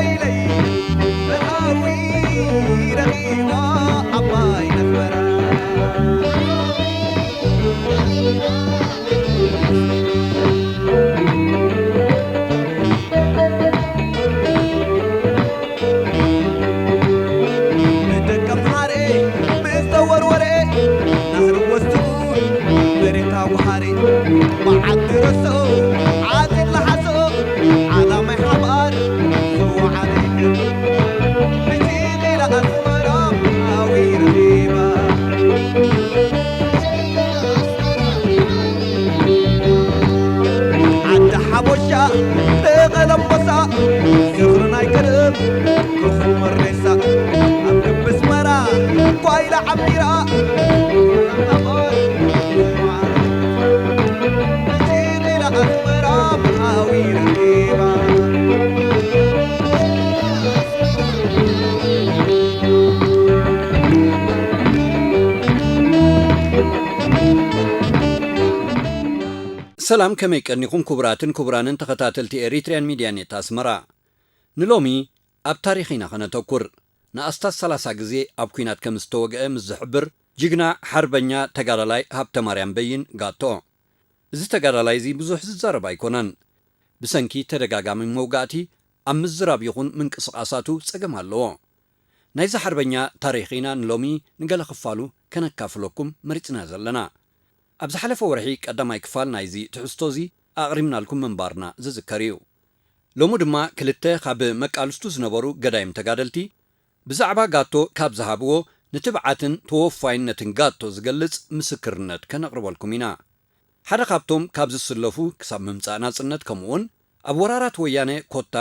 ኢለይ ብሃዊ ረኺባ ዓባይ ነኽበራ። ብደቀ ምሓረ ምስ ተወርወረ፣ ናህሪ ወስኡ መሬት ኣዋሃረ። መዓት ረስኦ ዓዜን ለሓስኦ፣ ዓላማይ ሓባር ዝወዓለ ይገርም። ብጭሌላ ኣስመራ ሃዊ ረኺባ። ዓዲ ሓበሻ፣ ደቐለምበሳ፣ ዝኽሪ ናይ ቀደም ክኹመር ሬሳ። ኣብ ግቢ ኣስመራ ጓይላ ዓሚራ፣ ሌላ ኣስመራ ብሃዊ ረኺባ። ሰላም፣ ከመይ ቀኒኹም ክቡራትን ክቡራንን ተኸታተልቲ ኤሪትሪያን ሚድያ ኔት ኣስመራ? ንሎሚ ኣብ ታሪኽ ኢና ኸነተኩር። ንኣስታት ሰላሳ ግዜ ኣብ ኲናት ከም ዝተወግአ ምስ ዝሕብር ጅግና ሓርበኛ ተጋዳላይ ሃብተማርያም በይን ጋቶ። እዚ ተጋዳላይ እዚ ብዙሕ ዝዛረብ ኣይኮነን። ብሰንኪ ተደጋጋሚ መውጋእቲ ኣብ ምዝራብ ይኹን ምንቅስቓሳቱ ጸገም ኣለዎ። ናይዚ ሓርበኛ ታሪኽ ኢና ንሎሚ ንገለ ክፋሉ ከነካፍለኩም መሪጽና ዘለና። ኣብ ዝሓለፈ ወርሒ ቀዳማይ ክፋል ናይዚ ትሕዝቶ እዚ ኣቕሪብናልኩም ምንባርና ዝዝከር እዩ። ሎሚ ድማ ክልተ ካብ መቃልስቱ ዝነበሩ ገዳይም ተጋደልቲ ብዛዕባ ጋቶ ካብ ዝሃብዎ ንትብዓትን ተወፋይነትን ጋቶ ዝገልጽ ምስክርነት ከነቕርበልኩም ኢና። ሓደ ካብቶም ካብ ዝስለፉ ክሳብ ምምጻእ ናጽነት፣ ከምኡውን ኣብ ወራራት ወያነ ኮታ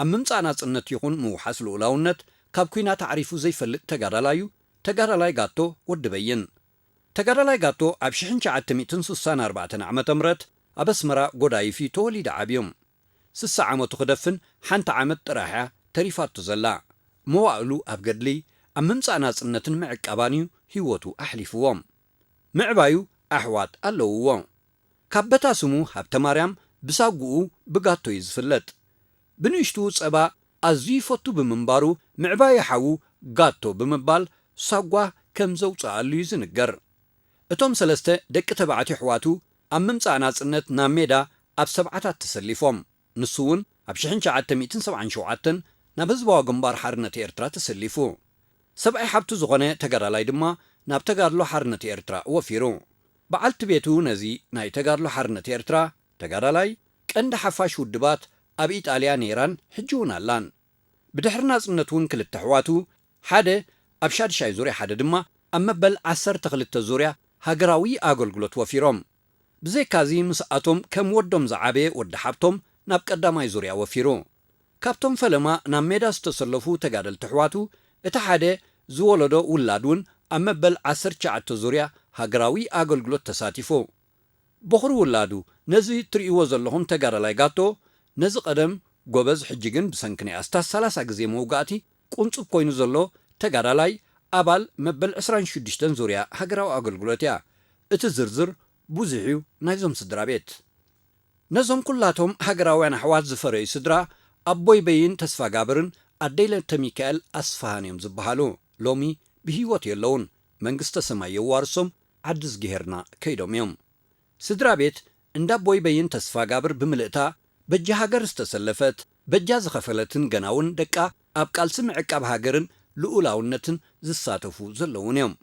ኣብ ምምጻእ ናጽነት ይኹን ምውሓስ ልኡላውነት ካብ ኲናት ኣዕሪፉ ዘይፈልጥ ተጋዳላይ እዩ፣ ተጋዳላይ ጋቶ ወዲ በይን። ተጋዳላይ ጋቶ ኣብ ሽሕን ትሽዓተ ሚእትን ስሳን ኣርባዕተን ዓመተ ምህረት ኣብ ኣስመራ ጎዳይፍ እዩ ተወሊዱ ዓብዩ። ስሳ ዓመቱ ክደፍን ሓንቲ ዓመት ጥራሕ እያ ተሪፋቱ ዘላ። መዋእሉ ኣብ ገድሊ፣ ኣብ ምምጻእ ናጽነትን ምዕቃባን እዩ ህይወቱ ኣሕሊፍዎ። ምዕባዩ ኣሕዋት ኣለውዎ። ካብ በታ ስሙ ሃብተማርያም ብሳጉኡ ብጋቶ እዩ ዝፍለጥ። ብንእሽቱ ጸባ ኣዝዩ ይፈቱ ብምንባሩ፣ ምዕባዩ ሓዉ ጋቶ ብምባል ሳጓ ከም ዘውጽኣሉ እዩ ዝንገር። እቶም ሰለስተ ደቂ ተባዕትዮ ኣሕዋቱ ኣብ ምምጻእ ናጽነት ናብ ሜዳ ኣብ ሰብዓታት ተሰሊፎም። ንሱ እውን ኣብ ሽሕን ትሽዓተ ሚእትን ሰብዓን ሸውዓተን ናብ ህዝባዊ ግንባር ሓርነት ኤርትራ ተሰሊፉ። ሰብኣይ ሓብቱ ዝኾነ ተጋዳላይ ድማ ናብ ተጋድሎ ሓርነት ኤርትራ ወፊሩ። በዓልቲ ቤቱ ነዚ ናይ ተጋድሎ ሓርነት ኤርትራ ተጋዳላይ፣ ቀንዲ ሓፋሽ ውድባት ኣብ ኢጣልያ ነይራን ሕጂ እውን ኣላን። ብድሕሪ ናጽነት እውን ክልተ ኣሕዋቱ፣ ሓደ ኣብ ሻድሻይ ዙርያ፣ ሓደ ድማ ኣብ መበል ዓሰርተ ክልተ ዙርያ ሃገራዊ ኣገልግሎት ወፊሮም። ብዘይካዚ ምስኣቶም ከም ወዶም ዝዓበየ ወዲ ሓብቶም ናብ ቀዳማይ ዙርያ ወፊሩ። ካብቶም ፈለማ ናብ ሜዳ ዝተሰለፉ ተጋደልቲ ኣሕዋቱ፣ እቲ ሓደ ዝወለዶ ውላድ እውን ኣብ መበል ዓሰርተ ትሽዓተ ዙርያ ሃገራዊ ኣገልግሎት ተሳቲፉ። በኹሪ ውላዱ፣ ነዚ ትርእይዎ ዘለኹም ተጋዳላይ ጋቶ፣ ነዚ ቀደም ጎበዝ፣ ሕጂ ግን ብሰንኪ ናይ ኣስታት ሰላሳ ግዜ መውጋእቲ ቁንጹብ ኮይኑ ዘሎ ተጋዳላይ፣ ኣባል መበል ዕስራን ሽዱሽተን ዙርያ ሃገራዊ ኣገልግሎት እያ። እቲ ዝርዝር ብዙሕ እዩ ናይዞም ስድራ ቤት። ነዞም ኩላቶም ሃገራውያን ኣሕዋት ዝፈረዩ ስድራ፣ ኣቦይ በይን ተስፋጋብርን ኣደይ ለተሚካኤል ኣስፍሃን እዮም ዝበሃሉ። ሎሚ ብህይወት የለውን። መንግስተ ሰማይ የዋርሶም፣ ዓዲ ዝግሄርና ከይዶም እዮም። ስድራ ቤት እንዳ ኣቦይ በይን ተስፋጋብር ብምልእታ፣ በጃ ሃገር ዝተሰለፈት፣ በጃ ዝኸፈለትን ገና እውን ደቃ ኣብ ቃልሲ ምዕቃብ ሃገርን ልኡላውነትን ዝሳተፉ ዘለውን እዮም።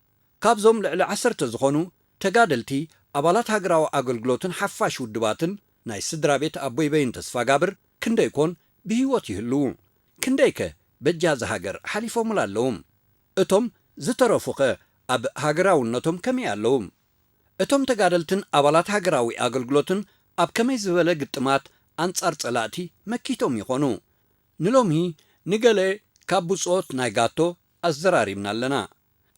ካብዞም ልዕሊ ዓሰርተ ዝኾኑ ተጋደልቲ፣ ኣባላት ሃገራዊ ኣገልግሎትን ሓፋሽ ውድባትን ናይ ስድራ ቤት ኣቦይ በይን ተስፋጋብር ክንደይ ኮን ብህይወት ይህልዉ? ክንደይከ በጃ እዛ ሃገር ሓሊፎምላ ኣለዉ? እቶም ዝተረፉኸ ኣብ ሃገራውነቶም ከመይ ኣለዉ? እቶም ተጋደልትን ኣባላት ሃገራዊ ኣገልግሎትን ኣብ ከመይ ዝበለ ግጥማት ኣንጻር ጸላእቲ መኪቶም ይኾኑ? ንሎሚ ንገለ ካብ ብጾት ናይ ጋቶ ኣዘራሪብና ኣለና።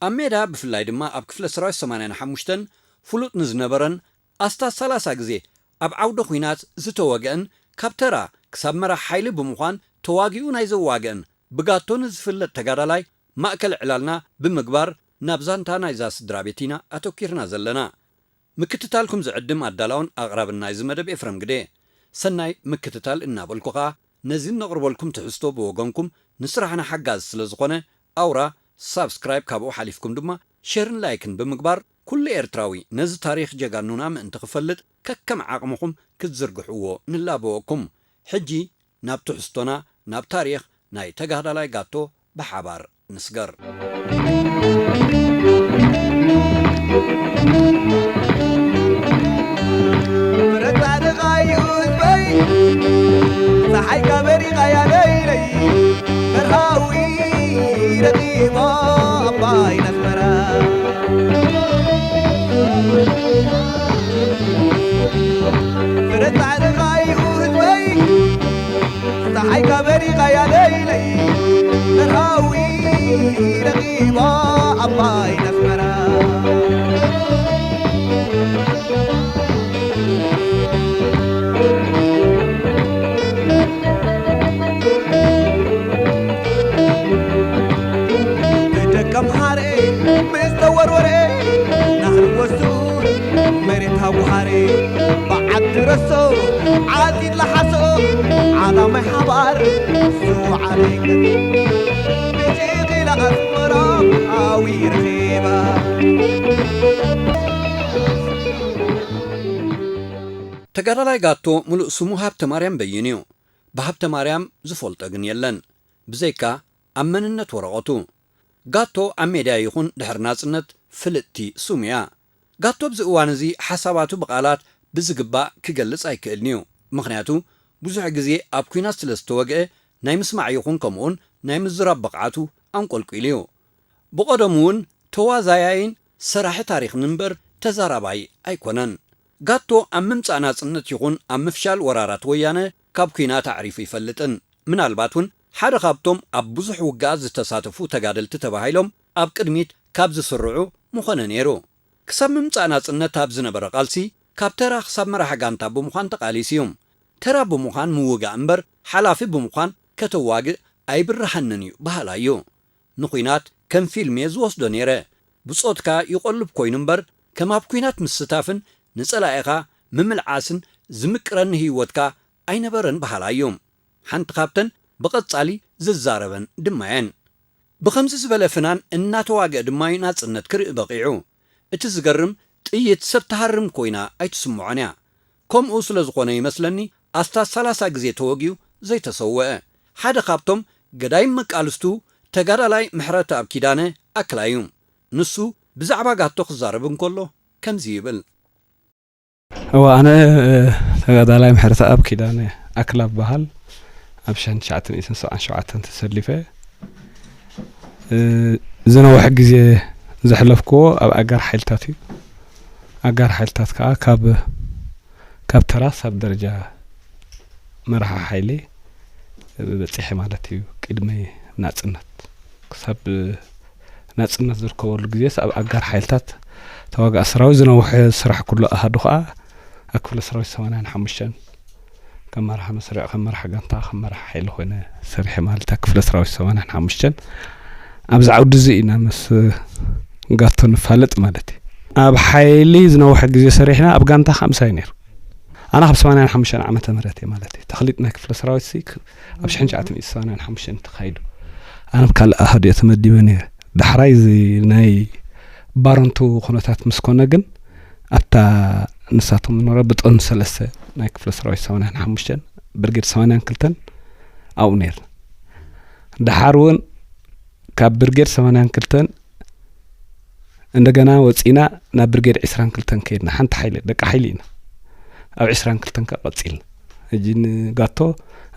ኣብ ሜዳ፣ ብፍላይ ድማ ኣብ ክፍለ ሰራዊት ሰማንያን ሓሙሽተን ፍሉጥ ንዝነበረን፣ ኣስታት ሰላሳ ግዜ ኣብ ዓውደ ኲናት ዝተወግአን፣ ካብ ተራ ክሳብ መራሕ ሓይሊ ብምዃን ተዋጊኡ ናይ ዘዋግአን ብጋቶ ንዝፍለጥ ተጋዳላይ ማእከል ዕላልና ብምግባር፣ ናብ ዛንታ ናይዛ ስድራ ቤት ኢና ኣተኲርና ዘለና። ምክትታልኩም ዝዕድም ኣዳላውን ኣቕራብን ናይዚ መደብ ኤፍረም ግደ። ሰናይ ምክትታል እናበልኩ ኸኣ፣ ነዚ እነቕርበልኩም ትሕዝቶ ብወገንኩም ንስራሕና ሓጋዚ ስለ ዝኾነ፣ ኣውራ ሳብስክራይብ፣ ካብኡ ሓሊፍኩም ድማ ሼርን ላይክን ብምግባር፣ ኩሉ ኤርትራዊ ነዚ ታሪኽ ጀጋኑና ምእንቲ ክፈልጥ፣ ከከም ዓቕምኹም ክትዝርግሕዎ ንላበወኩም። ሕጂ ናብ ትሕዝቶና፣ ናብ ታሪኽ ናይ ተጋዳላይ ጋቶ ብሓባር ንስገር። ተጋዳላይ ጋቶ፣ ምሉእ ስሙ ሃብተ ማርያም በይን እዩ። ብሃብተ ማርያም ዝፈልጦ ግን የለን፣ ብዘይካ ኣብ መንነት ወረቐቱ። ጋቶ ኣብ ሜድያ ይኹን ድሕሪ ናጽነት ፍልጥቲ ስም እያ። ጋቶ ኣብዚ እዋን እዚ ሓሳባቱ ብቓላት ብዝግባእ ክገልጽ ኣይክእልን እዩ። ምኽንያቱ ብዙሕ ግዜ ኣብ ኲናት ስለ ዝተወግአ፣ ናይ ምስማዕ ይኹን ከምኡውን ናይ ምዝራብ ብቕዓቱ ኣንቆልቂሉ እዩ። ብቐደሙ እውን ተዋዛያይን ሰራሒ ታሪኽን እምበር ተዛራባይ ኣይኮነን። ጋቶ ኣብ ምምጻእ ናጽነት ይኹን ኣብ ምፍሻል ወራራት ወያነ ካብ ኲናት ኣዕሪፉ ይፈልጥን። ምናልባት እውን ሓደ ካብቶም ኣብ ብዙሕ ውግኣት ዝተሳተፉ ተጋደልቲ ተባሂሎም ኣብ ቅድሚት ካብ ዝስርዑ ምኾነ ነይሩ። ክሳብ ምምጻእ ናጽነት ኣብ ዝነበረ ቃልሲ፣ ካብ ተራ ክሳብ መራሒ ጋንታ ብምዃን ተቓሊሱ እዩ። ተራ ብምዃን ምውጋእ እምበር፣ ሓላፊ ብምዃን ከተዋግእ ኣይብርሃንን እዩ በሃላይ እዩ። ንኹናት ከም ፊልም እየ ዝወስዶ ነይረ። ብጾትካ ይቖልብ ኮይኑ እምበር፣ ከም ኣብ ኲናት ምስታፍን ንጸላኢኻ ምምልዓስን ዝምቅረኒ ህይወትካ ኣይነበረን በሃላይ እዩ። ሓንቲ ካብተን ብቐጻሊ ዝዛረበን ድማ እየን። ብኸምዚ ዝበለ ፍናን እናተዋግአ ድማ እዩ ናጽነት ክርኢ በቒዑ። እቲ ዝገርም፣ ጥይት ሰብ ትሃርም ኮይና ኣይትስምዖን እያ። ከምኡ ስለ ዝኾነ ይመስለኒ፣ ኣስታት ሰላሳ ግዜ ተወጊኡ ዘይተሰወአ። ሓደ ካብቶም ገዳይም መቃልስቱ፣ ተጋዳላይ ምሕረተኣብ ኪዳነ ኣክላ እዩ። ንሱ ብዛዕባ ጋቶ ክዛረብ እንከሎ ከምዚ ይብል። እወ፣ ኣነ ተጋዳላይ ምሕረተኣብ ኪዳነ ኣክላ እበሃል። ኣብ ሸሕን ትሽዓተ ሚእትን ሰብዓን ሸውዓተን ተሰሊፈ። እ፣ ዝነውሐ ግዜ ዘሕለፍክዎ ኣብ ኣጋር ሓይልታት እዩ። ኣጋር ሓይልታት ከኣ ካብ፣ ካብ ተራ ሳብ ደረጃ መራሒ ሓይሊ በጺሐ ማለት እዩ። ቅድሚ ናጽነት፣ ክሳብ ናጽነት ዝርከበሉ ግዜስ ኣብ ኣጋር ሓይልታት ተዋጋኢ ሰራዊት ዝነውሐ ዝሰራሕኩሉ ኣሃዱ ከኣ ኣብ ክፍለ ሰራዊት ሰማንያን ሓሙሽተን ከም መራሒ መስርዕ፣ ከም መራሒ ጋንታ፣ ከም መራሒ ሓይሊ ኮይነ ሰሪሐ ማለት ኣብ ክፍለ ሰራዊት ሰማንያን ሓሙሽተን። ኣብዚ ዓውዲ እዚ ኢና ምስ ጋቶ ንፋለጥ ማለት እዩ። ኣብ ሓይሊ ዝነውሐ ግዜ ሰሪሕና፣ ኣብ ጋንታ ከኣ ምሳይ ነይሩ። ኣነ ካብ ሰማንያን ሓሙሽተን ዓመተ ምህረት እየ ማለት እዩ። ተኽሊጥ ናይ ክፍለ ሰራዊት ሲ ክ-፣ ኣብ ሽሕን ትሽዓተ ሚእትን ሰማንያን ሓሙሽተን ተኻይዱ። ኣነ ኣብ ካልእ ኣሃዱ እየ ተመዲበ ነይረ። ዳሕራይ እዚ ናይ ባረንቱ ኩነታት ምስ ኮነ ግን፣ ኣብታ ንሳቶም ዝነበረ ብጦን ሰለስተ ናይ ክፍለ ሰራዊት ሰማንያን ሓሙሽተን ብርጌድ ሰማንያን ክልተን ኣብኡ ነይርና። ደሓር እውን ካብ ብርጌድ ሰማንያን ክልተን እንደገና ወጺና ናብ ብርጌድ ዕስራን ክልተን ከይድና። ሓንቲ ሓይሊ፣ ደቂ ሓይሊ ኢና። ኣብ ዕስራን ክልተን ከኣ ቀጺልና። ሕጂ ንጋቶ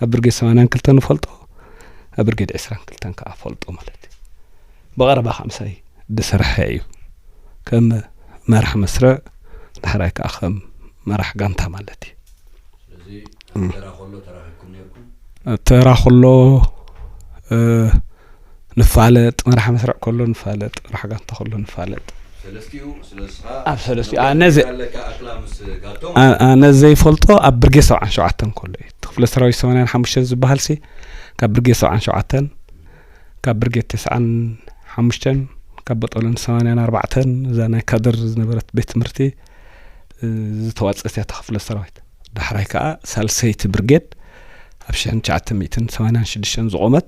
ኣብ ብርጌድ ሰማንያን ክልተን ንፈልጦ፣ ኣብ ብርጌድ ዕስራን ክልተን ከኣ ፈልጦ ማለት እዩ። ብቐረባ ከኣ ምሳይ ዝሰርሐ እዩ። ከም መራሕ መስርዕ፣ ዳሕራይ ከኣ ከም መራሕ ጋንታ ማለት እዩ። ስለዚ ኣብ እም። ተራ ከሎ ተራኺብኩም ነይርኩም? ኣብ ተራ ከሎ፣ እ፣ ንፋለጥ፣ መራሕ መስርዕ ከሎ ንፋለጥ፣ መራሕ ጋንታ ከሎ ንፋለጥ። ሰለስቲኡ፣ ስለስኻ ኣብ ሰለስቲኡ፣ ኣብ ኣነ ዘ-፣ ኣለካ ኣክላ ምስ ጋቶ ኣ-፣ ማለት ኣነ ዘይፈልጦ ኣብ ብርጌድ ሰብዓን ሸውዓተን ከሎ እዩ። እቲ ክፍለ ሰራዊት ሰማንያን ሓሙሽተን ዝበሃል ሲ፣ ካብ ብርጌድ ሰብዓን ሸውዓተን፣ ካብ ብርጌድ ተስዓን ሓሙሽተን፣ ካብ በጦሎን ሰማንያን ኣርባዕተን፣ እዛ ናይ ካድር ዝነበረት ቤት ትምህርቲ፣ እ፣ ዝተዋጸት እያ እታ ክፍለ ሰራዊት። ዳሕራይ ከኣ ሳልሰይቲ ብርጌድ ኣብ ሽሕን ትሽዓተ ሚእትን ሰማንያን ሽዱሽተን ዝቖመት፣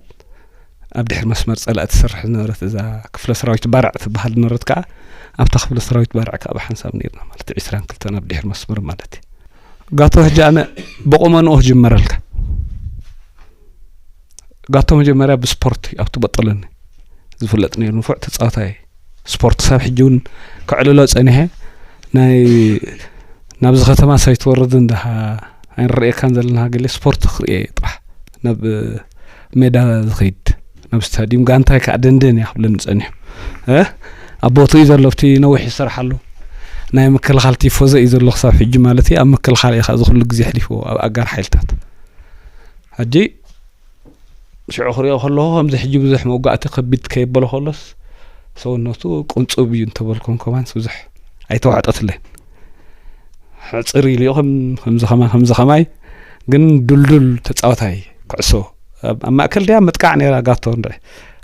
ኣብ ድሕሪ መስመር ጸላኢ ትሰርሕ ዝነበረት እዛ ክፍለ ሰራዊት ባርዕ ትበሃል ዝነበረት ከኣ፣ ኣብታ ክፍለ ሰራዊት ባርዕ ከኣ ብሓንሳብ ነይርና፣ ማለት ዕስራን ክልተን ኣብ ድሕሪ መስመር ማለት እዩ። ጋቶ፣ ሕጂ ኣነ ብቑመንኡ ክጅመረልካ። ጋቶ መጀመርያ ብስፖርት እዩ ኣብቲ በጠለኒ ዝፍለጥ ነይሩ፣ ንፉዕ ተጻዋታይ ስፖርት። ሳብ ሕጂ እውን ከዕልሎ ጸኒሐ፣ ናይ ናብዚ ከተማ ሳይትወርድ እንዳ ኣይንርእየካን ዘለና፣ ገለ ስፖርት ክርእየ ጥራሕ ናብ ሜዳ ዝኸይድ፣ ናብ ስታዲየም። ጋንታይ ከዓ ደንደን እያ ክብለኒ ጸኒሑ። እ? ኣብ ቦትኡ እዩ ዘሎ፣ ኣብቲ ነዊሕ ይሰርሓሉ። ናይ ምክልኻል ቲፎዘ እዩ ዘሎ ክሳብ ሕጂ ማለት እዩ። ኣብ ምክልኻል እዩ ከዓ እዚ ኩሉ ግዜ ኣሕሊፍዎ፣ ኣብ ኣጋር ሓይልታት። ሕጂ ሽዑ ክሪኦ ከለኹ፣ ከምዚ ሕጂ ብዙሕ መውጋእቲ ከቢድ ከየበሎ ከሎስ፣ ሰውነቱ ቅንጹብ እዩ እንተበልኩም ከማንስ ብዙሕ ኣይተዋሕጠትለይን። ሕጽር ኢሉ እዩ፣ ከም-፣ ከምዚ ከማ-፣ ከምዚ ከማይ ግን ዱልዱል ተጻዋታይ ኩዕሶ። ኣብ፣ ኣብ ማእከል ድያ ምጥቃዕ ነይራ ጋቶ፣ እንድዒ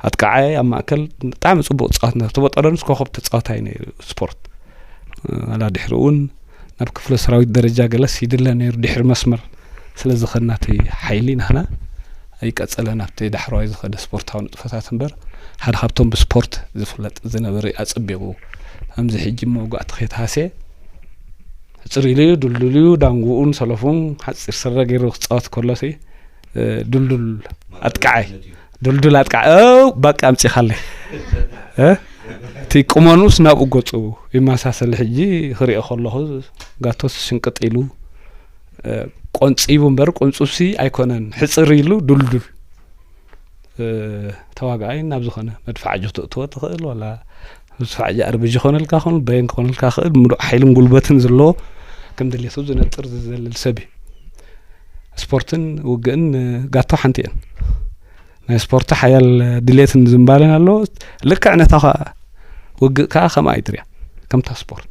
ኣጥቃዓይ ኣብ ማእከል ብጣዕሚ ጽቡቕ ተጻዋት ነይሩ። ተበጠለንስ ኮኸብ ተጻዋታይ ነይሩ ስፖርት። ዋላ ድሕሪ እውን ናብ ክፍለ ሰራዊት ደረጃ ገለስ ይድለ ነይሩ፣ ድሕሪ መስመር ስለ ዝኸድና እቲ ሓይሊ ናህና ኣይቀጸለን፣ ኣብቲ ዳሕረዋይ ዝኸደ ስፖርታዊ ንጥፈታት እምበር። ሓደ ካብቶም ብስፖርት ዝፍለጥ ዝነበረ እዩ፣ ኣጸቢቑ። ከምዚ ሕጂ መውጋእቲ ከይተሃስየ ሕጽር ኢሉ እዩ፣ ድልዱል እዩ፣ ዳንጉኡን ሰለፉን ሓጺር ስረ ገይሩ ክጻወት ከሎሲ፣ እ፣ ድልዱል ኣጥቃዓይ፣ ድልዱል ኣጥቃዓይ፣ እ፣ በቃ ኣምጺኻለይ። እ? እቲ ቁመኑስ ናብኡ ገጹ ይመሳሰል። ሕጂ ክሪኦ ከለኹ ጋቶስ ሽንቅጥ ኢሉ፣ እ፣ ቆንጺቡ እምበር ቁንጹብሲ ኣይኮነን፣ ሕጽር ኢሉ ድልዱል፣ እ፣ ተዋጋኣይ ናብ ዝኾነ መድፍዓ ጆ ትእትዎ ትኽእል፣ ዋላ መድፍዓ ጂ ኣር ቢ ጂ ክኾነልካ ክኾን፣ በየን ክኾነልካ ክእል፣ ምሉእ ሓይልን ጉልበትን ዘለዎ፣ ከም ድሌቱ ዝነጥር ዝዘልል ሰብ እዩ። ስፖርትን ውግእን፣ እ፣ ጋቶ ሓንቲ እየን። ናይ ስፖርት ሓያል ድሌትን ዝንባለን ኣለዎ። ልክዕ ነታ ኸ-፣ ውግእ ከኣ ከምኣ እዩ ትሪኣ። ከምታ ስፖርት፣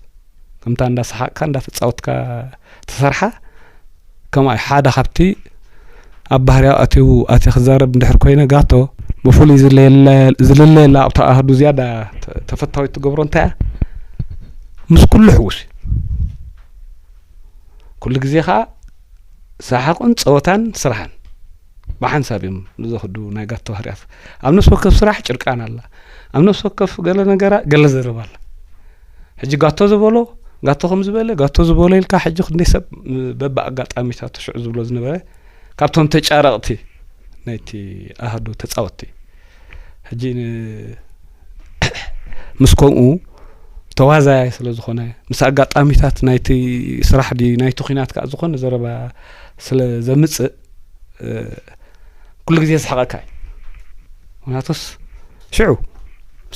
ከምታ እንዳሰሓቕካ እንዳተጻወትካ ትሰርሓ፣ ከምኣ እዩ። ሓደ ካብቲ ኣብ ባህርያዊ ኣትዩ፣ ኣትየ ክዛረብ እንድሕር ኮይነ፣ ጋቶ ብፍሉይ ዝለየለ-፣ ዝልለየላ ኣብታ ኣሃዱ ዝያዳ ተ-፣ ተፈታዊት ትገብሮ እንታይ እያ? ምስ ኩሉ ሕዉስ እዩ። ኩሉ ግዜ ኸኣ ሰሓቕን ጸወታን ስራሕን ብሓንሳብ እዮም ዝኸዱ ናይ ጋቶ ባህርያት። ኣብ ነፍሲ ወከፍ ስራሕ ጭርቃን ኣላ። ኣብ ነፍሲ ወከፍ ገለ ነገራ ገለ ዘረባ ኣላ። ሕጂ ጋቶ ዝበሎ፣ ጋቶ ከም ዝበለ፣ ጋቶ ዝበሎ ኢልካ ሕጂ ክንደይ ሰብ በብኣጋጣሚታት ሽዑ ዝብሎ ዝነበረ ካብቶም ተጫረቕቲ ናይቲ ኣሃዱ ተጻወትቲ። ሕጂ ን-፣ ምስ ከምኡ ተዋዛያይ ስለ ዝኾነ፣ ምስ ኣጋጣሚታት ናይቲ ስራሕ ድዩ ናይቲ ኲናት ከኣ ዝኾነ ዘረባ ስለ ዘምጽእ፣ እ፣ ኩሉ ግዜ ዝስሕቐካ እዩ። ምኽንያቱስ ሽዑ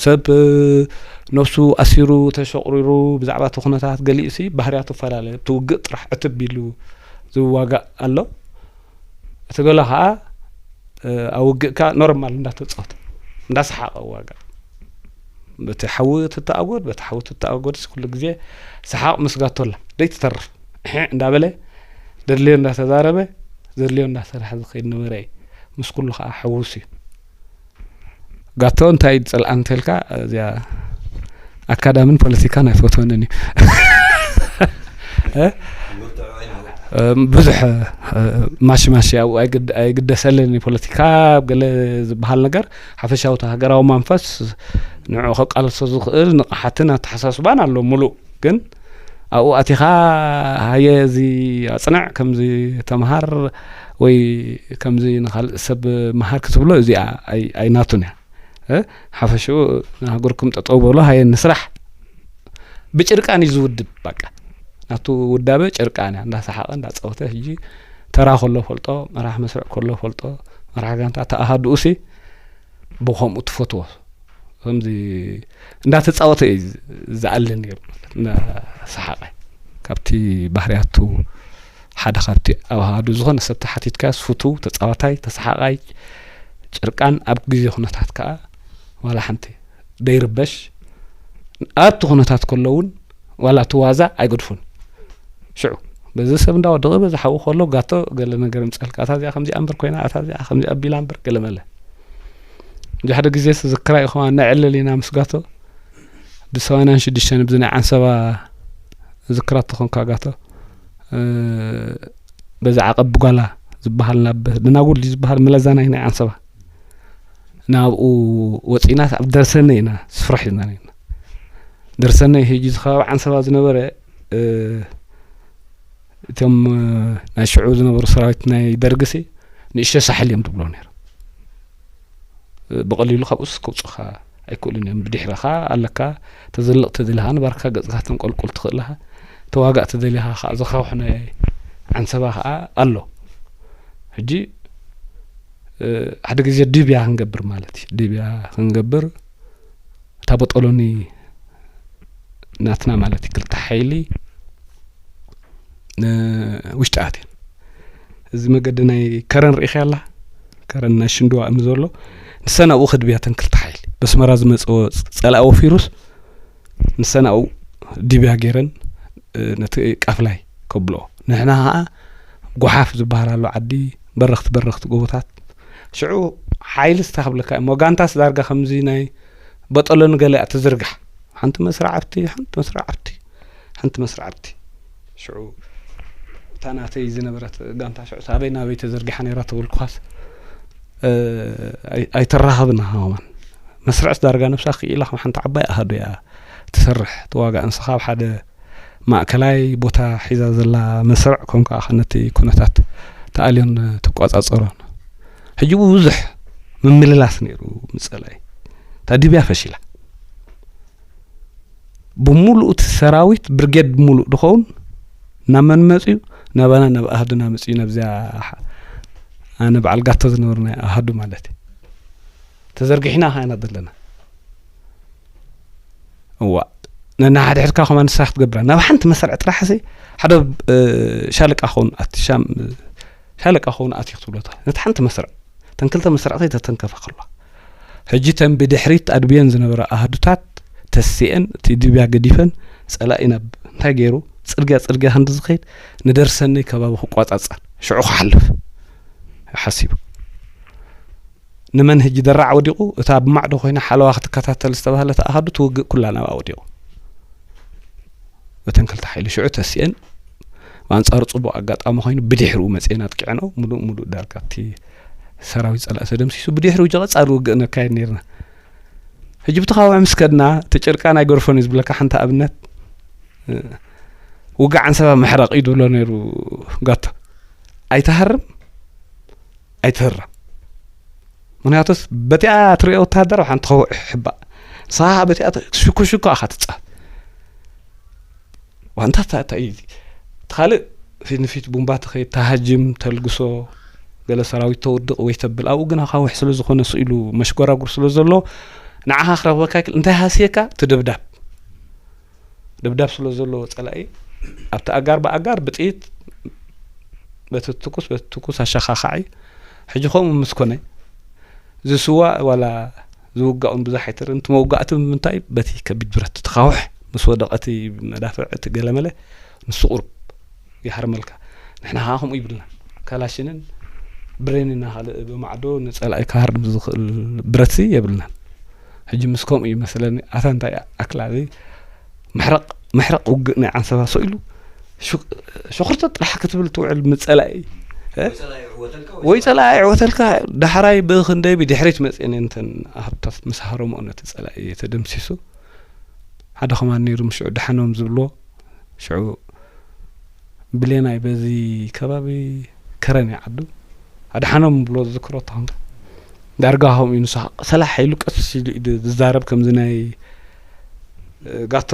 ሰብ፣ እ፣ ነብሱ ኣሲሩ ተሸቑሪሩ ብዛዕባ እቲ ኩነታት ገሊኡሲ ባህርያቱ ይፈላለ። እቲ ውግእ ጥራሕ ዕትብ ኢሉ ዝዋጋእ ኣሎ። እቲ ገለ ኸኣ፣ እ፣ ኣብ ውግእ ከኣ ኖርማል እንዳተጻወተ፣ እንዳሰሓቐ ዋጋእ። በቲ ሓዊ ትተኣጎድ፣ በቲ ሓዊ ትተኣጎድስ ኩሉ ግዜ ሰሓቕ ምስ ጋቶላ ደይትተርፍ። እሕ እንዳበለ፣ ዘድልዮ እንዳተዛረበ፣ ዘድልዮ እንዳሰርሐ ዝኸይድ ነበረ እዩ። ምስ ኩሉ ኸኣ ሕዉስ እዩ። ጋቶ እንታይ እዩ ዝጸልኣኒ እንተልካ፣ እዚኣ ኣካዳምን ፖለቲካን ኣይፈትወንን እዩ። እ? እ፣ ብዙሕ፣ እ፣ ማሺ ማሺ ኣብኡ ኣይግድ-፣ ኣይግደሰልን እዩ። ፖለቲካ ኣብ ገለ ዝበሃል ነገር ሓፈሻዊ እቲ ሃገራዊ መንፈስ ንዕኡ ከቃልሶ ዝኽእል ንቕሓትን ኣተሓሳስባን ኣሎ ምሉእ። ግን ኣብኡ ኣቲኻ ሃየ እዚ ኣጽንዕ፣ ከምዚ ተምሃር ወይ ከምዚ ንኻልእ ሰብ መሃር ክትብሎ እዚኣ ኣይ-፣ ኣይናቱን እያ። እ? ሓፈሽኡ ንሃገርኩም ጠጠው በሉ፣ ሃየ ንስራሕ። ብጭርቃን እዩ ዝውድብ፣ በቃ። ናቱ ውዳበ ጭርቃን እያ። እንዳሰሓቐ፣ እንዳጸወተ፣ ሕጂ ተራ ከሎ ፈልጦ፣ መራሕ መስርዕ ከሎ ፈልጦ፣ መራሕ ጋንታ ተኣሃዱኡሲ ብኸምኡ ትፈትዎ። ከምዚ እንዳተጻወተ እዩ ዝ-፣ ዝኣሊ ነይሩ ማለት፣ እንዳሰሓቐ። ካብቲ ባህርያቱ ሓደ ካብቲ ኣብ ኣሃዱ ዝኾነ ሰብ ተሓቲትካዮስ ፍቱው፣ ተጻዋታይ፣ ተሰሓቓይ፣ ጭርቃን ኣብ ግዜ ኩነታት ከኣ ዋላ ሓንቲ ደይርበሽ፣ ኣብቲ ኩነታት ከሎ እውን ዋላ እቲ ዋዛ ኣይገድፎን። ሽዑ በዚ ሰብ እንዳወደቐ በዚ ሓዊ ከሎ ጋቶ ገለ ነገር ይምጸልካ፣ ኣታ እዚኣ ከምዚኣ እምበር ኮይና፣ ኣታ እዚኣ ከምዚኣ ኣቢላ እምበር ገለ መለ። እንጂ ሓደ ግዜ ዝክራ ኢኹም ነዕልል ኢና ምስ ጋቶ ብሰማንያን ሽዱሽተን ብዚ ናይ ዓንሰባ ዝክራ ተኾንካ ጋቶ፣ እ፣ በዚ ዓቐብ ጓላ ዝበሃል፣ ናብ ደናጉል ዝበሃል መለዛናይ ናይ ዓንሰባ፣ ናብኡ ወፂናስ ኣብ ደርሰነ ኢና ስፍራሕ ኢልና ነና። ደርሰነ ሕጂ ዝኸባቢ ዓንሰባ ዝነበረ፣ እ፣ እቶም፣ እ፣ ናይ ሽዑ ዝነበሩ ሰራዊት ናይ ደርግሲ ንእሽቶ ሳሕል እዮም ዝብሎ ነይሩ። ብቐሊሉ ካብኡስ ከውፅኻ ኣይክእሉን እዮም። ብድሕረኻ ኣለካ፣ ተዘልቕ ተደሊኻ ንባርካ ገፅካ ተንቆልቁል ትኽእል ኣለኻ። ተዋጋእ ተደሊኻ ከዓ ዝኻውሕ ናይ ዓንሰባ ከዓ ኣሎ። ሕጂ፣ እ፣ ሓደ ግዜ ድብያ ክንገብር ማለት እዩ። ድብያ ክንገብር እታ ቦጦሎኒ ናትና ማለት እዩ። ክልተ ሓይሊ ን-፣ ውሽጢ ኣትየን። እዚ መገዲ ናይ ከረን ርኢኻ ኣላ? ከረን ናይ ሽንድዋ እምኒ ዘሎ። ንሰን ኣብኡ ከድብያ እተን ክልተ ሓይሊ። በስመራ ዝመጽኦ ጸላኢ ወፊሩስ ንሰን ኣብኡ ድብያ ገይረን፣ እ፣ ነቲ ቃፍላይ ከብልኦ። ንሕና ኸኣ ጓሓፍ ዝበሃል ኣሎ ዓዲ፣ በረኽቲ በረኽቲ ጎቦታት። ሽዑ ሓይሊ ስታ ክብለካ እሞ ጋንታስ ዳርጋ ከምዚ ናይ በጠሎ ንገለ እያ ትዝርጋሕ። ሓንቲ መስርዕ ኣብቲ፣ ሓንቲ መስርዕ ኣብቲ፣ ሓንቲ መስርዕ ኣብቲ። ሽዑ እታ ናተይ ዝነበረት ጋንታ ሽዑ ኣበይ ናበይ ተዘርጊሓ ነይራ ተበልኩኻስ፣ እ፣ ኣይ-፣ ኣይተራኸብን ኢኻ ከማን። መስርዕስ ዳርጋ ነብሳ ክኢላ ከም ሓንቲ ዓባይ ኣሃዱ እያ ትሰርሕ፣ ትዋጋእ። ንስኻ ኣብ ሓደ ማእከላይ ቦታ ሒዛ ዘላ መስርዕ፣ ከም ከኣ ነቲ ኩነታት ተኣልዮን ትቆጻጸሮን። ሕጂ ብብዙሕ ምምልላስ ነይሩ ምስ ጸላኢ። እታ ድብያ ፈሺላ። ብምሉኡ እቲ ሰራዊት ብርጌድ ብምሉእ ድኸውን ናብ መን መጽዩ? ናባና፣ ናብ ኣሃዱና መጽዩ፣ ናብዚኣ ኣነ በዓል ጋቶ ዝነበርና ኣሃዱ ማለት እዩ። ተዘርጊሕና ኸዓ ኢና ዘለና። እዋ፣ ነናሓድሕድካ ከማን ንስኻ ክትገብራ። ናብ ሓንቲ መስርዕ ጥራሕ ሲ ሓደ፣ እ፣ ሻለቃ ኸውን ኣቲ-፣ ሻም-፣ ሻለቃ ኸውን ኣትዩ ክትብሎ ትኽእል። ነቲ ሓንቲ መስርዕ፣ እተን ክልተ መስርዕ ከይተተንከፋ ከለዋ። ሕጂ እተን ብድሕሪት ኣድብየን ዝነበራ ኣሃዱታት ተሲኤን፣ እቲ ድብያ ገዲፈን፣ ጸላኢ ናብ እንታይ ገይሩ? ጽርግያ፣ ጽርግያ ክንዲ ዝኸይድ፣ ንደርሰነይ ከባቢ ክቋጻጸር፣ ሽዑ ክሓልፍ ሓሲቡ። ንመን ሕጂ ደራዕ ወዲቑ፣ እታ ኣብ ማዕዶ ኮይና ሓለዋ ክትከታተል ዝተባህለት ኣሃዱ ትውግእ ኩላ ናብኣ ወዲቑ። እተን ክልተ ሓይሊ ሽዑ ተሲኤን፣ ብኣንጻሩ ጽቡቕ ኣጋጣሚ ኮይኑ ብድሕሪኡ መጺኤን ኣጥቂዐንኦ፣ ምሉእ ምሉእ ዳርጋ እቲ ሰራዊት ጸላኢ ተደምሲሱ፣ ብድሕሪኡ ጀቐጻሪ ውግእ ነካይድ ነይርና። ሕጂ ብተኻውዕ ምስ ከድና፣ እቲ ጭርቃን ኣይገርፎን እዩ ዝብለካ ሓንቲ ኣብነት፣ እ፣ ውግእ ዓንሰባ መሕረቕ እዩ ዝብሎ ነይሩ ጋቶ። ኣይትሃርም፣ ኣይትህረም። ምኽንያቱስ በቲኣ ትሪኦ ወተሃደር ሓንቲ ኸውሕ ይሕባእ። ንስኻ በቲኣ ተ-፣ ሽኩ ሽኩ ኣኻ ትጻወት። ዋንታ ታ-፣ ታ-፣ እዩ። እቲ ካልእ ፊት ንፊት ቡምባ ትኸይድ፣ ተሃጅም፣ ተልግሶ፣ ገለ ሰራዊት ተውድቕ ወይ ተብል። ኣብኡ ግን ኣኻውሕ ስለ ዝኾነ ስኢሉ መሽጎራጉር ስለ ዘሎ ንዓኻ ክረኽበካ ይክእል። እንታይ ሃስየካ? እቲ ደብዳብ። ደብዳብ ስለ ዘለዎ ጸላኢ ኣብቲ ኣጋር ብኣጋር ብጥይት በቲ ትኩስ በቲ ትኩስ ኣሸኻኻዒ። ሕጂ ከምኡ ምስ ኮነ ዝስዋእ ዋላ ዝውጋእ እውን ብዙሕ ኣይትርእን። እቲ መውጋእቲ ብምንታይ? በቲ ከቢድ ብረት ትኻውሕ ምስ ወደቐ እቲ መዳፍዕ እቲ ገለመለ ንሱ ቁሩብ ይሃርመልካ። ንሕና ኸዓ ከምኡ ይብልና። ካላሽንን ብሬንና ካልእ ብማዕዶ ንጸላኢ ክሃርም ዝኽእል ብረትሲ የብልናን። ሕጂ ምስ ከምኡ እዩ መሰለኒ ኣታ እንታይ ኣክላ እዚ መሕረቕ፣ መሕረቕ ውግእ ናይ ዓንሰባ ስኢሉ ሹ-፣ ሸኹርተት ጥራሕ ክትብል ትውዕል ምስ ጸላኢ፣ እ? ወይ ጸላኢ ይዕወተልካ ወይ ወይ ጸላኢ ይዕወተልካ። ዳሕራይ ብኽንደይ ብድሕሪት መጺኤን እንተን ኣሃዱታት ምስ ሃረምኦ ነቲ ጸላኢ ተደምሲሱ። ሓደ ኸማን ነይሩ ምስ ሽዑ ደሓኖም ዝብልዎ። ሽዑ ብሌናይ በዚ ከባቢ ከረን እዩ ዓዱ። ኣድሓኖም ብሎ ዝዝክሮ ተኾንካ ዳርጋ ከምኡ እዩ። ንሱ ሰላሕ ኢሉ ቀስ ኢሉ እዩ ዝዛረብ፣ ከምዚ ናይ፣ እ፣ ጋቶ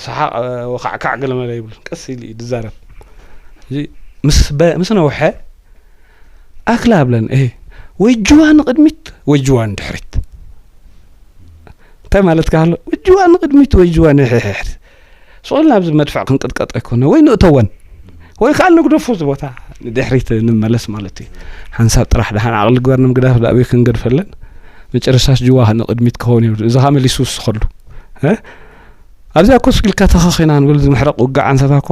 ሰሓቕ፣ እ፣ ወኻዕካዕ ገለ መለ ይብሉ። ቀስ ኢሉ እዩ ዝዛረብ። እዚ ምስ በ-፣ ምስ ነውሐ ኣክላ ኣብለን፣ እህ፣ ወይ ጅዋ ንቕድሚት ወይ ጅዋ ንድሕሪት። እንታይ ማለትካ ኣሎ? ወይ ጅዋ ንቕድሚት ወይ ጅዋ ንድሕሪት። ስቕ ኢልና ኣብዚ መድፍዕ ክንቅጥቀጥ ኣይኮነ፣ ወይ ንእተወን፣ ወይ ከኣ ንግደፎ፣ እዚ ቦታ ንድሕሪት ንመለስ ማለት እዩ። ሓንሳብ ጥራሕ ደሓን ዓቕሊ ግበር ንምግዳፍ፣ ዳኣበይ ክንገድፈለን? መጨረሻስ ጅዋ ንቕድሚት ክኸውን እዩ። እዚ ኸኣ መሊሱ ይውስኸሉ። እ? ኣብዚኣ ኮስ ኢልካ ተኸኺና ንብል፣ እዚ መሕረቕ ውግእ ዓንሰባ እኮ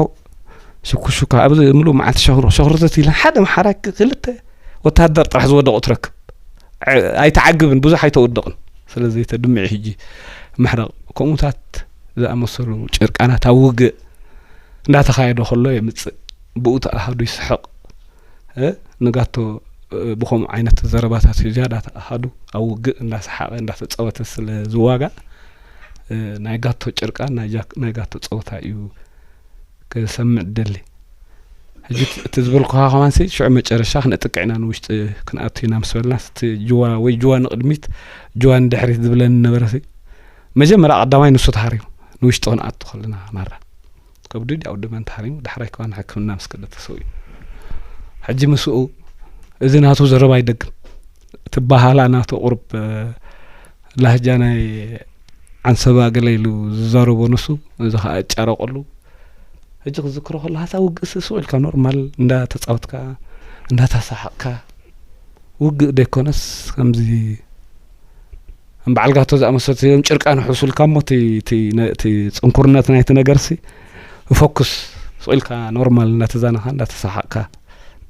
ሽኩሽኳ ኣብዚ ምሉእ መዓልቲ ሸኽሮ-፣ ሸኽርተት ኢለን ሓደ ኣምሓራይ ክልተ ወተሃደር ጥራሕ ዝወደቑ ትረክብ። ዐ-፣ ኣይትዓግብን፣ ብዙሕ ኣይተውድቕን። ስለዚ ተድምዒ ሕጂ መሕረቕ ከምኡታት ዝኣመሰሉ ጭርቃናት ኣብ ውግእ እንዳተኻየደ ከሎ የምጽእ። ብኡ እቲ ኣሃዱ ይስሕቕ። እ፣ ንጋቶ፣ እ፣ ብኸምኡ ዓይነት ዘረባታት እዩ ዝያዳ ተኣሃዱ ኣብ ውግእ እንዳሰሓቐ እንዳተጻወተ ስለ ዝዋጋእ፣ እ፣ ናይ ጋቶ ጭርቃን ናይ ጃክ-፣ ናይ ጋቶ ጸወታ እዩ ክሰምዕ ደሊ። ሕጂ እቲ፣ እቲ ዝበልኩኻ ከማንሲ ሽዑ መጨረሻ ክነጥቅዕ ኢና ንውሽጢ ክንኣቱ ኢና ምስ በልና፣ እቲ ጅዋ ወይ ጅዋ ንቕድሚት ጅዋ ንድሕሪት ዝብለኒ ነበረ። መጀመርያ ቀዳማይ ንሱ ተሃሪሙ ንውሽጢ ክንኣቱ ከለና ማራ ከብዱ ድያው ደመን ተሃሪሙ ዳሕራይ ከዋን ሕክምና ምስ ከደ ተሰው እዩ። ሕጂ ምስኡ እዚ ናቱ ዘረባ ይደግም። እቲ በሃላ ናቱ ቁርብ፣ እ፣ ላህጃ ናይ ዓንሰባ ገለ ኢሉ ዝዛረቦ ንሱ፣ እዚ ኸዓ እጫረቀሉ። ሕጂ ክዝክሮ ከሎ ሃሳ ውግእ ስስቕ ኢልካ ኖርማል እንዳተጻወትካ እንዳተሳሓቕካ ውግእ ደይኮነስ ከምዚ እምበዓል ጋቶ ዝኣመሰሉ እዮም ጭርቃን ሕሱልካ እሞ እቲ፣ እቲ ነ-፣ እቲ ጽንኩርነት ናይቲ ነገርሲ ፎኩስ ስቕ ኢልካ ኖርማል እንዳተዛነኻ እንዳተሳሓቕካ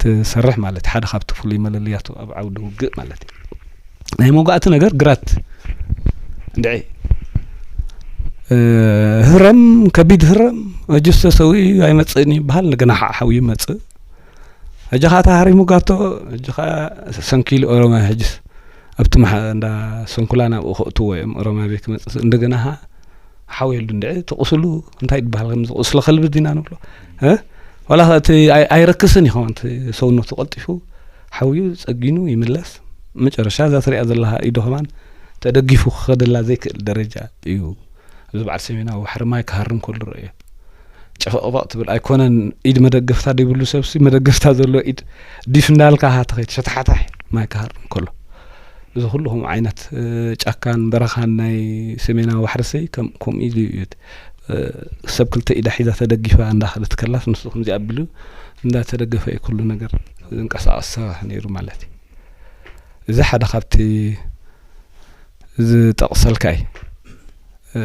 ትሰርሕ ማለት ሓደ ካብቲ ፍሉይ መለለያቱ ኣብ ዓውዲ ውግእ ማለት እዩ። ናይ መውጋእቲ ነገር ግራት እንድዒ፣ እ፣ ህረም፣ ከቢድ ህረም፣ ሕጂ ዝተሰውኡ ኣይመጽእን ይበሃል፣ ንግና ሓ-፣ ሓው ይመጽእ። ሕጂ ኸኣ ተሃሪሙ ጋቶ፣ ሕጂ ኸኣ ሰንኪሉ ኦሮምያ፣ ሕጂስ ኣብቲ መሓ-፣ እንዳ ሰንኩላ ናብኡ ከእትዎ እዮም፣ ኦሮምያ ቤት ክመጽእ፣ እንደገና ኸኣ ሓው የሉ እንድዒ፣ እቲ ቁስሉ እንታይ ይበሃል፣ ከምዚ ቁስሊ ከልቢ ዲና ንብሎ፣ እ? ዋላ ኸኣ እቲ ኣይ-፣ ኣይረክስን እዩ ኸማን፣ እቲ ሰውነቱ ቀልጢፉ ሓውዩ ጸጊኑ ይምለስ። መጨረሻ እዛ ትሪኣ ዘለኻ ኢዱ ኸማን ተደጊፉ ክኸደላ ዘይክእል ደረጃ እዩ። እዚ በዓል ሰሜናዊ ባሕሪ ማይ ክሃርም ከሎ ርእዮ። ጨፈቕባቕ ትብል ኣይኮነን፣ ኢድ መደገፍታ ዘይብሉ ሰብሲ መደገፍታ ዘሎ ኢድ ዲፍ እንዳልካ ሃ ትኸይድ ሸታሓታሕ ማይ ክሃርም ከሎ። እዚ ኩሉ ከምኡ ዓይነት፣ እ፣ ጫካን በረኻን ናይ ሰሜናዊ ባሕርሲ ከም-፣ ከምኡ ኢሉ እዩ። እ፣ ሰብ ክልተ ኢዳ ሒዛ ተደጊፋ እንዳኸደት ከላስ ንሱ ከምዚ ኣቢሉ እንዳተደገፈ እዩ ኩሉ ነገር ዝንቀሳቐስ ሰራሕ ነይሩ ማለት እዩ። እዚ ሓደ ካብቲ ዝጠቕሰልካ እዩ። እ፣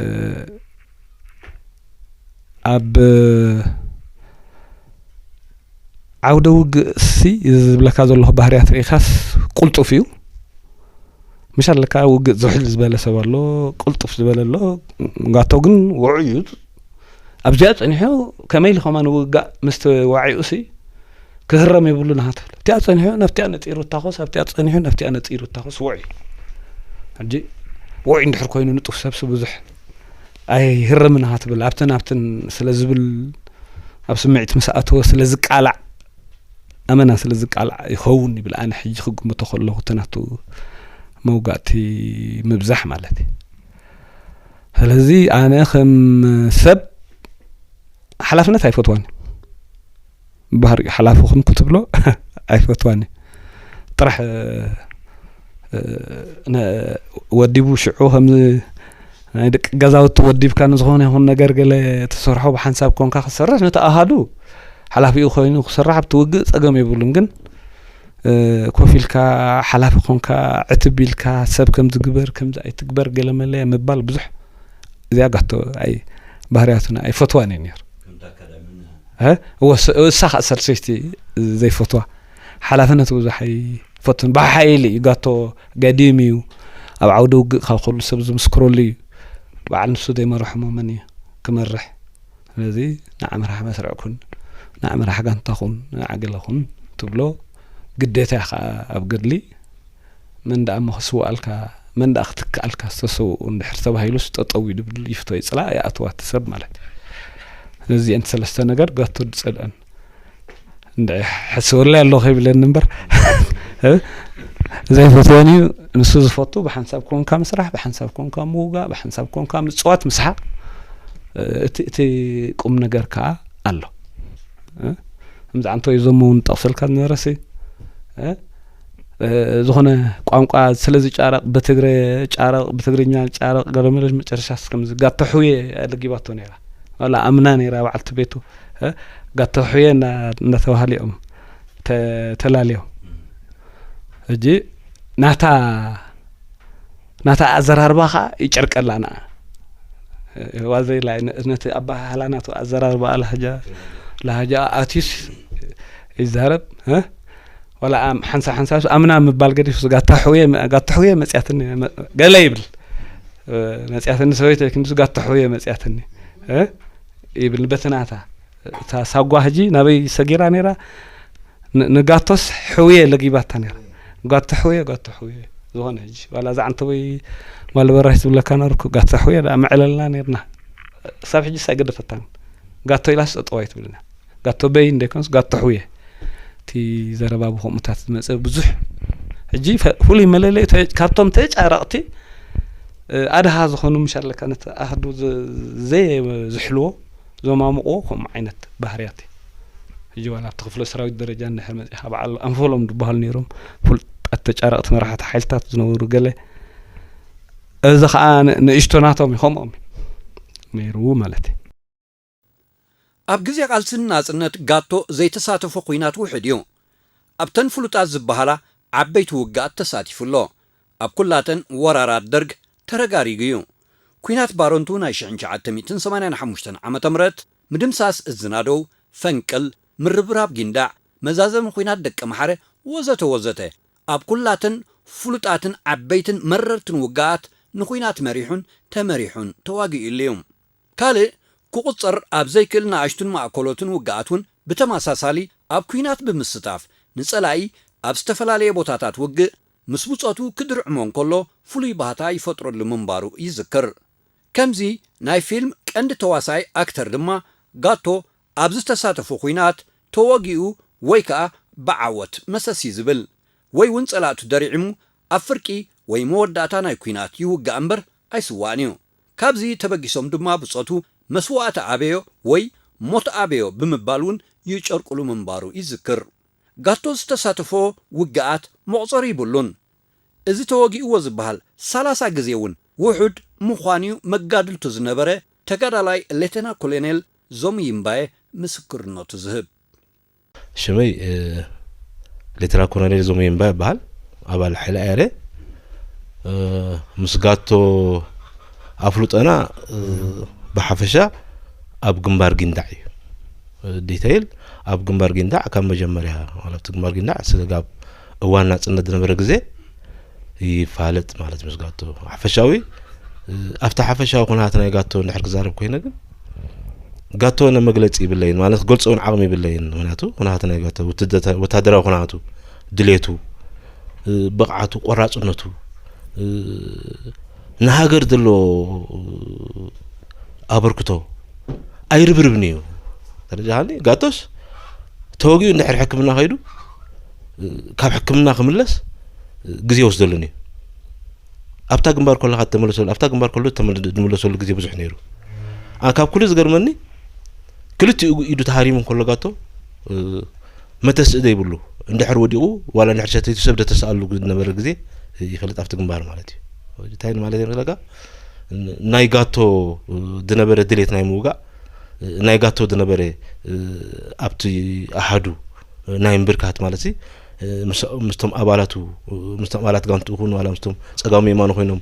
ኣብ ዓውደ ውግእሲ እዚ ዝብለካ ዘለኹ ባህርያት ርኢኻስ ቁልጡፍ እዩ። ምሽ ኣለካ ውግእ ዝውሕል ዝበለ ሰብ ኣሎ፣ ቁልጡፍ ዝበለ ኣሎ። ጋቶ ግን ውዑይ እዩ። ኣብዚኣ ጸኒሑ ከመይ ኢሉ ከማን ውጋእ ምስ ተዋዒኡሲ ክህረም የብሉን ኢኻ ትብል። ኣብቲኣ ጸኒሑ ናብቲኣ ነጺሩ እታኾስ፣ ኣብቲኣ ጸኒሑ ናብቲኣ ነጺሩ እታኾስ ውዑይ። ሕጂ ውዑይ እንድሕር ኮይኑ ንጡፍ ሰብሲ ብዙሕ ኣይህረምን ኢኻ ትብል። ኣብተን ኣብተን ስለ ዝብል፣ ኣብ ስምዒት ምስ ኣተወ ስለ ዝቃላዕ፣ ኣመና ስለ ዝቃላዕ ይኸውን ይብል። ኣነ ሕጂ ክግምቶ ከለኹ እቲ ናቱ መውጋእቲ ምብዛሕ ማለት እዩ። ስለዚ ኣነ ከም ሰብ ሓላፍነት ኣይፈትዋን። ባህሪ ሓላፊ ኹን ክትብሎ ኣይፈትዋን። ጥራሕ፣ እ፣ ነ-፣ ወዲቡ ሽዑ ከምዚ ናይ ደቂ ገዛውቲ ወዲብካ ንዝኾነ ይኹን ነገር ገለ ትሰርሖ ብሓንሳብ ኮንካ ክትሰርሕ ነቲ ኣሃዱ ሓላፊኡ ኮይኑ ክሰርሕ ኣብቲ ውግእ ጸገም የብሉን። ግን፣ እ፣ ኮፍ ኢልካ ሓላፊ ኮንካ ዕትብ ኢልካ ሰብ ከምዚ ግበር ከምዚ ኣይትግበር ገለ መለ ምባል ብዙሕ እዚኣ ጋቶ ኣይ ባህርያቱና ኣይፈትዋን እዩ ነይሩ። እ? እወ፣ ስ-፣ እሳ ኸኣ ሰልሰይቲ ዘይፈትዋ ሓላፍነት ብዙሕ ኣይፈቱን። ብሓይሊ እዩ ጋቶ ገዲም እዩ። ኣብ ዓውዲ ውግእ ካብ ኩሉ ሰብ ዝምስክረሉ እዩ። በዓል ንሱ ዘይመርሖ መን እዩ ክመርሕ? ስለዚ ንዓ መራሕ መስርዕ ኩን፣ ንዓ መራሕ ጋንታ ኩን፣ ንዓ ገለ ኩን ትብሎ ግዴታ እዩ ኸኣ ኣብ ገድሊ። መን ደኣ እሞ ክስውኣልካ፣ መን ደኣ ክትክኣልካ ዝተሰውኡ እንድሕር ተባሂሉስ ጠጠው ይብል ይፍቶ ይጽላእ ይኣትዋ እቲ ሰብ ማለት እዩ። ነዚአን ሰለስተ ነገር ጋቶ ዝጸልአን። እንድዒ ሕስበለይ ኣለኹ ይብለኒ እምበር ዘይፈትወን እዩ። ንሱ ዝፈቱ ብሓንሳብ ኮንካ ምስራሕ፣ ብሓንሳብ ኮንካ ምውጋእ፣ ብሓንሳብ ኮንካ ምጽዋት፣ ምስሓቕ፣ እቲ፣ እቲ ቁም ነገር ከኣ ኣሎ። እ? ከምዚ ዓንቶ እዩ ዘሞ እውን ጠቕሰልካ ዝነበረሲ፣ እ? እ፣ ዝኾነ ቋንቋ ስለ ዝጫረቕ፣ ብትግረ ጫረቕ፣ ብትግርኛ ጫረቕ፣ ገለ መለሽ መጨረሻስ ከምዚ ጋቶ ሕውየ ለጊባቶ ነይራ። ዋላ ኣምና ነይራ በዓልቲ ቤቱ፣ እ? ጋቶ ሕውየ እና-፣ እናተባህሉ እዮም ተ-፣ ተላልዮም። ሕጂ ናታ ናታ ኣዘራርባ ኸኣ ይጨርቀላ ንዓ። ዋዘይ ላይ ነ-፣ ነቲ ኣበሃህላ ናቱ ኣዘራርባ ላህጃ፣ ላህጃ ኣትዩስ ይዛረብ፣ እ? ዋላ ኣም-፣ ሓንሳብ ሓንሳብ ኣምና ምባል ገዲፉ ጋታ ሕውየ መ-፣ ጋታ ሕውየ መጽያትኒ መ-፣ ገለ ይብል። እ፣ መጽያትኒ ሰበይተይ ክንዲስ ጋታ ሕውየ መጽያትኒ፣ እ? ይብል በቲ ናታ። እታ ሳጓ ሕጂ ናበይ ሰጊራ ነይራ? ንጋቶስ ሕውየ ለጊባታ ነራ። ጋቶ ሕውየ፣ ጋቶ ሕውየ። ዝኾነ ሕጂ ዋላ እዛ ዓንተቦይ ጓል በራሽ ዝብለካ ነርኩ፣ ጋቶ ሕውየ ደኣ መዕለልና ነርና። ክሳብ ሕጂ ሳይ ገደፈታን። ጋቶ ኢላስ ጠጠው ኣይትብልና። ጋቶ በይ እንደይኮንስ ጋቶ ሕውየ። እቲ ዘረባ ብኸምኡታት ዝመጸ ብዙሕ። ሕጂ ፍሉይ መለለዩ ካብቶም ተጫረቕቲ ኣድሃ ዝኾኑ ምሻለካ ነቲ ኣህዱ ዘየዝሕልዎ፣ ዘማምቕዎ ከምኡ ዓይነት ባህርያት እዩ። ሕጂ ዋላ ኣብቲ ክፍለ ሰራዊት ደረጃ እንድሕር መጺኻ በዓል ኣንፈሎም ዝበሃሉ ነይሮም፣ ፍሉጣት ተጫረቕቲ መራሕቲ ሓይልታት ዝነበሩ ገለ። እዚ ኸዓ ንእሽቶ ናቶም እዩ፣ ከምኦም እዩ ነይሩ ማለት እዩ። ኣብ ግዜ ቃልሲ ናጽነት ጋቶ ዘይተሳተፎ ኲናት ውሑድ እዩ። ኣብተን ፍሉጣት ዝበሃላ ዓበይቲ ውግኣት ተሳቲፉ ኣሎ። ኣብ ኩላተን ወራራት ደርግ ተረጋሪጉ እዩ። ኲናት ባረንቱ ናይ ሽሕን ትሽዓተ ሚእትን ሰማንያን ሓሙሽተን ዓመተ ምህረት፣ ምድምሳስ እዝናደው፣ ፈንቅል፣ ምርብራብ ጊንዳዕ፣ መዛዘሚ ኲናት ደቂ ማሕረ ወዘተ ወዘተ ኣብ ኩላተን ፍሉጣትን ዓበይትን መረርትን ውግኣት ንኲናት መሪሑን ተመሪሑን ተዋጊኡሉ እዩ። ካልእ ክቑጸር ኣብ ዘይክእል ንኣሽቱን ማእከሎትን ውግኣት እውን ብተመሳሳሊ ኣብ ኲናት ብምስታፍ ንጸላኢ ኣብ ዝተፈላለየ ቦታታት ውግእ ምስ ብጾቱ ክድርዕሞ እንከሎ ፍሉይ ባህታ ይፈጥረሉ ምንባሩ ይዝክር። ከምዚ ናይ ፊልም ቀንዲ ተዋሳኣይ ኣክተር ድማ ጋቶ ኣብ ዝተሳተፎ ኲናት ተወጊኡ ወይ ከኣ ብዓወት መሰስ እዩ ዝብል። ወይ እውን ጸላእቱ ደሪዒሙ ኣብ ፍርቂ ወይ መወዳእታ ናይ ኲናት ይውጋእ እምበር ኣይስዋእን እዩ። ካብዚ ተበጊሶም ድማ ብጾቱ መስዋእቲ ኣበዮ ወይ ሞት ኣበዮ ብምባል እውን ይጨርቁሉ ምንባሩ ይዝክር። ጋቶ ዝተሳተፎ ውግኣት መቑጸሪ ይብሉን። እዚ ተወጊእዎ ዝበሃል ሰላሳ ግዜ እውን ውሑድ ምዃኑ'ዩ መጋድልቱ ዝነበረ ተጋዳላይ ሌተና ኮሎኔል ዞሚ ይምባየ ምስክርነቱ ዝህብ። ሽመይ ሌተና ኮሎኔል ዞሚ ይምባየ ይበሃል። ኣባል ሓይሊ ኣየር እየ። ምስ ጋቶ ኣፍልጦና ብሓፈሻ ኣብ ግንባር ጊንዳዕ እዩ። ዲተይል ኣብ ግንባር ጊንዳዕ ካብ መጀመርያ ማለት ግንባር ጊንዳዕ ስጋብ እዋን ናጽነት ዝነበረ ግዜ ይፋለጥ ማለት ምስ ጋቶ ሓፈሻዊ ኣብቲ ሓፈሻዊ ኩነታት ናይ ጋቶ እንድሕር ክዛረብ ኮይነ ግን ጋቶ ነ መግለጺ ይብለይን ማለት ክገልጾ እውን ዓቕሚ ይብለይን። ምክንያቱ ኩነታት ናይ ጋቶ ወታደራዊ ኩነታቱ፣ ድሌቱ፣ ብቕዓቱ፣ ቆራጽነቱ፣ ንሃገር ዘሎ ኣበርክቶ ኣይርብርብን እዩ። ተረዲእካኒ? ጋቶስ ተወጊኡ እንድሕር ሕክምና ከይዱ ካብ ሕክምና ክምለስ ግዜ ይወስደሉን እዩ። ኣብታ ግንባር ከለኻ ተመለሰሉ ኣብታ ግንባር ከሎ ዝመለሰሉ ግዜ ብዙሕ ነይሩ። ካብ ኩሉ ዝገርመኒ ክልቲኡ ኢዱ ተሃሪሙ እንከሎ ጋቶ መተስእ ዘይብሉ እንድሕር ወዲቑ ዋላ እንድሕር ሸተይቱ ሰብ ደተስኣሉ ዝነበረ ግዜ ይፈልጥ ኣብቲ ግንባር ማለት እዩ። እንታይ ማለት እየ መስለካ? ናይ ጋቶ ዝነበረ ድሌት ናይ ምውጋእ ናይ ጋቶ ዝነበረ ኣብቲ ኣሃዱ ናይ ምብርካት ማለት ምስቶም ኣባላቱ ምስቶም ኣባላት ጋንትኡ ኩን ዋላ ምስቶም ጸጋሙ የማኑ ኮይኖም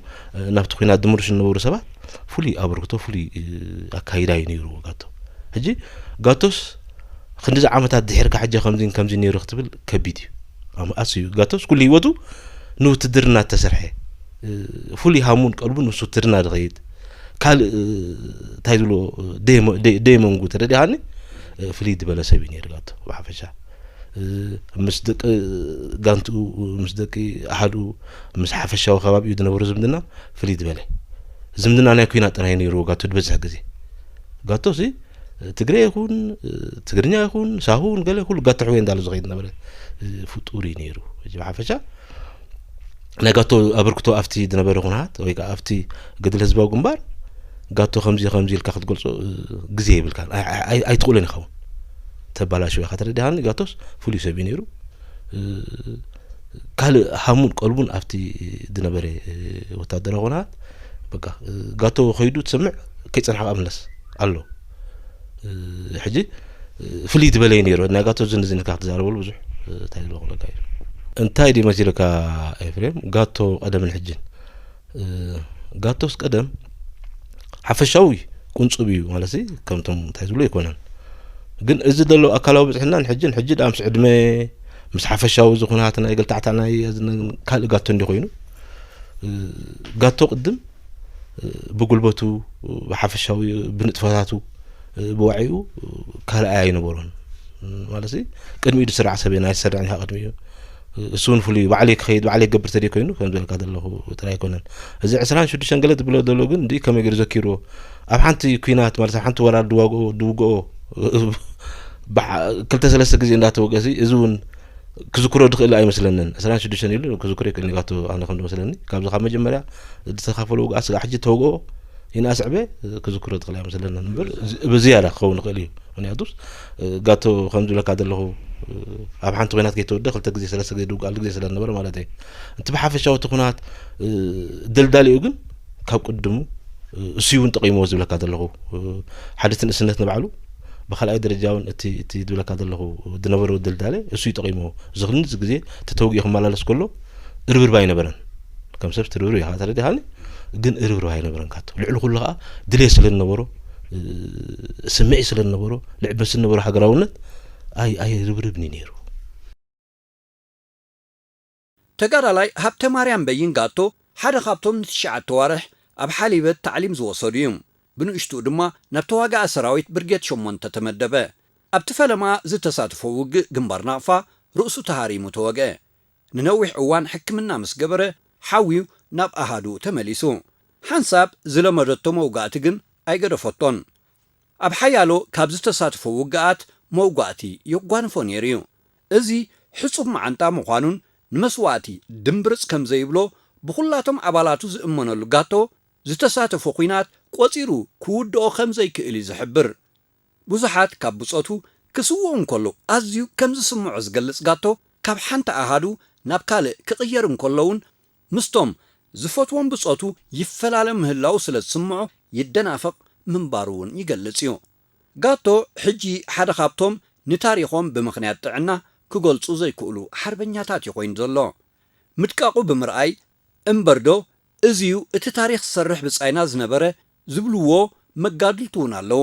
ናብቲ ኩናት ዝምርሹ ዝነበሩ ሰባት ፍሉይ ኣበርክቶ ፍሉይ ኣካይዳ እዩ ነይሩ ጋቶ። ሕጂ ጋቶስ ክንዲዚ ዓመታት ድሒርካ ሕጂ ከምዚን ከምዚ ነይሩ ክትብል ከቢድ እዩ። ኣም- ኣስዩ ጋቶስ ኩሉ ህይወቱ ንውትድርና እተሰርሐ ፍሉይ ሃሙን ቀልቡን ምስ ውትድርና ዝኸይድ ካልእ እንታይ ዝብሎ ደይ- ደይ- ደይመንጉ ተረዲኻኒ ፍልይ ዝበለ ሰብ እዩ ነይሩ ጋቶ ብሓፈሻ ምስ ደቂ ጋንትኡ ምስ ደቂ ኣሃድኡ ምስ ሓፈሻዊ ከባቢኡ ዝነበሮ ዝምድና ፍልይ ዝበለ ዝምድና ናይ ኩናት ጥራይ ነይሩ ጋቶ ዝበዝሕ ግዜ ጋቶ ሲ ትግረ ይኹን ትግርኛ ይኹን ሳሁን ገለ ኩሉ ጋቶ ሕወይ እንዳሉ ዝኸይድ ነበረ ፍጡር እዩ ነይሩ ሕጂ ብሓፈሻ ናይ ጋቶ ኣበርክቶ ኣብቲ ዝነበረ ኩነታት ወይ ከዓ ኣብቲ ገድሊ ህዝባዊ ግንባር ጋቶ ከምዚ ከምዚ ኢልካ ክትገልጾ ግዜ የብልካን ኣይትኽእሎን ኢኻ እውን ተባላሽው ኢኻ ተረዲኻኒ ጋቶስ ፍሉይ ሰብ እዩ ነይሩ ካልእ ሃሙን ቀልቡን ኣብቲ ዝነበረ ወታደራዊ ኩነታት በቃ ጋቶ ከይዱ ትሰምዕ ከይፀንሓ ከዓ ምለስ ኣሎ ሕጂ ፍልይ ዝበለ እዩ ነይሩ ናይ ጋቶ ዝን ዝን ኢልካ ክትዛረበሉ ብዙሕ እንታይ ዝበኩለካ እዩ እንታይ ድዩ መሲልካ ኤፍሬም ጋቶ ቀደምን ሕጅን ጋቶስ ቀደም ሓፈሻዊ ቁንፁብ እዩ ማለት ከምቶም እንታይ ዝብሉ ኣይኮነን ግን እዚ ዘሎ ኣካላዊ ብፅሕናን ሕጅን ሕጂ ዳ ምስ ዕድመ ምስ ሓፈሻዊ ዝኩናት ናይ ገልታዕታ ናይ ካልእ ጋቶ እንዲ ኮይኑ ጋቶ ቅድም ብጉልበቱ ብሓፈሻዊ ብንጥፈታቱ ብዋዒኡ ካልኣይ ኣይነበሮን ማለት ቅድሚኡ ዝስራዕ ሰብ ናይ ዝሰርዕ ኒካ ቅድሚኡ እሱ እውን ፍሉይ ባዕለይ ክኸይድ ባዕለይ ክገብር ተደይ ኮይኑ ከም ዝበልካ ዘለኹ ጥራይ ኣይኮነን። እዚ ዕስራን ሽዱሽተን ገለ ትብሎ ዘሎ ግን እንዲ ከመይ ገይሩ ዘኪርዎ ኣብ ሓንቲ ኩናት ማለት ኣብ ሓንቲ ወራር ድዋግኦ ድውግኦ ክልተ ሰለስተ ግዜ እንዳተወገሲ እዚ እውን ክዝክሮ ድኽእል ኣይመስለንን። ዕስራን ሽዱሽተን ኢሉ ክዝክሮ ይክእል ኒጋቶ ኣነ ከም ዝመስለኒ ካብዚ ካብ መጀመርያ ዝተኻፈለ ውግኣት ስጋዕ ሕጂ ተወግኦ ይንኣስዕበ ክዝክሮ ትኽእል ኣይመስለንን እምበር ብዝያዳ ክኸውን ይኽእል እዩ። ምክንያቱስ ጋቶ ከም ዝብለካ ዘለኹ ኣብ ሓንቲ ኮይናት ከይተወደ ክልተ ግዜ ሰለስተ ግዜ ድውጋሉ ግዜ ስለ ዝነበረ ማለት እዩ። እቲ ብሓፈሻዊ እቲ ኩናት ደልዳሊኡ ግን ካብ ቅድሙ እሱ እውን ጠቂምዎ ዝብለካ ዘለኹ ሓደ ትንእስነት ንባዕሉ ብካልኣይ ደረጃ እውን እቲ እቲ ዝብለካ ዘለኹ ዝነበረ ድልዳለ እሱ እዩ ጠቂምዎ። እዚ ክንዚ ግዜ ተተውጊኡ ክመላለስ ከሎ እርብርብ ኣይነበረን። ከም ሰብ ትርብርብ ኢኻ ተረዲኻኒ። ግን እርብርብ ኣይነበረን ካቶ ልዕሊ ኩሉ ከዓ ድሌት ስለ ዝነበሮ ስምዒት ስለ ዝነበሮ ልዕቢ ስለ ዝነበሮ ሃገራውነት ኣይ ኣይርብርብን እዩ ነይሩ። ተጋዳላይ ሃብተማርያም በይን ጋቶ ሓደ ካብቶም ንትሽዓተ ኣዋርሕ ኣብ ሓሊበት ታዕሊም ዝወሰዱ እዩ። ብንእሽትኡ ድማ ናብ ተዋጋኢ ሰራዊት ብርጌድ ሸሞንተ ተመደበ። ኣብቲ ፈለማ ዝተሳተፎ ውግእ ግንባር ናቕፋ ርእሱ ተሃሪሙ ተወግአ። ንነዊሕ እዋን ሕክምና ምስ ገበረ ሓውዩ ናብ ኣሃዱ ተመሊሱ። ሓንሳብ ዝለመደቶ መውጋእቲ ግን ኣይገደፈቶን። ኣብ ሓያሎ ካብ ዝተሳተፎ ውግኣት መውጋእቲ የጓንፎ ነይሩ እዩ። እዚ ሕጹብ መዓንጣ ምዃኑን ንመስዋእቲ ድምብርጽ ከም ዘይብሎ ብኹላቶም ኣባላቱ ዝእመነሉ ጋቶ ዝተሳተፎ ኲናት ቆጺሩ ክውድኦ ከም ዘይክእል እዩ ዝሕብር። ብዙሓት ካብ ብጾቱ ክስውኡ እንከሎ ኣዝዩ ከም ዝስምዖ ዝገልጽ ጋቶ ካብ ሓንቲ ኣሃዱ ናብ ካልእ ክቕየር እንከሎ እውን ምስቶም ዝፈትዎም ብጾቱ ይፈላለ ምህላው ስለ ዝስምዖ ይደናፈቕ ምንባሩ እውን ይገልጽ እዩ። ጋቶ ሕጂ ሓደ ካብቶም ንታሪኾም ብምኽንያት ጥዕና ክገልጹ ዘይክእሉ ሓርበኛታት እዩ ኮይኑ ዘሎ። ምድቃቑ ብምርኣይ እምበርዶ እዚዩ እቲ ታሪኽ ዝሰርሕ ብጻይና ዝነበረ ዝብልዎ መጋድልቱ እውን ኣለዉ።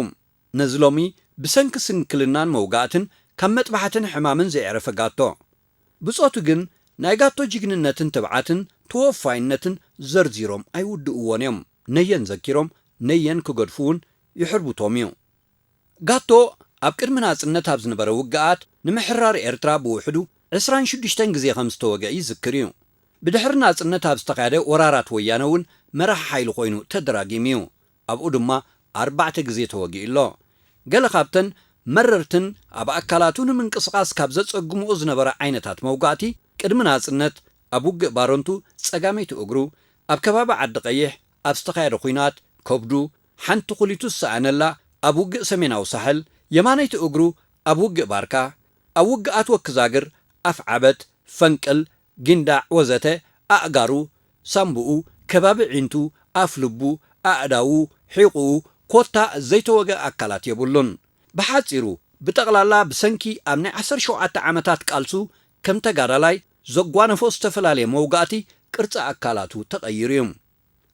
ነዚ ሎሚ ብሰንኪ ስንክልናን መውጋእትን ካብ መጥባሕትን ሕማምን ዘየዕረፈ ጋቶ። ብጾቱ ግን ናይ ጋቶ ጅግንነትን ትብዓትን ተወፋይነትን ዘርዚሮም ኣይውድእዎን እዮም። ነየን ዘኪሮም ነየን ክገድፉ እውን ይሕርብቶም እዩ። ጋቶ ኣብ ቅድሚ ናጽነት ኣብ ዝነበረ ውግኣት ንምሕራር ኤርትራ ብውሕዱ ዕስራን ሽዱሽተን ግዜ ከም ዝተወግአ ይዝክር እዩ። ብድሕሪ ናጽነት ኣብ ዝተኻየደ ወራራት ወያነ እውን መራሒ ሓይሊ ኮይኑ ተደራጊሙ እዩ። ኣብኡ ድማ ኣርባዕተ ግዜ ተወጊኡ ኣሎ። ገለ ካብተን መረርትን ኣብ ኣካላቱ ንምንቅስቓስ ካብ ዘጸግምኡ ዝነበረ ዓይነታት መውጋእቲ ቅድሚ ናጽነት ኣብ ውግእ ባረንቱ ጸጋመይቲ እግሩ፣ ኣብ ከባቢ ዓዲ ቀይሕ ኣብ ዝተኻየደ ኲናት ከብዱ፣ ሓንቲ ኩሊቱ ዝሰኣነላ ኣብ ውግእ ሰሜናዊ ሳሕል፣ የማነይቲ እግሩ ኣብ ውግእ ባርካ፣ ኣብ ውግኣት ወክዛግር፣ ኣፍዓበት፣ ፈንቅል፣ ጊንዳዕ ወዘተ ኣእጋሩ፣ ሳምብኡ፣ ከባቢ ዒንቱ፣ ኣፍልቡ፣ ኣእዳዉ፣ ሒቑኡ፣ ኮታ ዘይተወግአ ኣካላት የብሉን። ብሓጺሩ ብጠቕላላ ብሰንኪ ኣብ ናይ ዓሰርተ ሸውዓተ ዓመታት ቃልሱ ከም ተጋዳላይ ዘጓነፎ ዝተፈላለየ መውጋእቲ ቅርጺ ኣካላቱ ተቐይሩ እዩ።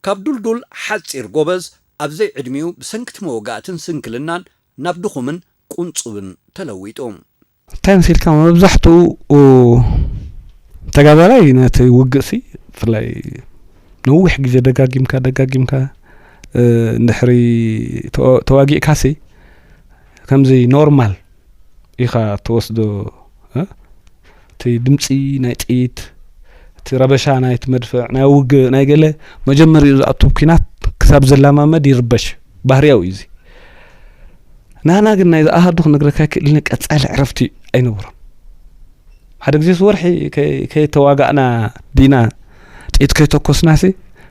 ካብ ዱልዱል ሓጺር ጎበዝ ኣብ ዘይዕድሚኡ ብሰንኪ እቲ መወጋእትን ስንክልናን ናብ ድኹምን ቁንጹብን ተለዊጡ። እንታይ መሲልካ መብዛሕትኡ ተጋዳላይ ነቲ ውግእሲ ብፍላይ ነዊሕ ግዜ ደጋጊምካ ደጋጊምካ እንድሕሪ ተዋጊእካሲ ከምዚ ኖርማል ኢኻ ትወስዶ። እቲ ድምፂ ናይ ጥይት፣ እቲ ረበሻ ናይቲ መድፍዕ፣ ናይ ውግእ፣ ናይ ገለ መጀመሪኡ ዝኣቱ ኩናት ክሳብ ዝለማመድ ይርበሽ። ባህርያዊ እዩ እዚ። ናህና ግን ናይ ዝኣሃዱ ክነግረካ ይክእል ቀፃሊ ዕረፍቲ ኣይነበሮን። ሓደ ግዜስ ወርሒ ከይተዋጋእና ዲና ጥይት ከይተኮስናሲ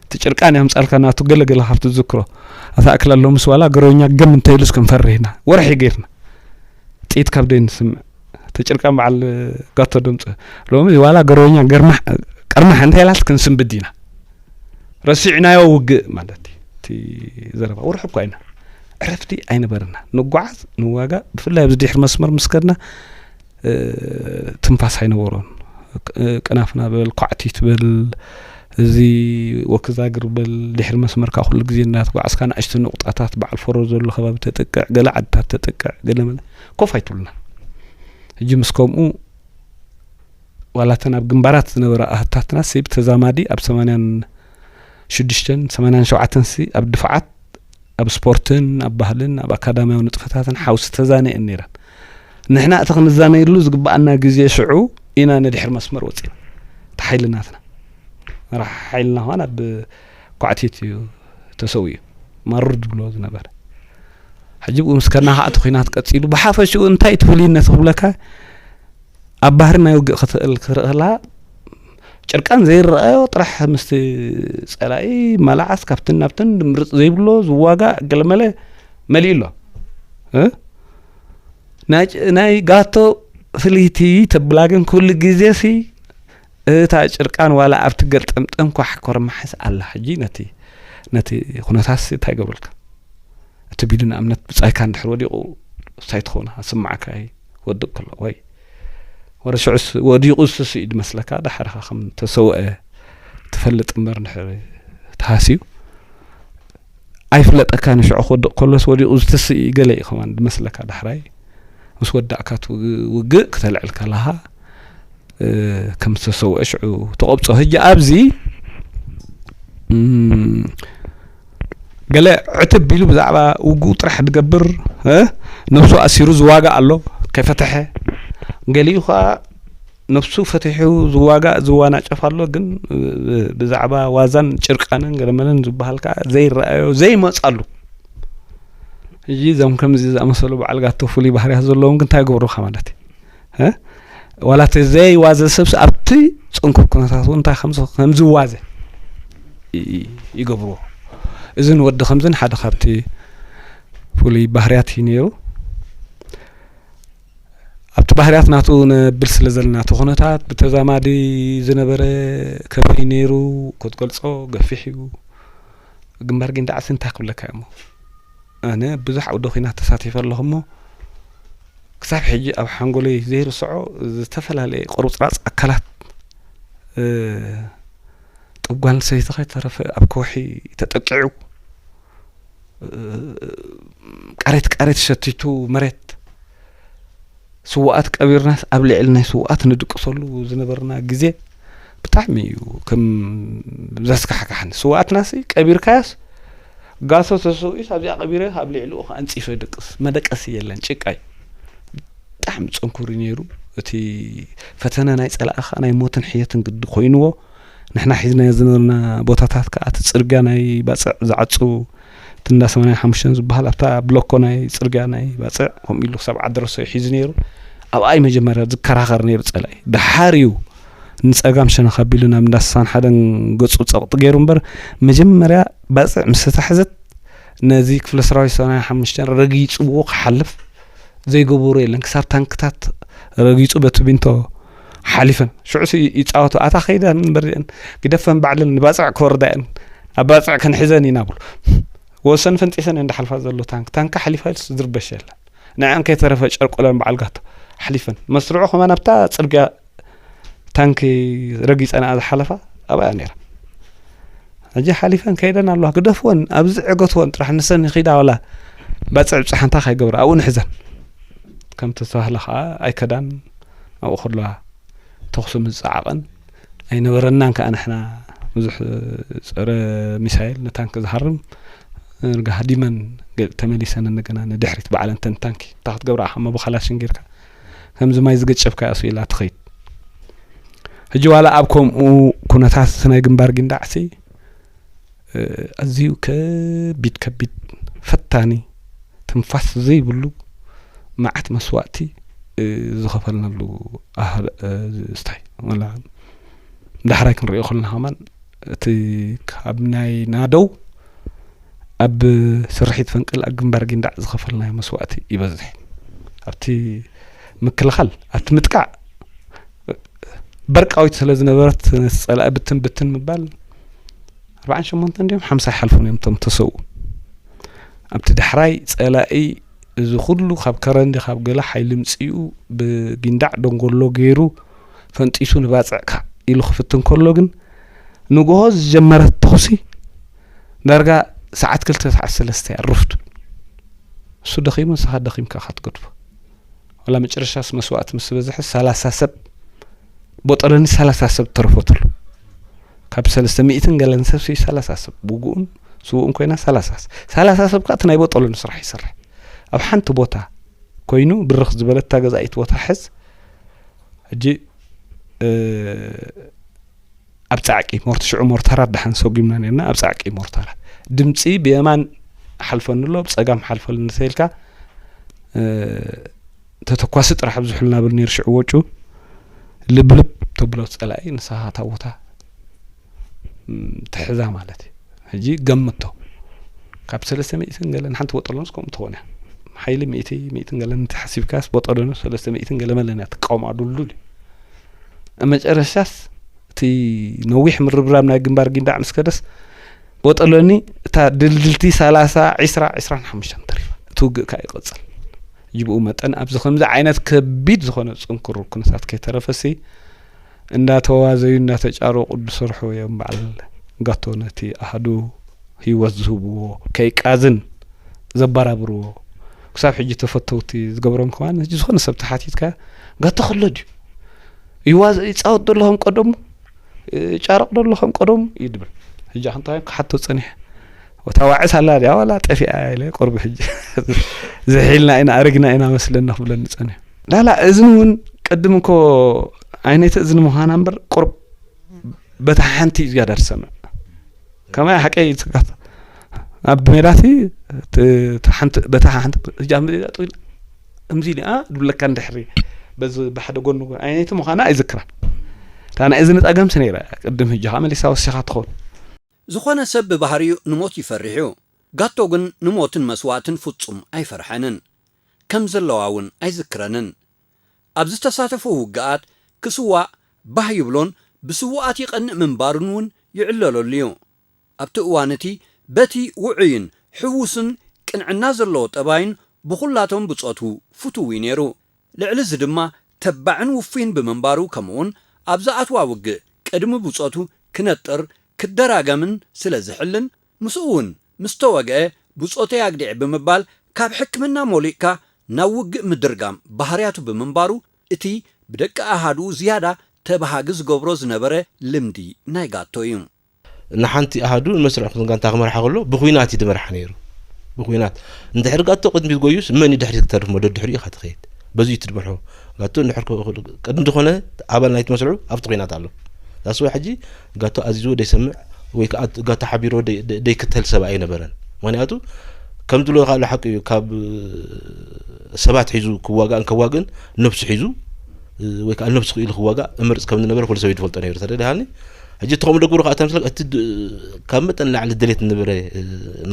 እቲ ጭርቃን ያምፃልካ ናቱ ገለ ገለ ካብ ትዝክሮ ኣታ ኣክላ ሎምስ ዋላ ገረኛ ገም እንተይሉስ ክንፈርህ ኢና ወርሒ ገይርና ጥይት ካብ ደይ ንስምዕ እቲ ጭርቃን በዓል ጋቶ ድምፂ ሎሚ ዋላ ገረኛ ገርማሕ ቀርማሕ እንተይላስ ክንስንብድ ኢና ረሲዕናዮ ውግእ ማለት እዩ እቲ ዘረባ ወርሒ እኳ ኢና ዕረፍቲ ኣይነበረና ንጓዓዝ ንዋጋ ብፍላይ ኣብዚ ድሕሪ መስመር ምስ ከድና ትንፋስ ኣይነበሮን። ቅናፍና በል፣ ኳዕቲት በል፣ እዚ ወክዛግር በል፣ ድሕሪ መስመርካ ኩሉ ግዜ እናተጓዕዝካ ንኣሽቱ ንቑጣታት በዓል ፈሮ ዘሎ ከባቢ ተጥቅዕ፣ ገለ ዓድታት ተጥቅዕ፣ ገለ መለ ኮፍ ኣይትብሉና። ሕጂ ምስ ከምኡ ዋላ እተን ኣብ ግንባራት ዝነበራ ኣህታትና ሲ ብተዛማዲ ኣብ ሰማንያን ሽዱሽተን ሰማንያን ሸውዓተን ሲ ኣብ ድፋዓት ኣብ ስፖርትን ኣብ ባህልን ኣብ ኣካዳሚያዊ ንጥፈታትን ሓውሲ ተዛነ እየን ነይረን። ንሕና እቲ ክንዛነየሉ ዝግባኣና ግዜ ሽዑ ኢና ነድሕር መስመር ወፂና። እቲ ሓይሊ ናትና፣ መራሒ ሓይልና ኸዓ ኣብ ኳዕቲት እዩ ተሰዊኡ፣ ማሩር ዝብሎ ዝነበረ። ሕጂ ብኡ ምስ ከድና ከዓ እቲ ኲናት ቀፂሉ። ብሓፈሽኡ እንታይ እቲ ፍሉይነት ክብለካ፣ ኣብ ባህሪ ናይ ውግእ ክትእል ክትርኢ ከለካ፣ ጭርቃን ዘይረኣዮ ጥራሕ ምስቲ ጸላኢ መላዓስ ካብትን ናብትን ድምርጽ ዘይብሎ ዝዋጋእ ገለመለ መሊኡ ኣሎ። እ? ናይ ጭ-፣ ናይ ጋቶ ፍልይቲ ተብላ ግን ኩሉ ግዜ ሲ እታ ጭርቃን ዋላ ኣብቲ ገልጠምጠም ኳሕ ኮርማሕስ ኣላ። ሕጂ ነቲ፣ ነቲ ኩነታትሲ እንታይ ገብረልካ? እቲ ቢሉ ንኣብነት ብጻይካ እንድሕር ወዲቑ እንታይ ትኸውን? ስማዕካ እዩ ክወድቕ ከሎ ወይ ወረ ሽዑስ ወዲቑ ዝስስእ እዩ ድመስለካ፣ ዳሕርኻ ከም ተሰውአ ትፈልጥ እምበር እንድሕር ተሃስዩ ኣይፍለጠካ። ንሽዑ ክወድቕ ከሎስ ወዲቑ ዝትስእ እዩ ገለ እዩ ከማን ድመስለካ። ዳሕራይ ምስ ወዳእካ እቲ ውግ-፣ ውግእ ክተልዕል ከለኻ፣ እ፣ ከም ዝተሰውአ ሽዑ ተቐብጾ። ሕጂ ኣብዚ፣ እም፣ ገለ ዕትብ ኢሉ ብዛዕባ ውግኡ ጥራሕ ዝገብር፣ እ፣ ነብሱ ኣሲሩ ዝዋጋእ ኣሎ፣ ከይፈተሐ። ገሊኡ ኸኣ ነብሱ ፈቲሑ ዝዋጋእ፣ ዝዋናጨፍ ኣሎ፣ ግን፣ እ፣ ብዛዕባ ዋዛን ጭርቃንን ገለመለን ዝበሃል ከኣ ዘይረኣዮ፣ ዘይመጻሉ። ሕጂ እዞም ከምዚ ዝኣመሰሉ በዓል ጋቶ ፍሉይ ባህርያት ዘለዎም ግን እንታይ ይገብሩኻ ማለት እዩ? እ? ዋላ እቲ ዘይዋዘ ሰብስ ኣብቲ ጽንኩር ኩነታት እውን እንታይ ከም ዝ-፣ ከም ዝዋዘ ይ-፣ ይገብርዎ። እዚ ንወዲ ከምዝን ሓደ ካብቲ ፍሉይ ባህርያት እዩ ነይሩ። ኣብቲ ባህርያት ናቱ ነብል ስለ ዘለና፣ እቲ ኩነታት ብተዛማዲ ዝነበረ ከመይ ነይሩ ክትገልጾ ገፊሕ እዩ። ግንባር ጊንዳዕሲ እንታይ ክብለካ እሞ፣ ኣነ ብዙሕ ዓውደ ኲናት ተሳቲፈ ኣለኹ እሞ፣ ክሳብ ሕጂ ኣብ ሓንጎለይ ዘይርስዖ ዝተፈላለየ ቁርጽራጽ ኣካላት፣ እ፣ ጥብ ጓል ኣንስተይቲ ከይተረፈ ኣብ ከውሒ ተጠቂዑ፣ እ፣ ቃሬት ቃሬት ሸቲቱ መሬት፣ ስውኣት ቀቢርናስ ኣብ ልዕሊ ናይ ስውኣት ንድቅሰሉ ዝነበርና ግዜ ብጣዕሚ እዩ ከም ዘስካሕካሕኒ። ስውኣትናሲ ቀቢርካያስ ጋሶ ተሰዊኡስ ኣብዚኣ ቀቢረ ኣብ ልዕሊኡ ከኣ ኣንጺፈ ድቅስ፣ መደቀሲ የለን፣ ጭቃ እዩ። ብጣዕሚ ጽንኩር እዩ ነይሩ። እቲ ፈተነ ናይ ጸላኢ ከኣ ናይ ሞትን ሕየትን ግዲ ኮይንዎ። ንሕና ሒዝናዮ ዝነበርና ቦታታት ከኣ እቲ ጽርግያ ናይ ባጽዕ ዝዓጹ፣ እቲ እንዳ ሰማንያ ሓሙሽተ ዝበሃል ኣብታ ብሎኮ ናይ ጽርግያ ናይ ባጽዕ፣ ከምኡ ኢሉ ክሳብ ዓዲ ረሶ እዩ ሒዙ ነይሩ። ኣብኣ እዩ መጀመርያ ዝከራኸር ነይሩ ጸላኢ። ደሓር እዩ ንጸጋም ሸነኽ ኣቢሉ ናብ እንዳ ስሳን ሓደን ገጹ ጸቕጢ ገይሩ እምበር፣ መጀመርያ ባጽዕ ምስ ተታሕዘት ነዚ ክፍለ ሰራዊት ሰማንያ ሓሙሽተ ረጊጽዎ ክሓልፍ ዘይገበሮ የለን። ክሳብ ታንክታት ረጊጹ በቲ ቢንቶ ሓሊፈን። ሽዑስ ይ-፣ ይጻወቱ። ኣታ ከይደን እምበር እዚአን ግደፈን ባዕለን ንባጽዕ ክወርዳ እየን። ኣብ ባጽዕ ክንሕዘን ኢና ብሉ። ወሰን ፈንጢሰን እየን ዝሓልፋ ዘሎ ታንክ። ታንክ ሓሊፋ ኢልስ ዝርበሽ የለን። ንዐን ከይተረፈ ጨርቆለን በዓል ጋቶ ሓሊፈን። መስርዑ ከማን ኣብታ ጽርግያ ታንክ ረጊጸን ዝሓለፋ ኣብኣ ነይረን። ሕጂ ሓሊፈን ከይደን ኣለዋ። ግደፍወን፣ ኣብዚ ዕገትወን ጥራሕ ንሰን ይኺዳ ዋላ ባጽዕ ብጽሓንታ ከይገብራ ኣብኡ ንሕዘን። ከምቲ ዝተባህለ ከኣ ኣይከዳን፣ ኣብኡ ከለዋ ተኹሲ ምዝጸዓቐን ኣይነበረናን። ከኣ ንሕና ብዙሕ ጸረ ሚሳይል ንታንክ ዝሃርም እርጋ ሃዲመን ገ-፣ ተመሊሰን እንደገና ንድሕሪት በዓለን ተን ታንኪ እንታይ ክትገብራ ኣኻ? እሞ ብኻላሽን ጌርካ ከምዚ ማይ ዝገጨብካ እሱ ኢላ ትኸይድ። ሕጂ ዋላ ኣብ ከምኡ ኩነታት እቲ ናይ ግንባር ጊንዳዕሲ፣ እ፣ ኣዝዩ ከቢድ፣ ከቢድ፣ ፈታኒ፣ ትንፋስ ዘይብሉ መዓት መስዋእቲ፣ እ፣ ዝኸፈልናሉ ኣህል-፣ እ፣ ስታይ፣ ወላ ዳሕራይ ክንሪኦ ከለና ከማን እቲ ካብ ናይ ናደው ኣብ ስርሒት ፈንቅል ኣብ ግንባር ጊንዳዕ ዝኸፈልናዮ መስዋእቲ ይበዝሕ። ኣብቲ ምክልኻል፣ ኣብቲ ምጥቃዕ በርቃዊት ስለ ዝነበረት ነቲ ጸላኢ ብትን ብትን ምባል ኣርባዓን ሸሞንተን ድዮም ሓምሳ ይሓልፉን እዮም እቶም ተሰውኡ። ኣብቲ ዳሕራይ ጸላኢ እዚ ኩሉ ካብ ከረን ድዩ ካብ ገለ ሓይሊ ምጽኡ ብጊንዳዕ ደንጎሎ ገይሩ ፈንጢሱ ንባጽዕ ካእ ኢሉ ክፍትን ከሎ ግን ንግሆ ዝጀመረት ተኹሲ ዳርጋ ሰዓት ክልተ ሰዓት ሰለስተ እያ ርፍድ። እሱ ደኺሙ ንስኻ ደኺምካ ኢኻ ትገድፎ። ዋላ መጨረሻስ መስዋእቲ ምስ በዝሐ ሰላሳ ሰብ ቦጠለኒ ሰላሳ ሰብ ተረፈትሉ። ካብ ሰለስተ ሚእትን ገለን ሰብ ሲ ሰላሳ ሰብ ውግኡን ስውኡን ኮይና ሰላሳ ሰብ። ሰላሳ ሰብ ከኣ እቲ ናይ ቦጠለኒ ስራሕ ይሰርሕ። ኣብ ሓንቲ ቦታ ኮይኑ ብርኽ ዝበለት እታ ገዛኢት ቦታ ሕዝ። ሕጂ ኣብ ጻዕቂ ሞርት ሽዑ ሞርታራት ደሓን ሰጒምና ነርና። ኣብ ጻዕቂ ሞርታራት ድምጺ ብየማን ሓልፈኒ ኣሎ፣ ብጸጋም ሓልፈኒ እንተኢልካ ተተኳሲ ጥራሕ ኣብዝሑልና ብል ነይሩ። ሽዑ ወጩ ልብልብ ተብሎ ጸላኢ ንስኻ እታ ቦታ ትሕዛ ማለት እዩ። ሕጂ ገምቶ ካብ ሰለስተ ሚእትን ገለን ሓንቲ ቦጠሎንስ ከምኡ ትኾን እያ። ሓይሊ ሚእቲ ሚእትን ገለን እንተሓሲብካስ ቦጠሎንስ ሰለስተ ሚእትን ገለ መለን እያ ትቃወማ ድልዱል እዩ። መጨረሻስ እቲ ነዊሕ ምርብራብ ናይ ግንባር ጊንዳዕ ምስ ከደስ ቦጠሎኒ እታ ድልድልቲ ሰላሳ ዒስራ ዒስራን ሓሙሽተን ተሪፋ። እቲ ውግእ ከዓ ይቐጽል። ይብኡ መጠን ኣብዚ ከምዚ ዓይነት ከቢድ ዝኾነ ጽንኩር ኩነታት ከይተረፈሲ እንዳተዋዘዩ እንዳተጫረቁ ዝሰርሑ እዮም። በዓል ጋቶ ነቲ ኣሃዱ ህይወት ዝህብዎ ከይቃዝን ዘበራብርዎ ክሳብ ሕጂ ተፈተውቲ ዝገብሮም ከማን ሕጂ ዝኾነ ሰብ ተሓቲትካ ጋቶ ከሎ ድዩ ይዋዝ ይፃወት ደሎ ከም ቀደሙ ይጫረቕ ደሎ ከም ቀደሙ እዩ ድብል። ሕጂ ኣንታ ክሓቶ ፀኒሐ ወታ ዋዕስ ኣላ ድያ ዋላ ጠፊኣ ኢለ ቁርቢ ሕጂ ዝሒልና ኢና ኣረግና ኢና መስለና ክብለኒ ፀኒሑ። ላላ እዝኒ እውን ቅድም እኮ ዓይነይቲ እዝኒ ምዃና እምበር ቁርብ በታ ሓንቲ እዩ ዝያዳ ዝሰምዕ። ከማይ ሓቀይ ይትጋት ኣብ ሜዳቲ በታ ሓንቲ እጃ ምድዳ ጥይል እምዚ ኢሉ ድብለካ እንድሕሪ በዚ ብሓደ ጎኑ ዓይነይቲ ምዃና ኣይዝክራን። እታ ናይ እዝኒ ጸገምሲ ነይራ ቅድም ሕጂ ከዓ መሊሳ ወሲኻ ትኸውን። ዝኾነ ሰብ ብባህሪኡ ንሞት ይፈርሕ እዩ። ጋቶ ግን ንሞትን መስዋእትን ፍጹም ኣይፈርሐንን። ከም ዘለዋ እውን ኣይዝክረንን። ኣብ ዝተሳተፎ ውግኣት ክስዋእ ባህ ይብሎን ብስውኣት ይቐንእ ምንባሩን እውን ይዕለለሉ እዩ። ኣብቲ እዋን እቲ በቲ ውዑይን ሕዉስን ቅንዕና ዘለዎ ጠባይን ብኹላቶም ብጾቱ ፍቱው እዩ ነይሩ። ልዕሊ እዚ ድማ ተባዕን ውፉይን ብምንባሩ ከምኡውን ኣብ ዝኣትዋ ውግእ ቅድሚ ብጾቱ ክነጥር ክደራገምን ስለ ዝሕልን ምስኡ እውን ምስ ተወግአ ብጾተይ ኣግዲዐ ብምባል ካብ ሕክምና ሞሊቕካ ናብ ውግእ ምድርጋም ባህርያቱ ብምንባሩ እቲ ብደቂ ኣሃዱ ዝያዳ ተባሃጊ ዝገብሮ ዝነበረ ልምዲ ናይ ጋቶ እዩ። ንሓንቲ ኣሃዱ ንመስርዕ ክትን ጋንታ ክመርሓ ከሎ ብኹናት እዩ ድመርሓ ነይሩ። ብኹናት እንድሕር ጋቶ ቅድሚት ጎዩስ መን እዩ ድሕሪት ክተርፍ ሞ ደድሕሪኡ ኢኻ ትኸይድ። በዚ እዩ ትድመርሖ። ጋቶ እንድሕር ቅድሚ ዝኾነ ኣባል ናይቲ መስርዑ ኣብቲ ኹናት ኣሎ። ዛስወ ሕጂ ጋቶ ኣዚዝዎ ደይሰምዕ ወይ ከዓ ጋቶ ሓቢርዎ ደይክተል ሰብ ኣይነበረን። ምክንያቱ ከም ዝብሎ ካሉ ሓቂ እዩ። ካብ ሰባት ሒዙ ክዋጋእን ከዋግእን ነብሱ ሒዙ ወይ ከዓ ነብሱ ክኢሉ ክዋጋእ እመርፅ ከም ዝነበረ ኩሉ ሰብ ይፈልጦ ነይሩ። ተረዲሃኒ። ሕጂ እቲ ከምኡ ደግብሩ ከዓ ተምስለ እቲ ካብ መጠን ላዕሊ ድሌት ዝነበረ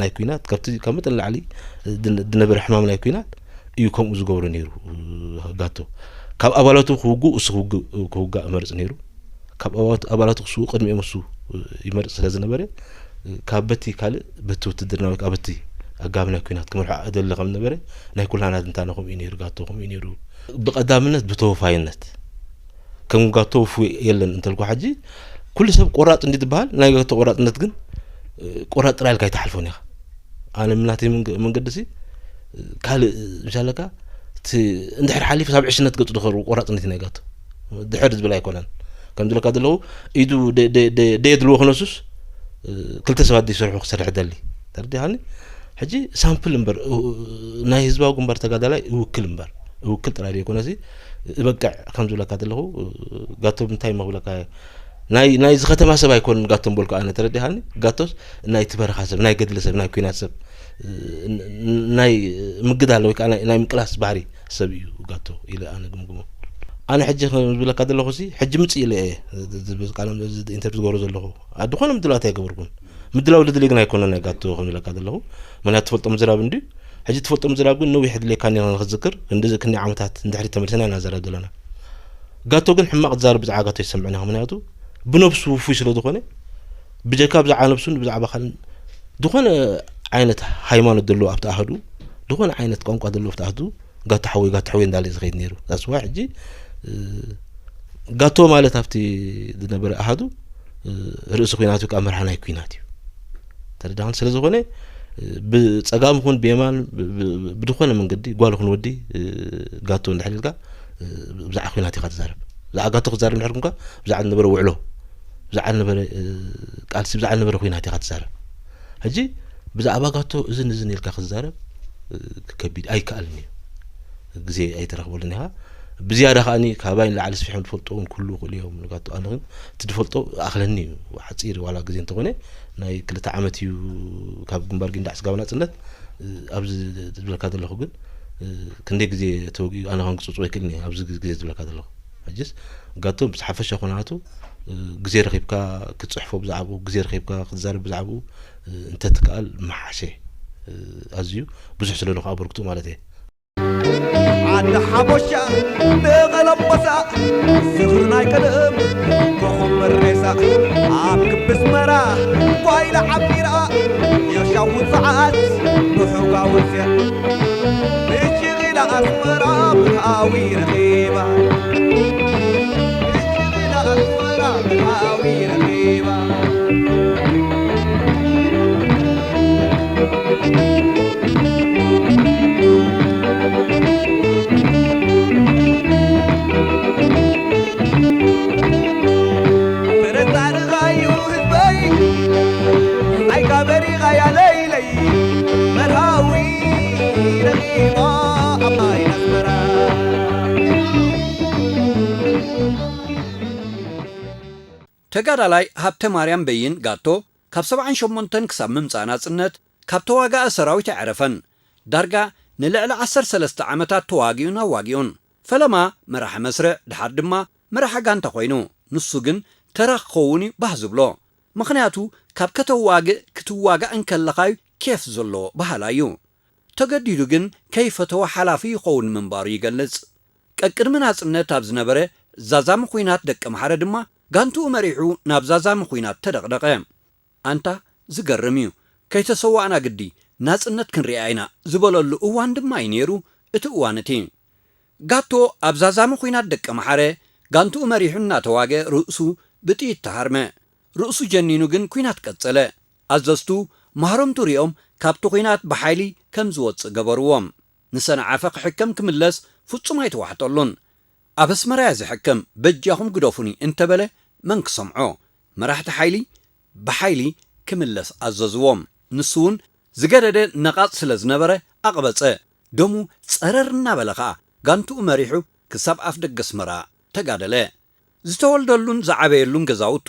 ናይ ኩናት ካብቲ ካብ መጠን ላዕሊ ዝነበረ ሕማም ናይ ኩናት እዩ ከምኡ ዝገብሮ ነይሩ። ጋቶ ካብ ኣባላቱ ክውግእ እሱ ክውግእ ክውጋእ እመርፅ ነይሩ። ካብ ኣባላቱ ክስውእ ቅድሚኦም እሱ ይመርፅ ስለ ዝነበረ ካብ በቲ ካልእ በቲ ውትድርና ወይ ከዓ በቲ ኣጋብ ናይ ኩናት ክመርሖ ኣደለ ከም ነበረ ናይ ኩላና ትንታነ ከምኡ እዩ ነይሩ። ጋቶ ከምኡ እዩ ነይሩ። ብቐዳምነት ብተወፋይነት ከም ጋቶ ውፉ የለን እንተልኩ ሓጂ ኩሉ ሰብ ቆራፅ እንዲ ትበሃል ናይ ጋቶ ቆራፅነት ግን ቆራፅ ጥራይ ኢልካ ኣይትሓልፎን ኢኻ። ኣነ ምናተይ መንገዲ ሲ ካልእ ምሻለካ እንድሕር ሓሊፉ ሳብ ዕሽነት ገፁ ዝኸሩ ቆራፅነት ናይ ጋቶ ድሕር ዝብል ኣይኮነን። ከም ዝለካ ዘለኹ ኢዱ ደየድልዎ ክነሱስ ክልተ ሰባት ዘይሰርሑ ክሰርሕ ደሊ ተረዲኻኒ። ሕጂ ሳምፕል እምበር ናይ ህዝባዊ ግንባር ተጋዳላይ እውክል እምበር እውክል ጥራይ ዘይኮነሲ እበቅዕ ከም ዝብለካ ዘለኹ ጋቶ እንታይ መክብለካ ናይ ናይዚ ከተማ ሰብ ኣይኮንን ጋቶ ምበልኩ ኣነ ተረዲኻኒ። ጋቶስ ናይ ትበረኻ ሰብ ናይ ገድሊ ሰብ ናይ ኩናት ሰብ ናይ ምግዳል ወይ ከዓ ናይ ምቅላስ ባህሪ ሰብ እዩ ጋቶ ኢለ ኣነ ግምግሞ። ኣነ ሕጂ ዝብለካ ዘለኹ ሲ ሕጂ ምፅእ ኢለ እየ ኢንተርቪው ዝገብሮ ዘለኹ ዝኾነ ምድላዋት ኣይገበርኩን። ምድላው ልድሊ ግን ኣይኮነን ናይ ጋቶ ከም ዝብለካ ዘለኹ። ምክንያቱ ትፈልጦ ምዝራብ እንዲ ሕጂ ትፈልጦ ምዝራብ ግን ነዊሕ ድሌካ ኔርና ንክዝክር ክንዲ ክንዲ ዓመታት እንድሕሪ ተመልሰና ኢና ዘረብ ዘለና። ጋቶ ግን ሕማቕ ዝዛረብ ብዛዕባ ጋቶ ይሰምዕና ምክንያቱ ብነብሱ ውፉይ ስለ ዝኾነ ብጀካ ብዛዕባ ነብሱን ብዛዕባ ካልእ ዝኾነ ዓይነት ሃይማኖት ዘለዎ ኣብቲ ኣህዱ ዝኾነ ዓይነት ቋንቋ ዘለዎ ኣብቲ ኣህዱ ጋቶ ሓወይ ጋቶ ሓወይ እንዳለ ዝኸይድ ነይሩ። ዛስዋ ሕጂ ጋቶ ማለት ኣብቲ ዝነበረ ኣሃዱ ርእሲ ኩናት እዩ፣ ከዓ መርሓ ናይ ኩናት እዩ። ተረዳኸን? ስለ ዝኾነ ብፀጋም ይኹን ብየማን ብዝኾነ መንገዲ ጓል ይኹን ወዲ ጋቶ እንድሕር ኢልካ ብዛዕባ ኩናት ኢኻ ትዛረብ። ብዛዕባ ጋቶ ክትዛረብ እንድሕር ኩንካ ብዛዕባ ዝነበረ ውዕሎ፣ ብዛዕባ ዝነበረ ቃልሲ፣ ብዛዕባ ዝነበረ ኩናት ኢኻ ትዛረብ። ሕጂ ብዛዕባ ጋቶ እዝን እዝን ኢልካ ክትዛረብ ከቢድ ኣይከኣልን እዩ። ግዜ ኣይትረኽበሉን ኢኻ። ብዝያዳ ከኣኒ ካባይ ንላዕሊ ስፊሖም ዝፈልጦ እውን ክህልዉ ይኽእሉ እዮም ንጋቶ። ኣነ ግን እቲ ዝፈልጦ ኣኽለኒ እዩ። ሓጺር ዋላ ግዜ እንተኾነ ናይ ክልተ ዓመት እዩ ካብ ግንባር ጊንዳዕ ስጋብ ናጽነት። ኣብዚ ዝብለካ ዘለኹ ግን ክንደይ ግዜ ተወጊኡ ኣነ ከንግጽጽዎ ኣይክእልን እየ ኣብዚ ግዜ ዝብለካ ዘለኹ። ሕጅስ ጋቶ ምስ ሓፈሻ ኩነታቱ ግዜ ረኺብካ ክትጽሕፎ ብዛዕባኡ፣ ግዜ ረኺብካ ክትዛረብ ብዛዕባኡ እንተትከኣል ምሓሸ። ኣዝዩ ብዙሕ ስለ ንኸ ኣበርክቱ ማለት እየ። ዓዲ ሓቦሻ ንቐለምቦሳ ዝኽሪ ናይ ቀደም ኮኾብ መሬሳ ኣብ ክቢ ኣስመራ ጓይላ ዓሚራ የሻው ሰዓት ብሑጋ ወፅያ ብጭቕ ኢላ ኣስመራ ብሃዊ ረኺባ ብጭቕ ኢላ ኣስመራ ብሃዊ ረኺባ ተጋዳላይ ሃብተ ማርያም በይን ጋቶ ካብ ሰብዓን ሸሞንተን ክሳብ ምምጻእ ናጽነት ካብ ተዋጋኢ ሰራዊት ኣዕረፈን። ዳርጋ ንልዕሊ ዓሰርተ ሰለስተ ዓመታት ተዋጊኡን ኣዋጊኡን። ፈለማ መራሒ መስርዕ፣ ድሓር ድማ መራሒ ጋንታ ኮይኑ። ንሱ ግን ተራ ክኸውን እዩ ባህ ዝብሎ። ምኽንያቱ ካብ ከተዋግእ ክትዋጋእ እንከለኻዩ ኬፍ ዘለዎ በሃላይ እዩ። ተገዲዱ ግን ከይፈተወ ሓላፊ ይኸውን ምንባሩ ይገልጽ። ቀቅድሚ ናጽነት ኣብ ዝነበረ ዛዛሚ ኲናት ደቂ ኣምሓረ ድማ ጋንትኡ መሪሑ ናብ ዛዛሚ ኲናት ተደቕደቐ። ኣንታ ዝገርም እዩ፣ ከይተሰዋእና ግዲ ናጽነት ክንሪኣ ኢና ዝበለሉ እዋን ድማ እዩ ነይሩ እቲ እዋን እቲ። ጋቶ ኣብ ዛዛሚ ኲናት ደቂ ኣምሓረ ጋንትኡ መሪሑ እናተዋገ ርእሱ ብጥይት ተሃርመ። ርእሱ ጀኒኑ ግን ኲናት ቀጸለ። ኣዘዝቱ ማህረምቱ ሪኦም ካብቲ ኲናት ብሓይሊ ከም ዝወጽእ ገበርዎም። ንሰንዓፈ ክሕከም ክምለስ ፍጹም ኣይተዋሕጠሉን። ኣብ ኣስመራ እየ ዝሕከም፣ በጃኹም ግደፉኒ እንተበለ መን ክሰምዖ? መራሕቲ ሓይሊ ብሓይሊ ክምለስ ኣዘዝዎም። ንሱ እውን ዝገደደ ነቓጽ ስለ ዝነበረ ኣቕበጸ። ደሙ ጸረር እናበለ ኸኣ ጋንትኡ መሪሑ ክሳብ ኣፍ ደገ ኣስመራ ተጋደለ። ዝተወልደሉን ዝዓበየሉን ገዛውቱ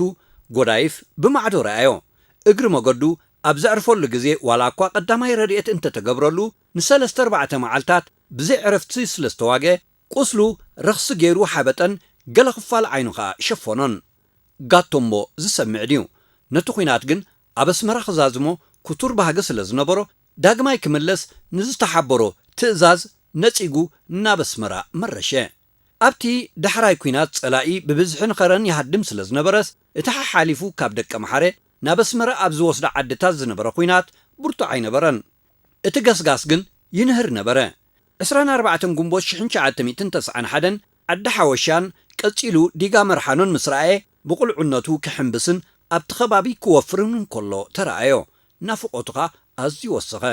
ጎዳይፍ ብማዕዶ ረኣዮ። እግሪ መገዱ ኣብ ዘዕርፈሉ ግዜ ዋላ እኳ ቀዳማይ ረድኤት እንተተገብረሉ ንሰለስተ ኣርባዕተ መዓልታት ብዘይ ዕረፍቲ ስለ ዝተዋግአ ቁስሉ ረኽሲ ገይሩ ሓበጠን፣ ገለ ክፋል ዓይኑ ኸኣ ሸፈኖን። ጋቶ እሞ ዝሰምዕ ድዩ? ነቲ ኲናት ግን ኣብ ኣስመራ ክዛዝሞ ክቱር ባህጊ ስለ ዝነበሮ ዳግማይ ክምለስ ንዝተሓበሮ ትእዛዝ ነጺጉ ናብ ኣስመራ መረሸ። ኣብቲ ዳሕራይ ኲናት ጸላኢ ብብዝሒ ንኸረን ይሃድም ስለ ዝነበረስ እቲ ሓሓሊፉ ካብ ደቀምሓረ ናብ ኣስመራ ኣብ ዝወስዳ ዓድታት ዝነበረ ኲናት ብርቱዕ ኣይነበረን። እቲ ገስጋስ ግን ይንህር ነበረ። ዕስራን ኣርባዕተን ግንቦት ሽሕን ትሽዓተ ሚእትን ተስዓን ሓደን ዓዲ ሓወሻን ቀጺሉ ዲጋ መርሓኖን ምስ ረኣየ ብቑልዕነቱ ክሕምብስን ኣብቲ ከባቢ ክወፍርን እንከሎ ተረኣዮ። ናፍቖቱ ኸኣ ኣዝዩ ወሰኸ።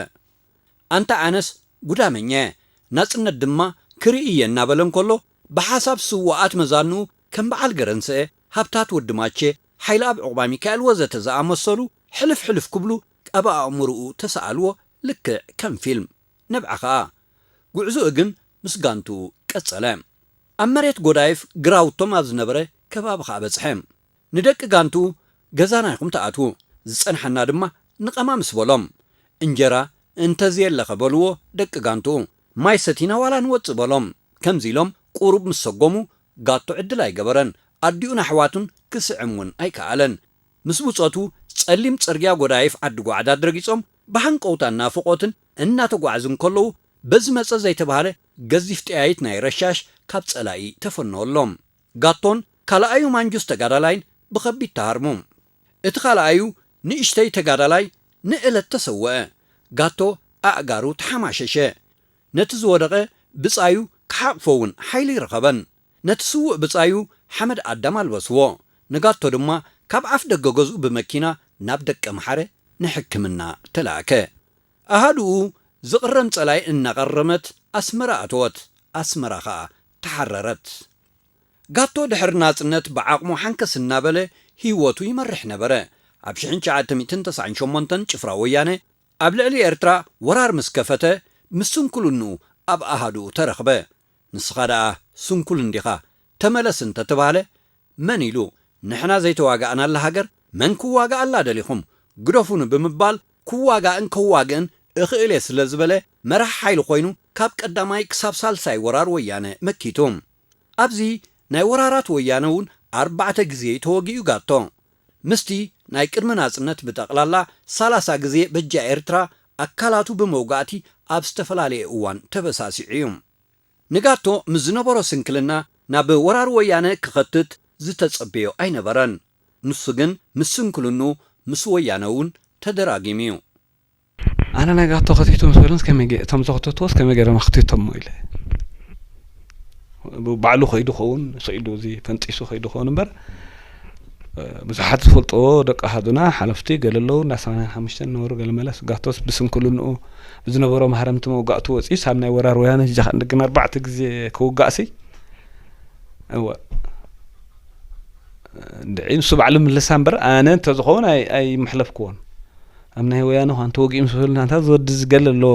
ኣንታ ኣነስ ጉዳመኛ እየ፣ ናጽነት ድማ ክርኢ እየ እናበለ እንከሎ ብሓሳብ ስዉኣት መዛንኡ ከም በዓል ገረንስአ፣ ሃብታት ወዲ ማቼ፣ ሓይለኣብ ዑቕባሚካኤል ወዘተ ዝኣመሰሉ ሕልፍ ሕልፍ ክብሉ ኣብ ኣእምሮኡ ተሰኣልዎ ልክዕ ከም ፊልም። ነብዓ ኸኣ። ጉዕዞኡ ግን ምስ ጋንትኡ ቀጸለ። ኣብ መሬት ጎዳይፍ ግራውቶም ኣብ ዝነበረ ከባቢ ኸኣ በጽሐ። ንደቂ ጋንትኡ ገዛና ኢኹም ትኣትዉ፣ ዝጸንሐና ድማ ንቐማ ምስ በሎም፣ እንጀራ እንተዘየለኸ በልዎ ደቂ ጋንትኡ፣ ማይ ሰቲና ዋላ ንወጽእ በሎም። ከምዚ ኢሎም ቁሩብ ምስ ሰጎሙ ጋቶ ዕድል ኣይገበረን፣ ኣዲኡን ኣሕዋቱን ክስዕም እውን ኣይከኣለን። ምስ ብጾቱ ጸሊም ጽርግያ ጎዳይፍ ዓዲ ጓዕዳድ ረጊጾም ብሃንቀውታን ናፍቖትን እናተጓዕዙ እንከለዉ በዚ መጸ ዘይተባህለ ገዚፍ ጠያይት ናይ ረሻሽ ካብ ጸላኢ ተፈነወሎም። ጋቶን ካልኣዩ ማንጁስ ተጋዳላይን ብኸቢድ ተሃርሙ። እቲ ካልኣዩ ንእሽተይ ተጋዳላይ ንእለት ተሰወአ። ጋቶ ኣእጋሩ ተሓማሸሸ። ነቲ ዝወደቐ ብጻዩ ክሓቕፎ እውን ሓይሊ ኣይረኸበን። ነቲ ስዉእ ብጻዩ ሓመድ ኣዳም ኣልበስዎ። ንጋቶ ድማ ካብ ኣፍ ደገ ገዝኡ ብመኪና ናብ ደቀምሓረ ንሕክምና ተላእከ። ኣሃዱኡ ዝቕረም ጸላኢ እናቐረመት ኣስመራ ኣተወት። ኣስመራ ኸኣ ተሓረረት። ጋቶ ድሕሪ ናጽነት ብዓቕሙ ሓንከስ እናበለ ህይወቱ ይመርሕ ነበረ። ኣብ ሽሕን ትሽዓተ ሚእትን ተስዓን ሸሞንተን ጭፍራ ወያነ ኣብ ልዕሊ ኤርትራ ወራር ምስ ከፈተ፣ ምስ ስንኩልንኡ ኣብ ኣሃዱኡ ተረኽበ። ንስኻ ደኣ ስንኩል እንዲኻ፣ ተመለስ እንተተባህለ፣ መን ኢሉ ንሕና ዘይተዋጋእናላ ሃገር መን ክዋጋኣላ ደሊኹም? ግደፉኒ ብምባል ክዋጋእን ከዋግእን እኽእል እየ ስለ ዝበለ መራሕ ሓይሊ ኮይኑ ካብ ቀዳማይ ክሳብ ሳልሳይ ወራር ወያነ መኪቱ። ኣብዚ ናይ ወራራት ወያነ እውን ኣርባዕተ ግዜ ተወጊኡ ጋቶ። ምስቲ ናይ ቅድሚ ናጽነት ብጠቕላላ ሰላሳ ግዜ በጃ ኤርትራ ኣካላቱ ብመውጋእቲ ኣብ ዝተፈላለየ እዋን ተበሳሲዑ እዩ። ንጋቶ ምስ ዝነበሮ ስንክልና ናብ ወራር ወያነ ክኸትት ዝተጸበዮ ኣይነበረን። ንሱ ግን ምስ ስንክልንኡ ምስ ወያነ እውን ተደራጊሙ እዩ። ኣነ ናይ ጋቶ ከቲቱ ምስ በለንስ ከመይ ገ-፣ እቶም ዘኸተትዎስ ከመይ ገይሮም ኣኽቲቶሞ ኢለ። ባዕሉ ከይዱ ኸውን፣ ስኢሉ እዚ ፈንጢሱ ከይዱ ኸውን እምበር፣ እ፣ ብዙሓት ዝፈልጥዎ ደቂ ኣሃዱና ሓለፍቲ ገለ ኣለዉ፣ እንዳ ሰማንያን ሓሙሽተን ነበሩ፣ ገለ መለስ። ጋቶስ ብስንክልንኡ ብዝነበሮ ማህረምቲ መውጋእቱ ወፂኡስ ኣብ ናይ ወራር ወያነ ጃኻ እንደገና ኣርባዕተ ግዜ ክውጋእሲ። እወ። እንድዒ ንሱ ባዕሉ ምልሳ እምበር ኣነ እንተዝኸውን ኣይ-፣ ኣይመሕለፍክዎን። ኣብ ናይ ወያነ እኳ እንተወጊኡ ምስ በሉና፣ "እንታ እዚ ወዲ እዚ ገለ ኣለዎ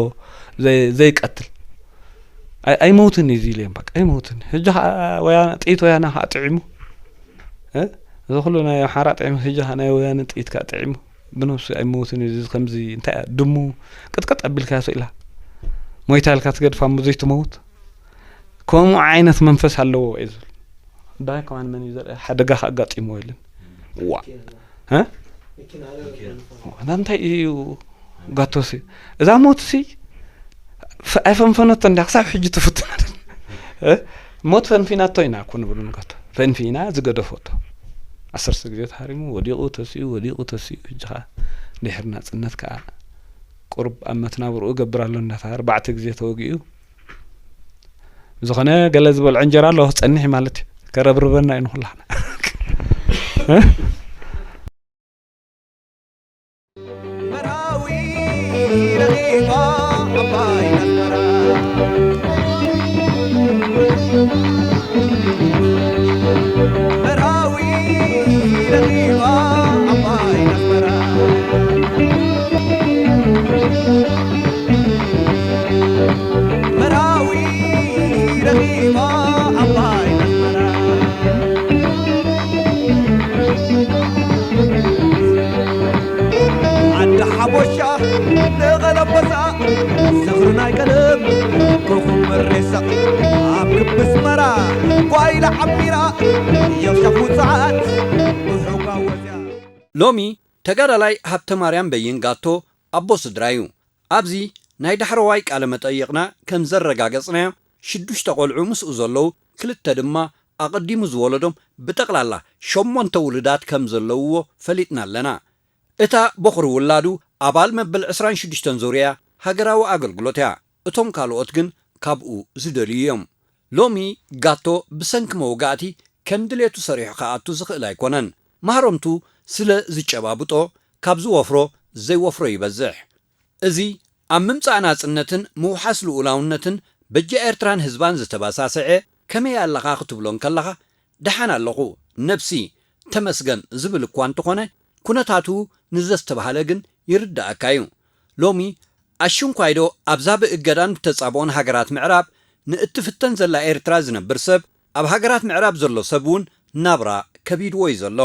ዘይ-፣ ዘይቀትል። ኣይ-፣ ኣይመውትን እዩ እዚ" ኢለ እየ፣ በቃ ኣይመውትን። ሕጂ ኸዓ ወያነ፣ ጥይት ወያነ ኸዓ ጥዒሙ። እ? እዚ ኩሉ ናይ ኣምሓራ ጥዒሙ፣ ሕጂ ኸዓ ናይ ወያነ ጥይት ከዓ ጥዒሙ። ብነብሱ ኣይመውትን እዩ እዚ፣ ከምዚ እንታይ እያ ድሙ ቅጥቀጥ ኣቢልካያ ስኢላ። ሞይታ ኢልካ ትገድፋ እሞ ዘይትመውት። ከምኡ ዓይነት መንፈስ ኣለዎ እዩ ዝብል። ዳይ ከማን መን እዩ ዘርኢ ሓደጋ ከኣጋጢምዎ የለን። ዋ። እ? ኣንታ እንታይ እዩ ጋቶሲ? እዛ ሞትሲ ፈ-፣ ኣይፈንፈነቶ እንድያ ክሳብ ሕጂ ትፍትን። እ? ሞት ፈንፊናቶ ኢና እኮ ንብሉ ንጋቶ። ፈንፊና ዝገደፈቶ። ዓሰርተ ግዜ ተሃሪሙ፣ ወዲቑ ተሲኡ፣ ወዲቑ ተሲኡ። ሕጂ ኸዓ ድሕሪ ናጽነት ከኣ ቁሩብ ኣብ መትናብርኡ እገብር ኣሎ እንዳታ ኣርባዕተ ግዜ ተወጊኡ። ብዝኾነ ገለ ዝበልዖ እንጀራ ኣሎ ክጸንሕ እዩ ማለት እዩ። ከረብርበና እዩ ንኹላህና። መርሃዊ ረኺባ ዓባይ ኣስመራ። መርሃዊ ረኺባ ዓባይ ኣስመራ። መርሃዊ ረኺባ ዓባይ ኣስመራ። ዓዲ ሓቦሻ ንቐለበሳ ዝኽሪ ናይ ቀደም ክኹም መሬሳ ኣብ ክቢ ኣስመራ ጓይላ ዓሚራ የፍሻ ውጽዓት ብሑጋ ወፅያ። ሎሚ ተጋዳላይ ሃብተማርያም በይን ጋቶ ኣቦ ስድራ እዩ። ኣብዚ ናይ ዳሕረዋይ ቃለ መጠይቕና ከም ዘረጋገጽናዮ፣ ሽዱሽተ ቆልዑ ምስኡ ዘለዉ፣ ክልተ ድማ ኣቐዲሙ ዝወለዶም፣ ብጠቕላላ ሸሞንተ ውሉዳት ከም ዘለውዎ ፈሊጥና ኣለና። እታ ቦኽሪ ውላዱ ኣባል መበል ዕስራን ሽዱሽተን ዙርያ ሃገራዊ ኣገልግሎት እያ። እቶም ካልኦት ግን ካብኡ ዝደልዩ እዮም። ሎሚ ጋቶ ብሰንኪ መውጋእቲ ከም ድሌቱ ሰሪሑ ክኣቱ ዝኽእል ኣይኮነን። ማህረምቱ ስለ ዝጨባብጦ ካብ ዝወፍሮ ዘይወፍሮ ይበዝሕ። እዚ ኣብ ምምጻእ ናጽነትን ምውሓስ ልኡላውነትን በጃ ኤርትራን ህዝባን ዝተበሳስዐ፣ ከመይ ኣለኻ ክትብሎ እንከለኻ፣ ደሓን ኣለኹ፣ ነብሲ፣ ተመስገን ዝብል እኳ እንተኾነ፣ ኩነታቱ ንዘስተብሃለ ግን ይርድኣካ እዩ። ሎሚ ኣሽንኳይዶ ኣብዛ ብእገዳን ብተጻብኦን ሃገራት ምዕራብ ንእትፍተን ዘላ ኤርትራ ዝነብር ሰብ፣ ኣብ ሃገራት ምዕራብ ዘሎ ሰብ እውን ናብራ ከቢድዎ እዩ ዘሎ።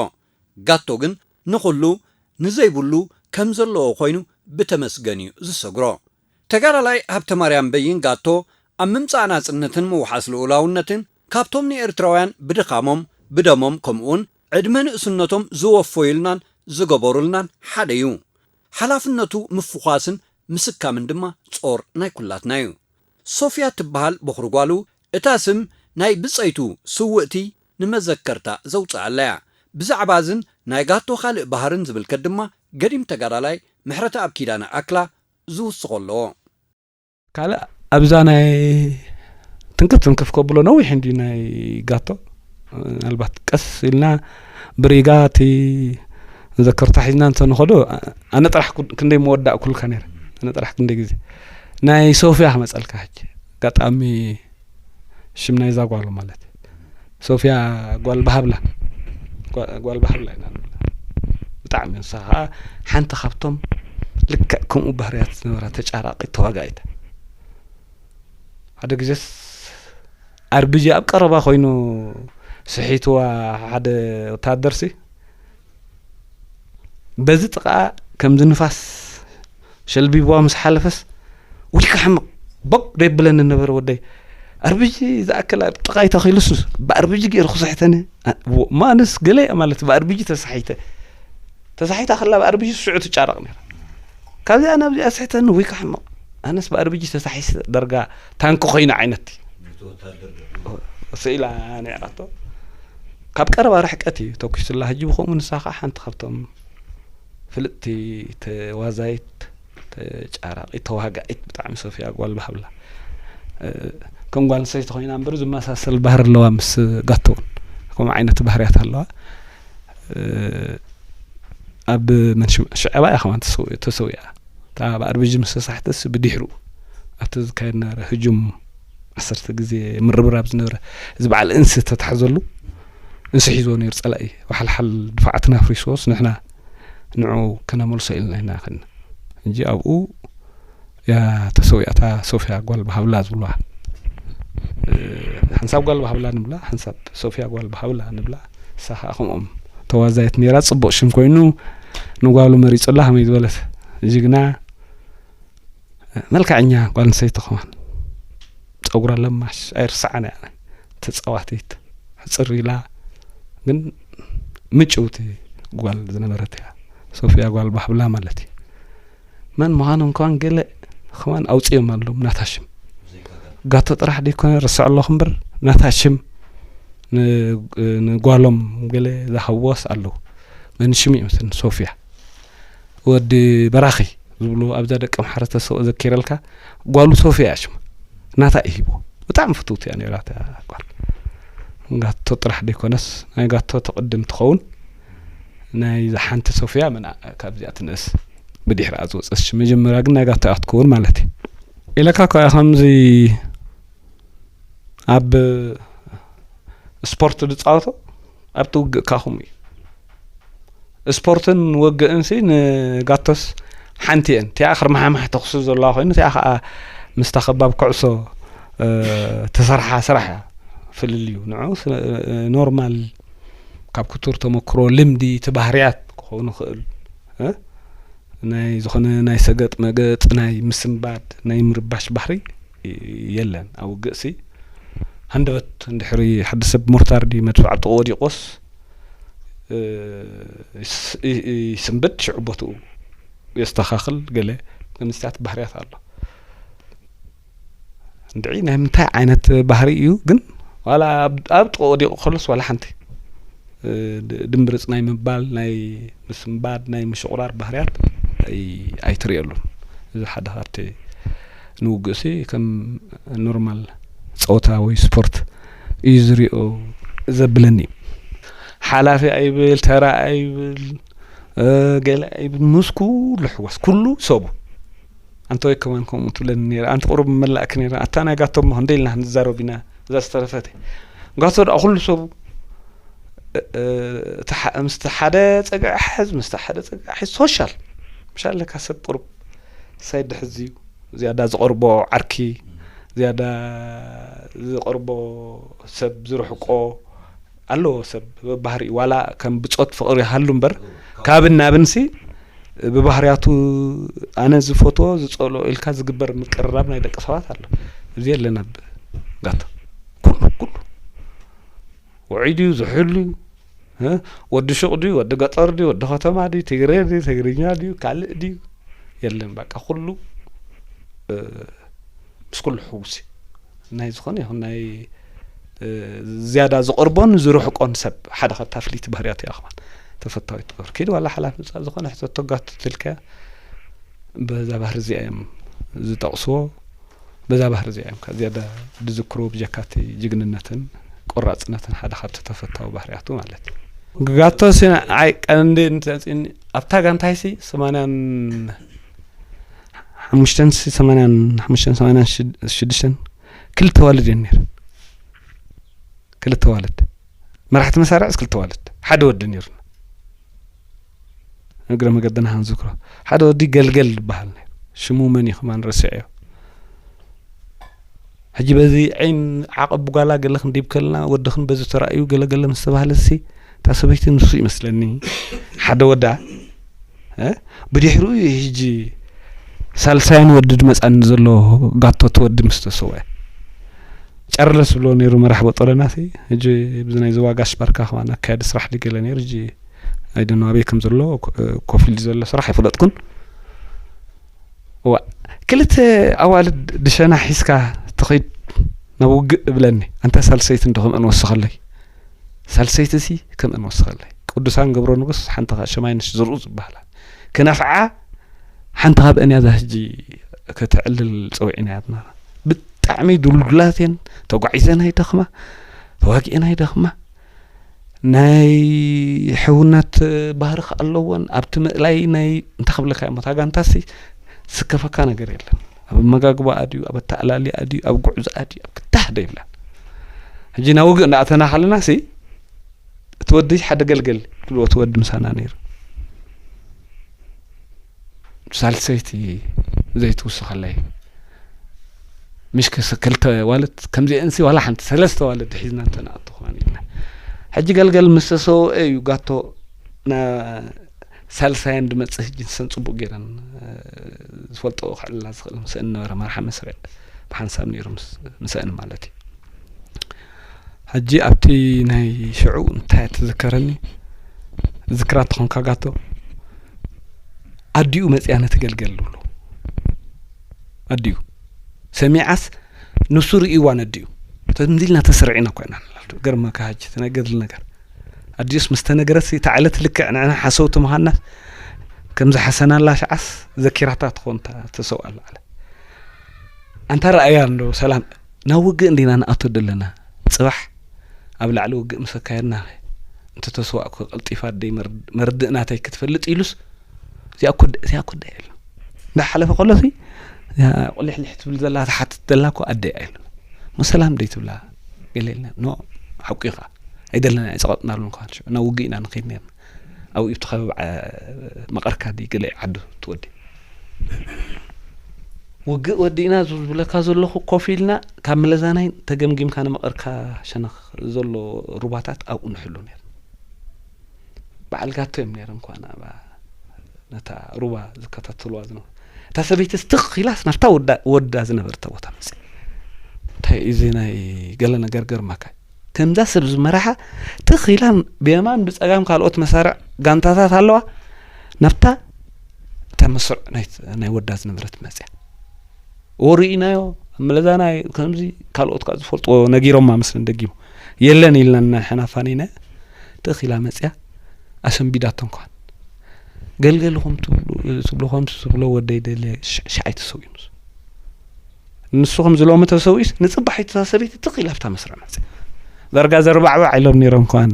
ጋቶ ግን ንኹሉ ንዘይብሉ ከም ዘለዎ ኮይኑ ብተመስገን እዩ ዝሰግሮ። ተጋዳላይ ሃብተማርያም በይን ጋቶ ኣብ ምምጻእ ናጽነትን ምውሓስ ልኡላውነትን ካብቶም ንኤርትራውያን ብድኻሞም፣ ብደሞም ከምኡውን ዕድመ ንእስነቶም ዝወፈዩልናን ዝገበሩልናን ሓደ እዩ። ሓላፍነቱ ምፍዃስን ምስካምን ድማ ጾር ናይ ኩላትና እዩ። ሶፍያ ትበሃል በኹሪ ጓሉ፣ እታ ስም ናይ ብጸይቱ ስውእቲ ንመዘከርታ ዘውጽኣላ እያ። ብዛዕባ እዝን ናይ ጋቶ ካልእ ባህርን ዝምልከት ድማ ገዲም ተጋዳላይ ምሕረተኣብ ኪዳነ ኣክላ ዝውስኾ ኣለዎ። ካልእ ኣብዛ ናይ ትንክፍ ትንክፍ ከብሎ ነዊሕ እንዲ ናይ ጋቶ፣ ምናልባት ቀስ ኢልና ብሪጋ እቲ መዘከርታ ሒዝና እንተንኸዶ፣ ኣነ ጥራሕ ኩ-፣ ክንደይ መወዳእኩልካ ነይረ። ኣነ ጥራሕ ክንደይ ግዜ። ናይ ሶፍያ ክመጸልካ ሕጂ። ኣጋጣሚ ሽም ናይዛ ጓሉ ማለት እዩ። ሶፍያ ጓል ባህብላ። ጓ-፣ ጓል ባህብላ ኢና ንብላ። ብጣዕሚ ንሳ ኸዓ ሓንቲ ካብቶም ልክዕ ከምኡ ባህርያት ዝነበራ ተጫራቒት ተዋጋኢት። ሓደ ግዜስ ኣርቢጂ ኣብ ቀረባ ኮይኑ ስሒትዋ ሓደ ወታደርሲ በዚ ጥቓ ከምዚ ንፋስ ሸልቢብዋ ምስ ሓለፈስ፣ "ውይካ ሕመቕ፣ ቦግ ዶ የብለኒ ነበረ ወደይ? ኣርቢጂ ዝኣክል ኣብ ጥቓይ ተኺሉስ ብኣርቢጂ ገይሩ ክስሕተኒ?" ኣ-፣ ዎ-፣ ማንስ ገለ እያ ማለት ብኣርቢጂ ተሳሒተ። ተሳሒታ ከላ ብኣርቢጂ ሽዑ ትጫረቕ ነይራ። ካብዚኣ ናብዚኣ ስሕተኒ፣ ውይካ ሕመቕ። ኣነስ ብኣርቢጂ ተሳሒተ ደርጋ ታንኪ ኮይና ዓይነት። እቲ ወታደር ዶ? ስኢላ ነይራቶ። ካብ ቀረባ ርሕቀት እዩ ተኩሱላ። ሕጂ ብኸምኡ ንሳ ኸዓ ሓንቲ ካብቶም ፍልጥቲ ተዋዛይት፣ ተጫራቒት፣ ተዋጋኢት ብጣዕሚ ሶፍያ ጓል ባህብላ። እ፣ ከም ጓል ኣንስተይቲ ኮይና እምበር ዝመሳሰል ባህሪ ኣለዋ ምስ ጋቶ እውን። ከምኡ ዓይነት ባህርያት ኣለዋ። እ፣ ኣብ መን ሽም-፣ ሽዕባ እያ ከማን ተሰው-፣ ተሰዊኣ። እታ ብኣርቢጂ ምስ ተሳሕተስ ብድሕሩ ኣብቲ ዝካየድ ነበረ ህጁም ዓሰርተ ግዜ ምርብራብ ዝነበረ፣ እዚ በዓል እንስ ተታሕዘሉ፣ እንስ ሒዝዎ ነይሩ ጸላኢ። ዋሓልሓል ድፋዓትና ኣፍሪስዎስ ንሕና ንዑ ከነመልሶ ኢልና ኢና ከድና። ሕጂ ኣብኡ እያ ተሰዊኣ፣ እታ ሶፍያ ጓል ብሃብላ ዝብልዋ። እ፣ ሓንሳብ ጓል ብሃብላ ንብላ፣ ሓንሳብ ሶፍያ ጓል ብሃብላ ንብላ። ንሳ ኸኣ ከምኦም ተዋዛየት ነይራ፣ ጽቡቕ ሽም ኮይኑ ንጓሉ መሪጹላ፣ ከመይ ዝበለት ጅግና፣ መልክዐኛ ጓል ኣንስተይቲ ኸማን። ጸጉራ ለማሽ ኣይርስዓን እያ። ተጻዋቲት፣ ሕጽር ኢላ ግን ምጭውቲ ጓል ዝነበረት እያ። ሶፍያ ጓል ባህብላ ማለት እዩ። መን ምዃኖም ከማን ገለ ከማን ኣውጺኦም ኣለዎም ናታ ሽም። ጋቶ ጥራሕ ደይኮነ ረስዖ ኣለኹ እምበር ናታ ሽም ን-፣ ንጓሎም ገለ ዝሃብዎስ ኣለዉ። መን ሽም እዩ መሰለኒ ሶፍያ። ወዲ በራኺ ዝብሉ ኣብዛ ደቂ ኣምሓረ ተሰ-፣ ዘኪረልካ ጓሉ ሶፍያ እያ ሽማ። ናታ እዩ ሂብዎ። ብጣዕሚ ፍትውቲ እያ ነይራ እታ ጓል። ጋቶ ጥራሕ ደይኮነስ ናይ ጋቶ ትቕድም ትኸውን። ናይዛ ሓንቲ ሶፍያ መን ኣ-፣ ካብዚኣ ትንእስ ብድሕሪኣ ዝወፀስ ሽም። መጀመርያ ግን ናይ ጋቶ እያ ክትከውን ማለት እዩ። ኢለካ እኮ እያ ከምዚ ኣብ ስፖርት ዝጻወቶ ኣብቲ ውግእ ካኹም እዩ። ስፖርትን ወግእንሲ ንጋቶስ ሓንቲ እየን። እቲኣ ክርማሓማሕ ተኹሲ ዘለዋ ኮይኑ፣ እቲኣ ኸኣ ምስታ ከባብ ኩዕሶ፣ እ፣ ተሰርሓ ስራሕ እያ። ፍልልዩ ንዑ ስ-፣ ኖርማል ካብ ክቱር ተመክሮ፣ ልምዲ፣ እቲ ባህርያት ክኸውን ይኽእል። እ? ናይ ዝኾነ ናይ ሰገጥ መገጥ፣ ናይ ምስንባድ፣ ናይ ምርባሽ ባህሪ የለን። ኣብ ውግእሲ ሃንደበት እንድሕሪ ሓደ ሰብ ሞርታር ድዩ መድፍዕ ኣብ ጥቕኡ ወዲቑስ፣ እ፣ ይስ-፣ ይ-፣ ይስንብድ፣ ሽዑ ቦትኡ የስተኻኽል፣ ገለ ምንስታት ባህርያት ኣሎ። እንድዒ ናይ ምንታይ ዓይነት ባህሪ እዩ ግን? ዋላ ኣብ፣ ኣብ ጥቕኡ ወዲቑ ከሎስ ዋላ ሓንቲ፣ እ፣ ድ-፣ ድምብርጽ ናይ ምባል፣ ናይ ምስንባድ፣ ናይ ምሽቑራር ባህርያት ኣይ-፣ ኣይትርእየሉን። እዚ ሓደ ካብቲ ንውግእሲ ከም ኖርማል ጸወታ ወይ ስፖርት እዩ ዝሪኦ ዘብለኒ። ሓላፊ ኣይብል፣ ተራ ኣይብል፣ እ፣ ገለ ኣይብል፣ ምስ ኩሉ ሕወስ፣ ኩሉ ሰቡ። ኣንተ ወይ ከማን ከምኡ ትብለኒ ነይራ። ኣንቲ ቁሩብ መላእኪ ነይራ። ኣታ ናይ ጋቶ እሞ ክንደይ ኢልና ክንዛረብ ኢና። እዛ ዝተረፈት እያ። ጋቶ ደኣ ኩሉ ሰቡ፣ እ፣ እ፣ እቲ ሓ-፣ ምስቲ ሓደ ጸግዒ ሓዝ፣ ምስቲ ሓደ ጸግዒ ሓዝ፣ ሶሻል። ምሽ ኣለካ ሰብ ቁሩብ ሳይድ ድሕዝ እዩ። ዝያዳ ዝቐርቦ ዓርኪ፣ ዝያዳ ዝቐርቦ ሰብ ዝርሕቆ፣ ኣለዎ ሰብ በባህሪኡ፣ ዋላ ከም ብጾት ፍቕሪ ይሃሉ እምበር፣ ካብን ናብንሲ ብባህርያቱ ኣነ ዝፈትዎ ዝጸልኦ ኢልካ ዝግበር ምቅርራብ ናይ ደቂ ሰባት ኣሎ። እዚ የለን ኣብ ጋቶ። ኩሉ፣ ኩሉ ውዑይ ድዩ፣ ዝሑል ድዩ፣ እ? ወዲ ሹቕ ድዩ፣ ወዲ ገጠር ድዩ፣ ወዲ ከተማ ድዩ፣ ትግሬ ድዩ፣ ትግርኛ ድዩ፣ ካልእ ድዩ፣ የለን። በቃ ኩሉ፣ እ፣ ምስ ኩሉ ሕጉስ እዩ። ናይ ዝኾነ ይኹን ናይ፣ እ፣ ዝያዳ ዝቐርቦን ዝርሕቆን ሰብ ሓደ ካብታ ፍልይቲ ባህርያት እያ ከማን ተፈታዊት ትገብር። ኪድ ዋላ ሓላፊ ምጻእ ዝኾነ ሕቶ ተጋትት ኢልካያ በዛ ባህሪ እዚኣ እዮም ዝጠቕስዎ። በዛ ባህሪ እዚኣ እዮም ከ ዝያዳ ዝዝክርዎ ብጀካ እቲ ጅግንነትን ቆራጽነትን ሓደ ካብቲ ተፈታዊ ባህርያቱ ማለት እዩ። ጋቶ ሲ ንዓይ ቀንዲ እንተጽእኒ ኣብታ ጋንታይሲ ሰማንያን ሓሙሽተን ሲ ሰማንያን ሓሙሽተን ሰማንያን ሽዱሽተን ክልተ ዋልድ እየን ነይረን። ክልተ ዋልድ። መራሕቲ መሳርዕስ ክልተ ዋልድ። ሓደ ወዲ ነይሩና። እግረ መገድና ክንዝክሮ። ሓደ ወዲ ገልገል ዝበሃል ነይሩ። ሽሙ መን እዩ ከማን ረሲዐዮ። ሕጂ በዚ ዓይን ዓቐብ ጓላ ገለ ክንዲብ ከልና ወድኽን በዚ ተራእዩ ገለ ገለ ምስ ተባህለሲ፣ እታ ሰበይቲ ንሱ ይመስለኒ ሓደ ወዳ፣ እ? ብድሕሪኡ እዩ ሕጂ ሳልሳይን ወዲ ድመጻኒ ዘሎ ጋቶ እቲ ወዲ ምስ ተሰውአ። ጨርለስ ብሎ ነይሩ መራሕ ቦጦለናሲ፣ ሕጂ ብዚ ናይ ዝዋጋሽ ባርካ ከማን ኣካያዲ ስራሕ ድገለ ነይሩ። ሕጂ ኣይደኖ ኣበይ ከም ዘሎ፣ ኮ-፣ ኮፍ ኢሉ ዘሎ ስራሕ ኣይፈለጥኩን። እዋ፣ ክልተ ኣዋልድ ድሸና ሒዝካ ትኸይድ ናብ ውግእ እብለኒ። ኣንታ ሳልሰይቲ እንዶ ከምአን ወስኸለይ። ሳልሰይቲ ሲ ከምአን ወስኸለይ። ቅዱሳን ገብረ ንጉስ ሓንቲ ኸዓ ሸማይንሽ ዝርኡ ዝበሃላ። ክነፍዓ ሓንቲ ካብአን እያ እዛ ሕጂ ከተዕልል ጸዊዕናያ ዝነበርና። ብጣዕሚ ድልዱላት እየን። ተጓዒዘን ኣይደኽማ፣ ተዋጊአን ኣይደኽማ። ናይ ሕውነት ባህሪ ከኣ ኣለወን። ኣብቲ ምእላይ ናይ እንታይ ክብለካ እሞ፣ እታ ጋንታሲ ዝስከፈካ ነገር የለን። ኣብ ኣመጋግባኣ ድዩ፣ ኣብ ኣተኣላሊኣ ድዩ፣ ኣብ ጉዕዞኣ ድዩ፣ ኣብ ክታህ ዶ የብላን። ሕጂ ናብ ውግእ እንዳኣተና ከለና ሲ፣ እቲ ወዲ ሓደ ገልገል ድልዎ፣ እቲ ወዲ ምሳና ነይሩ። ሳልሰይቲ ዘይትውስኸለይ። ምሽ ክስ-፣ ክልተ ዋልድ ከምዚአንሲ ዋላ ሓንቲ፣ ሰለስተ ዋልድ ሒዝና እንተንኣቱ ክኾን ኢልና። ሕጂ ገልገል ምስ ተሰውአ እዩ ጋቶ ና-፣ ሳልሳየን ድመጽእ። ሕጂ ንሰን ጽቡቕ ገይረን፣ እ፣ ዝፈልጦ ክዕልላ ዝኽእል ምስአን ነበረ። መርሓ መስርዕ ብሓንሳብ ነይሩ ምስ-፣ ምስአን ማለት እዩ። ሕጂ ኣብቲ ናይ ሽዑ እንታይ ትዝከረኒ? ዝክራ ተኾንካ ጋቶ፣ ኣዲኡ መጽያ ነቲ ገልገል ዝብሉ። ኣዲኡ ሰሚዓስ ንሱ ርእይዋ ነዲኡ። ተምዚ ኢልና ተስርዒና እኮ ኢና ንላልቱ። ገርመካ ሕጂ ተነገርሊ ነገር። ኣዲኡስ ምስ ተነገረሲ እታ ዕለት ልክዕ ንዕና ሓሰውቲ ምዃንና ከም ዝሓሰናላ ሽዓስ ዘኪራታ ትኾን እታ ተሰውኣላ ዕለት። ኣንታ ረኣያ እንዶ ሰላም፣ ናብ ውግእ እንዲና ንኣቶ ደለና። ጽባሕ ኣብ ላዕሊ ውግእ ምስ ኣካየድና፣ እንተ ተስዋእኩ ቀልጢፋ ኣደይ መር-፣ መርድእ ናተይ ክትፈልጥ ኢሉስ፣ እዚኣ እኮ ደ-፣ እዚኣ እኮ ኣደይ ኣይብልን። እንዳሓለፈ ከሎሲ፣ እዚኣ ቁሊሕሊሕ ትብል ዘላ፣ ትሓትት ዘላ እኮ ኣደይ ኣይብልን። እሞ ሰላም ደይ ትብላ? ገለ ኢልና፣ ኖ፣ ሓቁ ኢኻ። ኣይደለና፣ ኣይጸቐጥናሉን እኳ፣ ናብ ውግእ ኢና ንኸይድ ነርና። ኣብኡ እቲ ከባቢ ዓ-፣ መቐርካ ድዩ ገለ ዓዱ ትወዲ። ውግእ ወዲእና ዝብለካ ዘለኹ ኮፍ ኢልና ካብ መለዛናይ ተገምጊምካ ንመቐርካ ሸነኽ ዘሎ ሩባታት ኣብኡ ንሕሉ ነይርና። በዓል ጋቶ እዮም ነይሮም እኳ ናብኣ ነታ ሩባ ዝከታተልዋ ዝነበሩ። እታ ሰበይትስ ትኽ ኢላስ ናብታ ወዳ-፣ ወዳ ዝነበረታ ቦታ መጽያ። እንታይ እዩ እዚ ናይ ገለ ነገር ገርመካ? ከምዛ ሰብ ዝመርሓ ትኽ ኢላ ብየማን ብጸጋም ካልኦት መሳርዕ ጋንታታት ኣለዋ። ናብታ እታ መስርዕ ናይ፣ ናይ ወዳ ዝነበረት መጽያ። ወ ርኢናዮ፣ ኣብ መለዛና ከምዚ ካልኦት ከኣ ዝፈልጥዎ ነጊሮማ መስለን ደጊሙ። የለን ኢልና ንሕና ፋኒና ትኽ ኢላ መጽያ ኣሰንቢዳቶም ከዋን። ገልገል ኹም ትብሉ፣ ትብሉ ኹም ትብሎ ወደይ ደለ ሽ-፣ ሽዓይ ተሰዊኡ ንሱ። ንሱ ከም ዝሎሚ ተሰዊኡስ ንጽባሒቱ እታ ሰበይቲ ትኽ ኢላ ኣብታ መስርዕ መጽያ። ዘርጋ ዘርባዕባዕ ኢሎም ነይሮም ከዋን።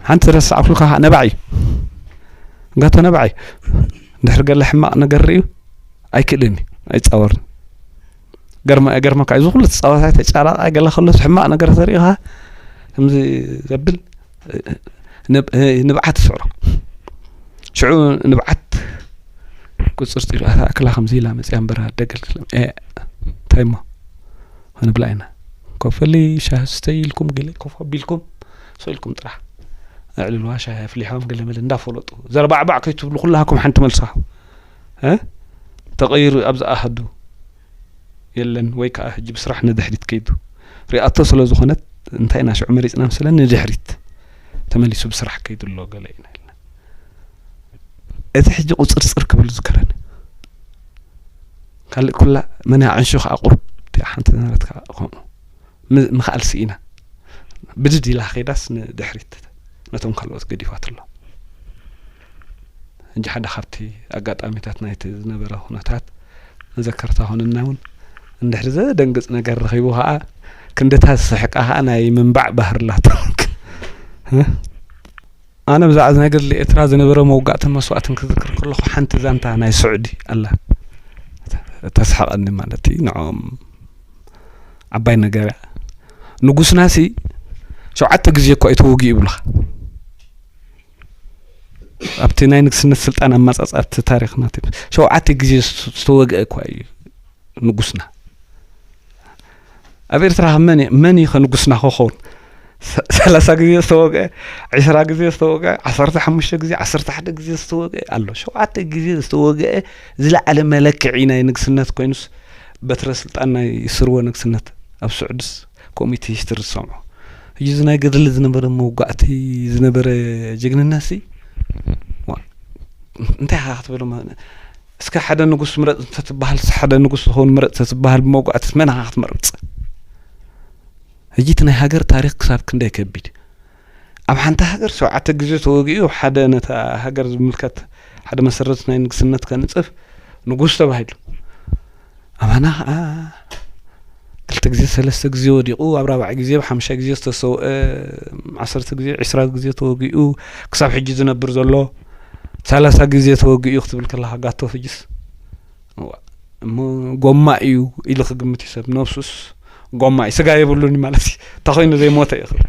ሓንቲ ረሳዕኩልካ ነባዕ እዩ። ጋቶ ነባዕ እዩ። እንድሕር ገለ ሕማቕ ነገር ርእዩ ኣይክእልን እዩ፣ ኣይጻወርን። ገርመ-፣ ገርመካ እዩ። እዚ ኩሉ ተጻዋታይ ተጫራቃይ ገለ ከሎ ሕማቕ ነገር ተሪኢኻ ከምዚ ዘብል ንብ-፣ ንብዓት ይስዕሮ። ሽዑ ንብዓት ቁጽርጽር ኣታ ኣክላ ከምዚ ኢላ መጽያ እምበር ኣደገልግለም። ኤ፣ እንታይ እሞ? ክንብላ ኢና። ኮፈሊ ሻሂ ስተይ ኢልኩም ገለ ኮፍ ኣቢልኩም፣ ሰው ኢልኩም ጥራሕ። ኣዕልልዋ ሻሂ ኣፍሊሖም ገለ መለ እንዳፈለጡ። ዘርባዕባዕ ከይትብሉ ኩላሃኩም ሓንቲ መልሳ። እ? ተቐይሩ ኣብዚ ኣሃዱ የለን ወይ ከኣ ሕጂ ብስራሕ ንድሕሪት ከይዱ። ሪኣቶ ስለ ዝኾነት እንታይ ኢና ሽዑ መሪጽና መስለን ንድሕሪት ተመሊሱ ብስራሕ ከይዱ ኣሎ ገለ ኢና ኢልና። እቲ ሕጂ ቁጽርጽር ክብል ዝከረኒ። ካልእ ኩላ መን ኣዕንሹ ከኣ ቁሩብ እቲኣ ሓንቲ ዝነበረት ከኣ ከምኡ። ም-፣ ምኽኣል ስኢና። ብድድ ኢላ ከይዳስ ንድሕሪት ነቶም ካልኦት ገዲፋትሎም። ሕጂ ሓደ ካብቲ ኣጋጣሚታት ናይቲ ዝነበረ ኩነታት መዘከርታ ኾነና እውን እንድሕሪ ዘደንግጽ ነገር ረኺቡ ኸኣ ክንድታት ዝስሕቃ ኸኣ ናይ ምንባዕ ባህሪ ኣላቶ። ኣነ ብዛዕባ እዚ ናይ ገድሊ ኤርትራ ዝነበረ መውጋእትን መስዋእትን ክዝክር ከለኹ ሓንቲ ዛንታ ናይ ስዑዲ ኣላ። ተስሕቐኒ ማለት እዩ። ንዕኦም ዓባይ ነገር እያ። ንጉስናሲ ሸውዓተ ግዜ እኳ እዩ ተወጊኡ ይብሉኻ። ኣብቲ ናይ ንግስነት ስልጣን ኣመጻጽኣ ኣብቲ ታሪኽና እቲ ሸውዓተ ግዜ ዝተወግአ እኳ እዩ ንጉስና። ኣብ ኤርትራ መን መን እዩ ከንጉስና ክኸውን? ሰላሳ ግዜ ዝተወግአ፣ ዕስራ ግዜ ዝተወግአ፣ ዓሰርተ ሓሙሽተ ግዜ፣ ዓሰርተ ሓደ ግዜ ዝተወግአ ኣሎ። ሸውዓተ ግዜ ዝተወግአ ዝለዓለ መለክዒ ናይ ንግስነት ኮይኑስ፣ በትረ ስልጣን ናይ ስርወ ንግስነት ኣብ ስዑድስ ኮሚቴ ሂስትሪ ዝሰምዖ። እዚ ናይ ገድሊ ዝነበረ፣ መውጋእቲ ዝነበረ ጅግንነት ሲ እንታይ ኢኻ ክትብሎ? እስከ ሓደ ንጉስ ምረጽ እንተትበሃል፣ ሓደ ንጉስ ዝኸውን ምረጽ እንተትበሃል፣ ብመውጋእትስ መን ኢኻ ክትመርጽ? ሕጂ እቲ ናይ ሃገር ታሪኽ ክሳብ ክንደይ ከቢድ። ኣብ ሓንቲ ሃገር ሸውዓተ ግዜ ተወጊኡ፣ ሓደ ነታ ሃገር ዝምልከት ሓደ መሰረት ናይ ንግስነት ከንጽፍ ንጉስ ተባሂሉ። ኣባና ከዓ ክልተ ግዜ ሰለስተ ግዜ ወዲቑ፣ ኣብ ራብዓይ ግዜ ብሓምሻይ ግዜ ዝተሰውአ፣ ዓሰርተ ግዜ፣ ዕስራ ግዜ ተወጊኡ፣ ክሳብ ሕጂ ዝነብር ዘሎ፣ ሰላሳ ግዜ ተወጊኡ ክትብል ከለኻ፣ ጋቶ ፍጅስ እሞ ጎማ እዩ ኢሉ ክግምት እዩ ሰብ። ነብሱስ ጎማ እዩ፣ ስጋ የብሉን ማለት እዩ። እንተኾይኑ ዘይሞተ እዩ ክብል።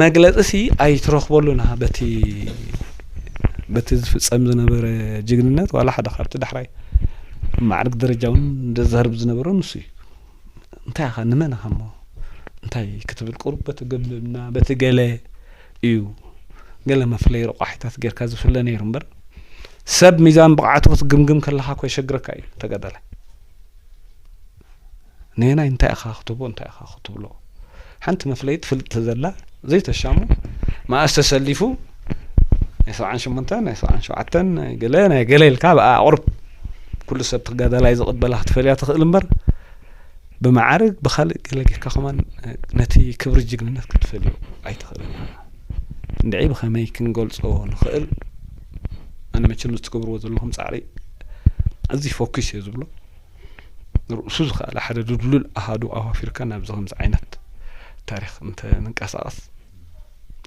መግለጺ ሲ ኣይትረኽበሉን ኢኻ በቲ በቲ ዝፍጸም ዝነበረ ጅግንነት። ዋላ ሓደ ካብቲ ዳሕራይ ማዕርግ ደረጃ እውን ዘዛርብ ዝነበሮ ንሱ እዩ። እንታይ ኢኻ፣ ንመን ኢኻ እሞ እንታይ ክትብል፣ ቁሩብ በቲ ገምና በቲ ገለ እዩ፣ ገለ መፍለይ ረቋሒታት ጌርካ ዝፍለ ነይሩ እምበር፣ ሰብ ሚዛን ብቕዓቱ ክትግምግም ከለኻ እኮ የሸግረካ እዩ ተጋዳላይ። ነየናይ እንታይ ኢኻ ክትቦ፣ እንታይ ኢኻ ክትብሎ? ሓንቲ መፍለይት ፍልጥ ዘላ ዘይተሻሙ፣ መኣስ ተሰሊፉ፣ ናይ ሰብዓን ሸሞንተን፣ ናይ ሰብዓን ሸውዓተን፣ ናይ ገለ፣ ናይ ገለ ኢልካ ብኣ ኣቕርብ። ኩሉ ሰብ ተጋዳላይ ዝቕበላ ክትፈልያ ትኽእል እምበር፣ ብመዓርግ ብኻልእ ገለ ጌርካ ከማን ነቲ ክብሪ ጅግንነት ክትፈልዮ ኣይትኽእልን ኢኻ። እንድዒ ብኸመይ ክንገልጾ ንኽእል? ኣነ መቸም እዚ ትገብርዎ ዘለኹም ጻዕሪ ኣዝዩ ፎኪስ እየ ዝብሎ። ርእሱ ዝኸኣለ ሓደ ድልዱል ኣሃዱ ኣዋፊርካ ናብዚ ከምዚ ዓይነት ታሪኽ እንተ ንንቀሳቐስ፣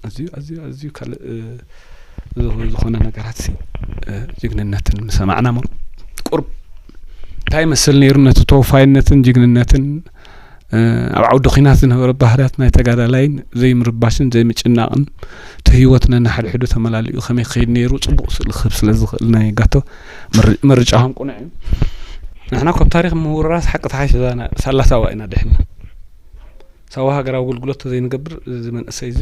ኣዝዩ፣ ኣዝዩ፣ ኣዝዩ ካልእ፣ እ፣ ዝኹ-፣ ዝኾነ ነገራት ሲ፣ እ፣ ጅግንነትን ምሰማዕና እሞ፣ ቁሩብ እንታይ ይመስል ነይሩ ነቲ ተወፋይነትን ጅግንነትን፣ እ፣ ኣብ ዓውዲ ኲናት ዝነበረ ባህርያት ናይ ተጋዳላይን ዘይምርባሽን ዘይምጭናቕን፣ እቲ ህይወት ነንሓድሕዱ ተመላሊኡ ከመይ ክኸይድ ነይሩ ጽቡቕ ስእሊ ክህብ ስለ ዝኽእል ናይ ጋቶ ምር-፣ ምርጫኹም ቅኑዕ እዩ። ንሕና ካብ ታሪኽ ምውርራስ ሓቂ ተሓይሽ እዛ ና-፣ ሳላ ሳዋ ኢና ድሕና። ሳዋ ሃገራዊ ኣገልግሎት ተዘይንገብር፣ እዚ መንእሰይ እዚ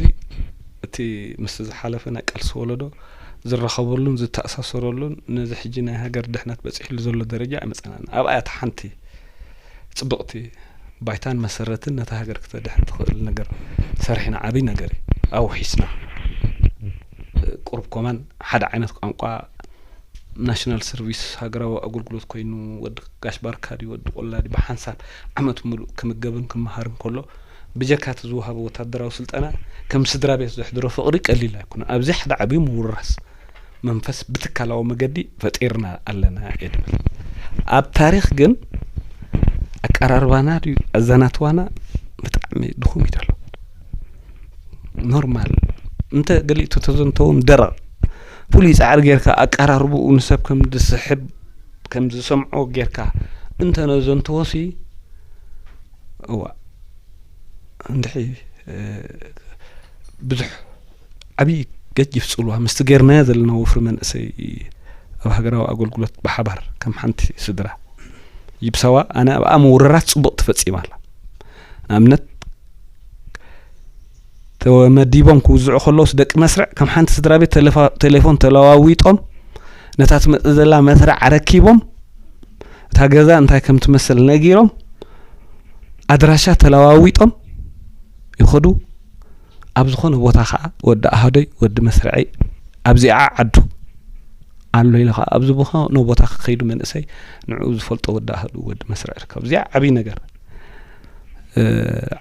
እቲ ምስቲ ዝሓለፈ ናይ ቃልሲ ወለዶ ዝራኸበሉን ዝተኣሳሰረሉን፣ ነዚ ሕጂ ናይ ሃገር ድሕነት በጺሕሉ ዘሎ ደረጃ ኣይመጸናን። ኣብኣ እያ እታ ሓንቲ ጽብቕቲ ባይታን መሰረትን ነታ ሃገር ክተድሕን ትኽእል ነገር ሰሪሕና፣ ዓብዪ ነገር እዩ። ኣውሒስና። ቁሩብ ኮማን ሓደ ዓይነት ቋንቋ ናሽናል ሰርቪስ ሃገራዊ ኣገልግሎት ኮይኑ፣ ወዲ ጋሽ ባርካ ድዩ፣ ወዲ ቆላ ድዩ፣ ብሓንሳብ ዓመት ሙሉእ ክምገብን ክመሃርን ከሎ፣ ብጀካ እቲ ዝወሃቦ ወታደራዊ ስልጠና፣ ከም ስድራ ቤት ዘሕድሮ ፍቕሪ ቀሊል ኣይኮነን። ኣብዚ ሓደ ዓብዪ ምውርራስ መንፈስ ብትካላዊ መገዲ ፈጢርና ኣለና እየ ድብል። ኣብ ታሪኽ ግን ኣቀራርባና ድዩ ኣዘናትዋና ብጣዕሚ ድኹም እዩ ዘሎ። ኖርማል እንተ ገሊኡ ተዘንተውን ደረቕ፣ ፍሉይ ጻዕሪ ጌርካ ኣቀራርብኡ ንሰብ ከም ዝስሕብ፣ ከም ዝሰምዖ ጌርካ እንተ ነዘንተዎሲ፣ እዋ፣ እንድሒ፣ እ፣ ብዙሕ ዓብዪ ገጅፍ ጽልዋ ምስቲ ጌርናዮ ዘለና ወፍሪ መንእሰይ ኣብ ሃገራዊ ኣገልግሎት ብሓባር ከም ሓንቲ ስድራ ይብሳዋ፣ ኣነ ኣብኣ ምውርራት ጽቡቕ ተፈጺማ ኣላ። ንኣብነት፣ ተመዲቦም ክውዝዑ ከለውስ ደቂ መስርዕ ከም ሓንቲ ስድራ ቤት ተሌፋ-፣ ቴሌፎን ተለዋዊጦም፣ ነታ ትመጽእ ዘላ መስርዕ ኣረኪቦም፣ እታ ገዛ እንታይ ከም ትመስል ነጊሮም፣ ኣድራሻ ተለዋዊጦም ይኸዱ። ኣብ ዝኾነ ቦታ ኸኣ ወዲ ኣሃዶይ፣ ወዲ መስርዐይ፣ ኣብዚኣ ዓዱ ኣሎ ኢለ ኸኣ ኣብዚ ዝኾነ ቦታ ክኸይዱ መንእሰይ ንዕኡ ዝፈልጦ ወዲ ኣሃዱ፣ ወዲ መስርዐ ይርከብ። እዚኣ ዓብዪ ነገር፣ እ፣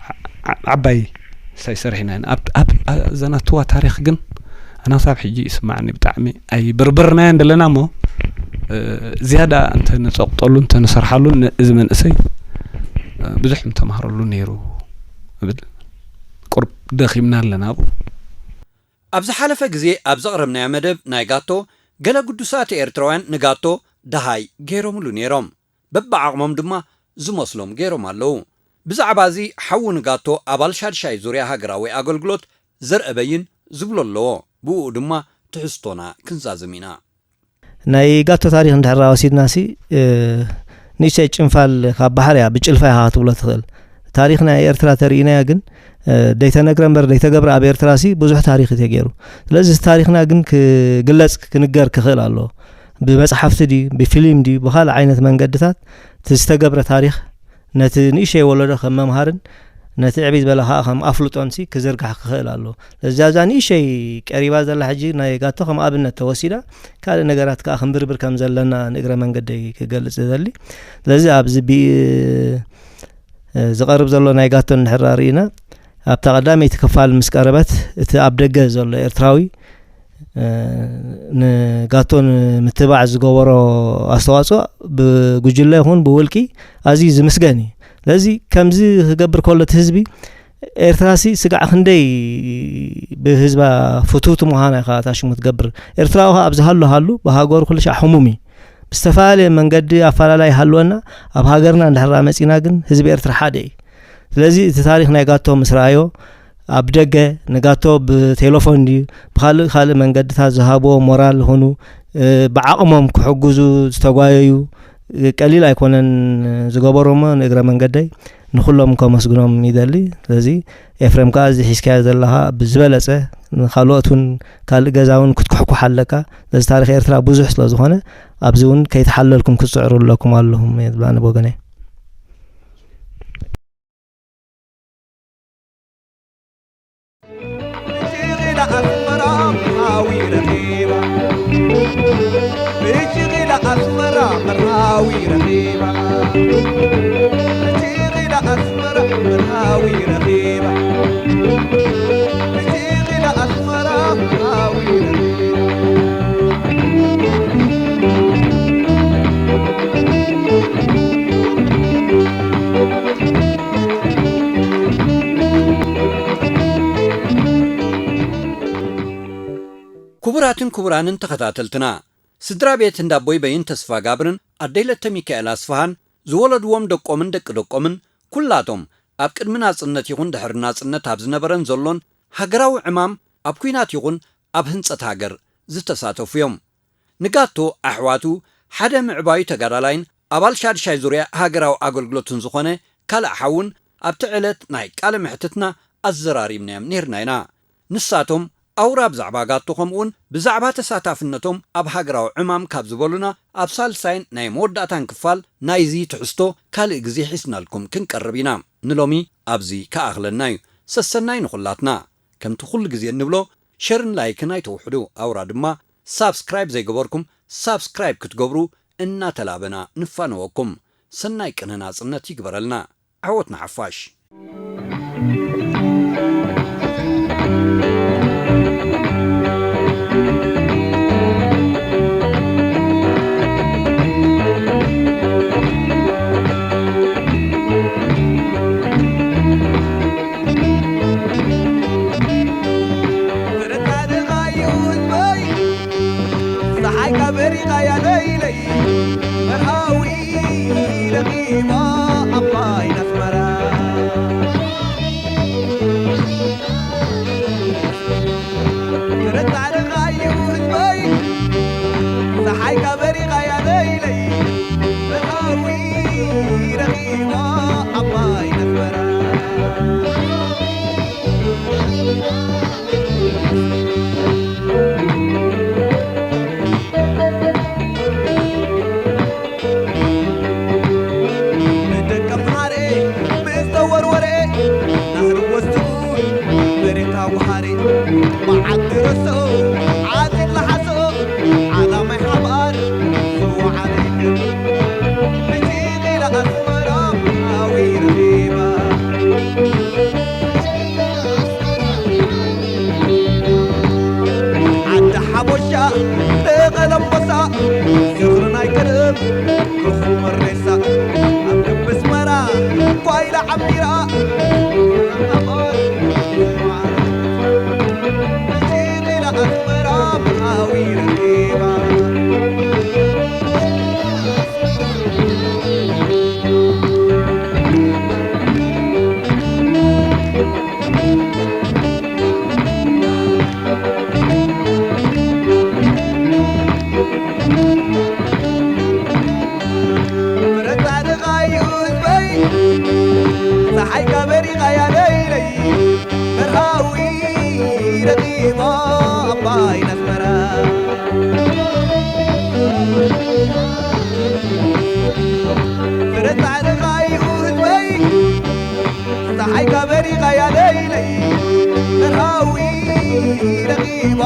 ዓ-፣ ዓ-፣ ዓባይ ሳይ ሰሪሕና ኢና። ኣብ፣ ኣብ፣ ኣ-፣ ዘናትዋ ታሪኽ ግን ኣነ ክሳብ ሕጂ ይስማዓኒ፣ ብጣዕሚ ኣይብርብርናዮ እንደለና እሞ፣ እ፣ ዝያዳ እንተ ንጸቕጠሉ፣ እንተ ንሰርሓሉ፣ ን-፣ እዚ መንእሰይ፣ እ፣ ብዙሕ ምተማህረሉ ነይሩ እብል። ቁሩብ ደኺምና ኣለና ኣብኡ። ኣብ ዝሓለፈ ግዜ ኣብ ዘቕረብናዮ መደብ ናይ ጋቶ፣ ገለ ግዱሳት ኤርትራውያን ንጋቶ ደሃይ ገይሮምሉ ነይሮም። በብዓቕሞም ድማ ዝመስሎም ገይሮም ኣለዉ። ብዛዕባ እዚ ሓዉ ንጋቶ ኣባል ሻድሻይ ዙርያ ሃገራዊ ኣገልግሎት ዘርአ በይን ዝብሎ ኣለዎ። ብእኡ ድማ ትሕዝቶና ክንዛዝም ኢና። ናይ ጋቶ ታሪኽ እንድሕር ወሲድናሲ፣ እ፣ ንእሽተይ ጭንፋል ካብ ባሕሪ እያ፣ ብጭልፋ ኢኻ ክትብሎ ትኽእል። ታሪኽ ናይ ኤርትራ ተርእይናያ ግን ደይተነግረ እምበር ደይተገብረ ኣብ ኤርትራ ሲ ብዙሕ ታሪኽ እዩ ተገይሩ። ስለዚ እዚ ታሪኽና ግን ክግለጽ፣ ክንገር ክኽእል ኣለዎ። ብመጽሓፍቲ ድዩ፣ ብፊልም ድዩ፣ ብኻልእ ዓይነት መንገድታት እቲ ዝተገብረ ታሪኽ ነቲ ንእሽተይ ወለዶ ከም መምሃርን ነቲ ዕብይ ዝበለ ከዓ ከም ኣፍልጦን ሲ ክዝርጋሕ ክኽእል ኣለዎ። ስለዚ ኣብዛ ንእሽተይ ቀሪባ ዘላ ሕጂ ናይ ጋቶ ከም ኣብነት ተወሲዳ ካልእ ነገራት ከዓ ክንብርብር ከም ዘለና ንእግረ መንገደይ ክገልጽ እደሊ። ስለዚ ኣብዚ ብ-፣ ዝቐርብ ዘሎ ናይ ጋቶ እንድሕር ርኢና ኣብታ ቀዳመይቲ ክፋል ምስ ቀረበት እቲ ኣብ ደገ ዘሎ ኤርትራዊ ንጋቶ ንምትባዕ ዝገበሮ ኣስተዋፅኦ ብጉጅለ ይኹን ብውልቂ ኣዝዩ ዝምስገን እዩ። ስለዚ ከምዚ ክገብር ከሎ እቲ ህዝቢ ኤርትራሲ ስጋዕ ክንደይ ብህዝባ ፍትውቲ ምዃና ኢኻ እታ ሽሙ ትገብር። ኤርትራዊ ኸኣ ኣብ ዝሃሉ ሃሉ ብሃገሩ ኩሉ ሻዕ ሕሙም እዩ። ብዝተፈላለየ መንገዲ ኣፈላላይ ይሃልወና፣ ኣብ ሃገርና እንድሕር መጺና ግን ህዝቢ ኤርትራ ሓደ እዩ። ስለዚ እቲ ታሪኽ ናይ ጋቶ ምስ ረኣዮ ኣብ ደገ ንጋቶ ብቴሌፎን ድዩ ብኻልእ ካልእ መንገድታት ዝሃብዎ ሞራል ኹኑ ብዓቕሞም ክሕግዙ ዝተጓየዩ ቀሊል ኣይኮነን ዝገበሮሞ። ንእግረ መንገደይ ንኹሎም ከመስግኖም ይደሊ። ስለዚ ኤፍሬም ከዓ እዚ ሒዝካዮ ዘለኻ ብዝበለፀ ንካልኦት እውን ካልእ ገዛ እውን ክትኩሕኩሕ ኣለካ። ነዚ ታሪክ ኤርትራ ብዙሕ ስለዝኾነ ኣብዚ እውን ከይተሓለልኩም ክትፅዕሩ ኣለኩም ኣለኹም እየ ዝብላ ንወገነይ። ክቡራትን ክቡራንን ተኸታተልትና፣ ስድራ ቤት እንዳቦይ በይን ተስፋ ጋብርን ኣደይ ለተ ሚካኤል ኣስፍሃን ዝወለድዎም ደቆምን ደቂ ደቆምን ኩላቶም ኣብ ቅድሚ ናጽነት ይኹን ድሕሪ ናጽነት ኣብ ዝነበረን ዘሎን ሃገራዊ ዕማም ኣብ ኲናት ይኹን ኣብ ህንጸት ሃገር ዝተሳተፉ እዮም። ንጋቶ ኣሕዋቱ ሓደ ምዕባዩ ተጋዳላይን ኣባል ሻድሻይ ዙርያ ሃገራዊ ኣገልግሎትን ዝኾነ ካልእ ሓውን ኣብቲ ዕለት ናይ ቃለ መሕትትና ኣዘራሪብናዮም ነይርና ኢና። ንሳቶም ኣውራ ብዛዕባ ጋቶ ከምኡውን ብዛዕባ ተሳታፍነቶም ኣብ ሃገራዊ ዕማም ካብ ዝበሉና ኣብ ሳልሳይን ናይ መወዳእታን ክፋል ናይዚ ትሕዝቶ ካልእ ግዜ ሒዝናልኩም ክንቀርብ ኢና። ንሎሚ ኣብዚ ክኣኽለና እዩ። ሰሰናይ ንኹላትና። ከምቲ ኩሉ ግዜ እንብሎ ሸርን ላይክን ኣይተውሕዱ። ኣውራ ድማ ሳብስክራይብ ዘይገበርኩም ሳብስክራይብ ክትገብሩ እናተላበና ንፋነወኩም። ሰናይ ቅነ ናጽነት ይግበረልና። ዓወት ንሓፋሽ። ሪቓያ ለይለይ መርሃዊ ረኺባ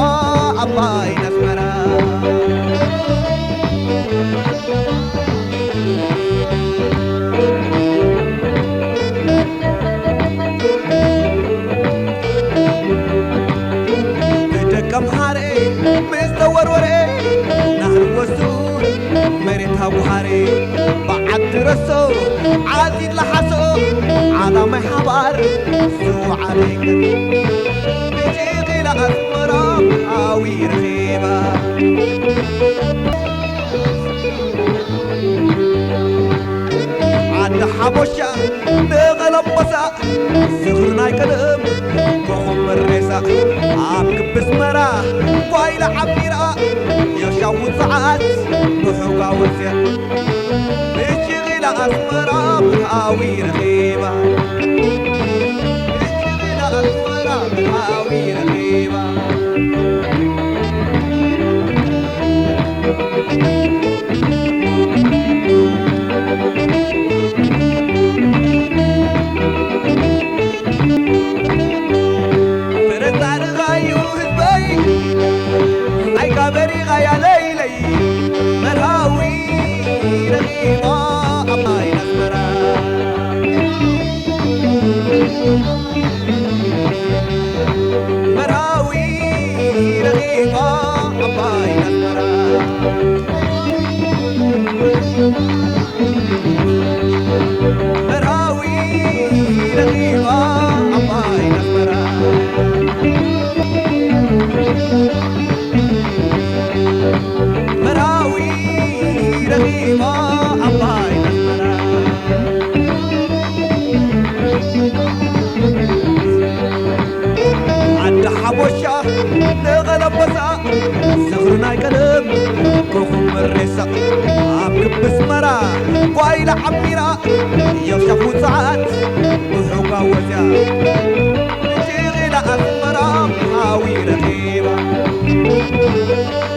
ዓባይ ኣስመራ። ብደቀ ምሃረ ምስ ተወርወረ ናህሪ ወሱ መሬት ኣጉሃረ ብዓዲ ረሶ ዓዚት ለሓሶ ዓላማይ ሓባር ዝወዓለ ይቀር ብጭቕ ኢላ ኣስመራ ሃዊ ረኺባ። ዓዲ ሓበሻ ንቐለምበሳ ዝኽሪ ናይ ቀደም ኮኾብ መሬሳ ኣብ ክቢ ኣስመራ ጓይላ ዓሚራ የሻው ሰዓት ብሑጋ ወፅያ ብጭቕ ኢላ ኣስመራ ብሃዊ ረኺባ። ብጭቕ ኢላ ኣስመራ ብሃዊ ረኺባ። ፍረ ጻድቓዩ ህዝበይ ኣይካ በሪቓያ ለይለይ መርሃዊ ረኺባ ኣባይ ኣስመራ። መርሃዊ ረኺባ ኣባይ ኣስመራ። መርሃዊ ረኺባ ኣባይ ኣስመራ። መርሃዊ ረኺባ ኣባይ ኣስመራ። ዓዲ ሓበሻ ንቐለበሳ ዝኽሪ ናይ ቀደም ኮኹም መሬሳ ኣብ ክቢ ኣስመራ ጓይላ ዓሚራ የፍሻፍ ውፅዓት ብሑጋ ወፅያ ብጭቕ ኢላ ኣስመራ ሃዊ ረኺባ።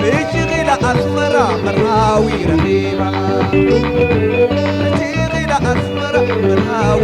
ብጭቕ ኢላ ኣስመራ መርሃዊ ረኺባ። ብጭቕ ኢላ ኣስመራ መርሃዊ